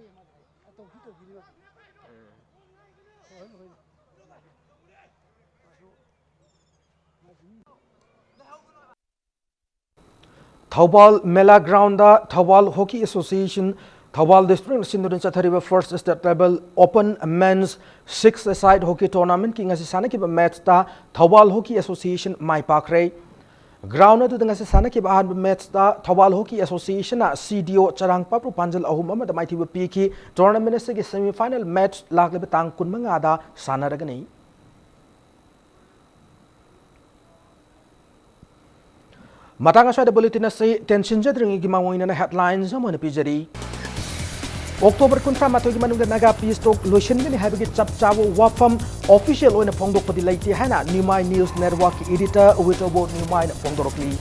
ꯊꯧꯕꯥꯜ ꯃꯦꯂꯥ ground Thoubal Hockey Association, Thoubal district ꯅ ꯁꯤꯟꯗꯨꯅ ꯆꯠꯊꯔꯤꯕ First State Level Open Men's Six-a-side Hockey Tournament ꯀꯤ ꯉꯁꯤ ꯁꯥꯟꯅꯈꯤꯕ match ꯇ ꯊꯧꯕꯥꯜ Hockey Association ꯃꯥꯏ ꯄꯥꯛꯈ꯭ꯔꯦ꯫ Ground ꯑꯗꯨꯗ ꯉꯁꯤ ꯁꯥꯟꯅꯈꯤꯕ ꯑꯍꯥꯟꯕ match ꯇ ꯊꯧꯕꯥꯜ Hockey Association ꯅ ꯁꯤ ꯗꯤ ꯑꯣ ꯆꯔꯥꯡ ꯄꯥꯞꯄꯨ ꯄꯥꯟꯖꯜ ꯑꯍꯨꯝ ꯑꯃꯗ ꯃꯥꯏꯊꯤꯕ ꯄꯤꯈꯤ꯫ Tournament ꯑꯁꯤꯒꯤ semi final match ꯂꯥꯛꯂꯤꯕ ꯇꯥꯡ ꯀꯨꯟꯃꯉꯥꯗ ꯁꯥꯟꯅꯔꯒꯅꯤ꯫ ꯃꯇꯥꯡ ꯑꯁ꯭ꯋꯥꯏꯗ ꯕꯨꯂꯦꯇꯤꯟ ꯑꯁꯤ ꯇꯦꯟꯁꯤꯟꯖꯗ꯭ꯔꯤꯉꯩꯒꯤ ꯃꯃꯥꯡ ꯑꯣꯏꯅ ꯍꯦꯗꯂꯥꯏꯟꯁ ꯑꯃ ꯑꯣꯏꯅ ꯄꯤꯖꯔꯤ꯫ ꯑꯣꯛꯇꯣꯕꯔ ꯀꯨꯟꯊ꯭ꯔꯥ ꯃꯥꯊꯣꯏꯒꯤ ꯃꯅꯨꯡꯗ ꯅꯥꯒꯥ ꯄꯤꯁ ꯇꯣꯛ ꯂꯣꯏꯁꯤꯟꯒꯅꯤ ꯍꯥꯏꯕꯒꯤ ꯆꯞ ꯆꯥꯕ ꯋꯥꯐꯝ ꯑꯣꯐꯤꯁꯤꯌꯦꯜ ꯑꯣꯏꯅ ꯐꯣꯡꯗꯣꯛꯄꯗꯤ ꯂꯩꯇꯦ ꯍꯥꯏꯅ ꯅ꯭ꯌꯨꯃꯥꯏ ꯅ꯭ꯌꯨꯁ ꯅꯦꯠꯋꯥꯔꯛꯀꯤ ꯏꯗꯤꯇꯔ ꯋꯤꯇꯣꯕꯣ ꯅ꯭ꯌꯨꯃꯥꯏꯅ ꯐꯣꯡꯗꯣꯔꯛꯂꯤ꯫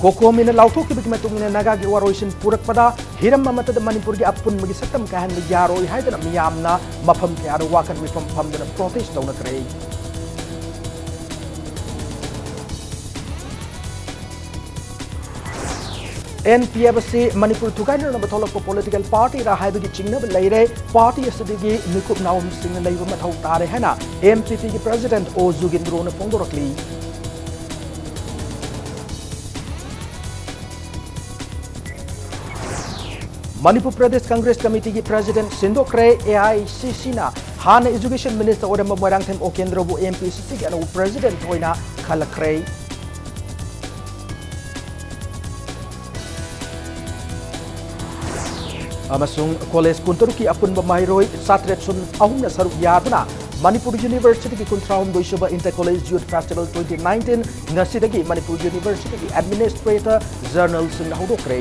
ꯀꯣꯀꯣꯃꯤꯅ ꯂꯥꯎꯊꯣꯛꯈꯤꯕꯒꯤ ꯃꯇꯨꯡ ꯏꯟꯅ ꯅꯥꯒꯥꯒꯤ ꯋꯥꯔꯣꯏꯁꯤꯟ ꯄꯨꯔꯛꯄꯗ ꯍꯤꯔꯝ ꯑꯃꯠꯇꯗ ꯃꯅꯤꯄꯨꯔꯒꯤ ꯑꯄꯨꯟꯕꯒꯤ ꯁꯛꯇꯝ ꯀꯥꯏꯍꯟꯕ ꯌꯥꯔꯣꯏ ꯍꯥꯏꯗꯨꯅ ꯃꯤꯌꯥꯝꯅ ꯃꯐꯝ ꯀꯌꯥꯗ ꯋꯥꯀꯠ ꯃꯤꯐꯝ ꯐꯝꯗꯨꯅ ꯄ꯭ꯔꯣꯇꯦꯁ ꯇꯧꯅꯈ꯭ꯔꯦ꯫ ꯑꯦꯟ ꯄꯤ ꯑꯦꯐ ꯑꯁꯤ ꯃꯅꯤꯄꯨꯔ ꯊꯨꯒꯥꯏꯅꯅꯕ ꯊꯣꯛꯂꯛꯄ ꯄꯣꯂꯤꯇꯤꯀꯦꯜ ꯄꯥꯔꯇꯤꯔ ꯍꯥꯏꯕꯒꯤ ꯆꯤꯡꯅꯕ ꯂꯩꯔꯦ꯫ ꯄꯥꯔꯇꯤ ꯑꯁꯤꯗꯒꯤ ꯃꯤꯀꯨꯞ ꯅꯥꯎꯝꯁꯤꯡꯅ ꯂꯩꯕ ꯃꯊꯧ ꯇꯥꯔꯦ ꯍꯥꯏꯅ ꯑꯦꯝ ꯄꯤ ꯄꯤꯒꯤ ꯄ꯭ꯔꯦꯁꯤꯗꯦꯟꯠ ꯑꯣ ꯖꯨꯒꯤꯟꯗ꯭ꯔꯣꯅ ꯐꯣꯡꯗꯣꯔꯛꯂꯤ꯫ ꯃꯅꯤꯄꯨꯔ ꯄ꯭ꯔꯗꯦꯁ ꯀꯪꯒ꯭ꯔꯦꯁ ꯀꯃꯤꯇꯤꯒꯤ ꯄ꯭ꯔꯦꯁꯤꯗꯦꯟꯠ ꯁꯤꯟꯗꯣꯛꯈ꯭ꯔꯦ꯫ ꯑꯦ ꯑꯥꯏ ꯁꯤ ꯁꯤꯅ ꯍꯥꯟꯅ ꯏꯖꯨꯀꯦꯁꯟ ꯃꯤꯅꯤꯁꯇꯔ ꯑꯣꯏꯔꯝꯕ ꯃꯣꯏꯔꯥꯡꯊꯦꯝ ꯑꯣꯀꯦꯟꯗ꯭ꯔꯕꯨ ꯑꯦꯝ ꯄꯤ ꯁꯤ ꯁꯤꯒꯤ ꯑꯅꯧꯕ ꯄ꯭ꯔꯦꯁꯤꯗꯦꯟꯠ ꯑꯣꯏꯅ ꯈꯜꯂꯛꯈ꯭ꯔꯦ꯫ ꯑꯃꯁꯨꯡ ꯀꯣꯂꯦꯖ ꯀꯨꯟꯇꯔꯨꯛꯀꯤ ꯑꯄꯨꯟꯕ ꯃꯍꯩꯔꯣꯏ ꯆꯥꯇ꯭ꯔꯦꯠ ꯁꯨꯞꯅ ꯑꯍꯨꯝꯅ ꯁꯔꯨꯛ ꯌꯥꯗꯨꯅ ꯃꯅꯤꯄꯨꯔ ꯌꯨꯅꯤꯚꯔꯁꯤꯇꯤꯒꯤ ꯀꯨꯟꯊ꯭ꯔꯥꯍꯨꯝꯗꯣꯏ ꯁꯨꯕ ꯏꯟꯇꯔ ꯀꯣꯂꯦꯖ ꯌꯨꯠ ꯐꯦꯁꯇꯤꯚꯦꯜ ꯇ꯭ꯋꯦꯟꯇꯤ ꯅꯥꯏꯟꯇꯤꯟ ꯉꯁꯤꯗꯒꯤ ꯃꯅꯤꯄꯨꯔ ꯌꯨꯅꯤꯚꯔꯁꯤꯇꯤꯒꯤ ꯑꯦꯗꯃꯤꯅꯤꯁꯇ꯭ꯔꯦꯇꯔ ꯖꯔꯅꯦꯜꯁꯤꯡꯅ ꯍꯧꯗꯣꯛꯈ꯭ꯔꯦ꯫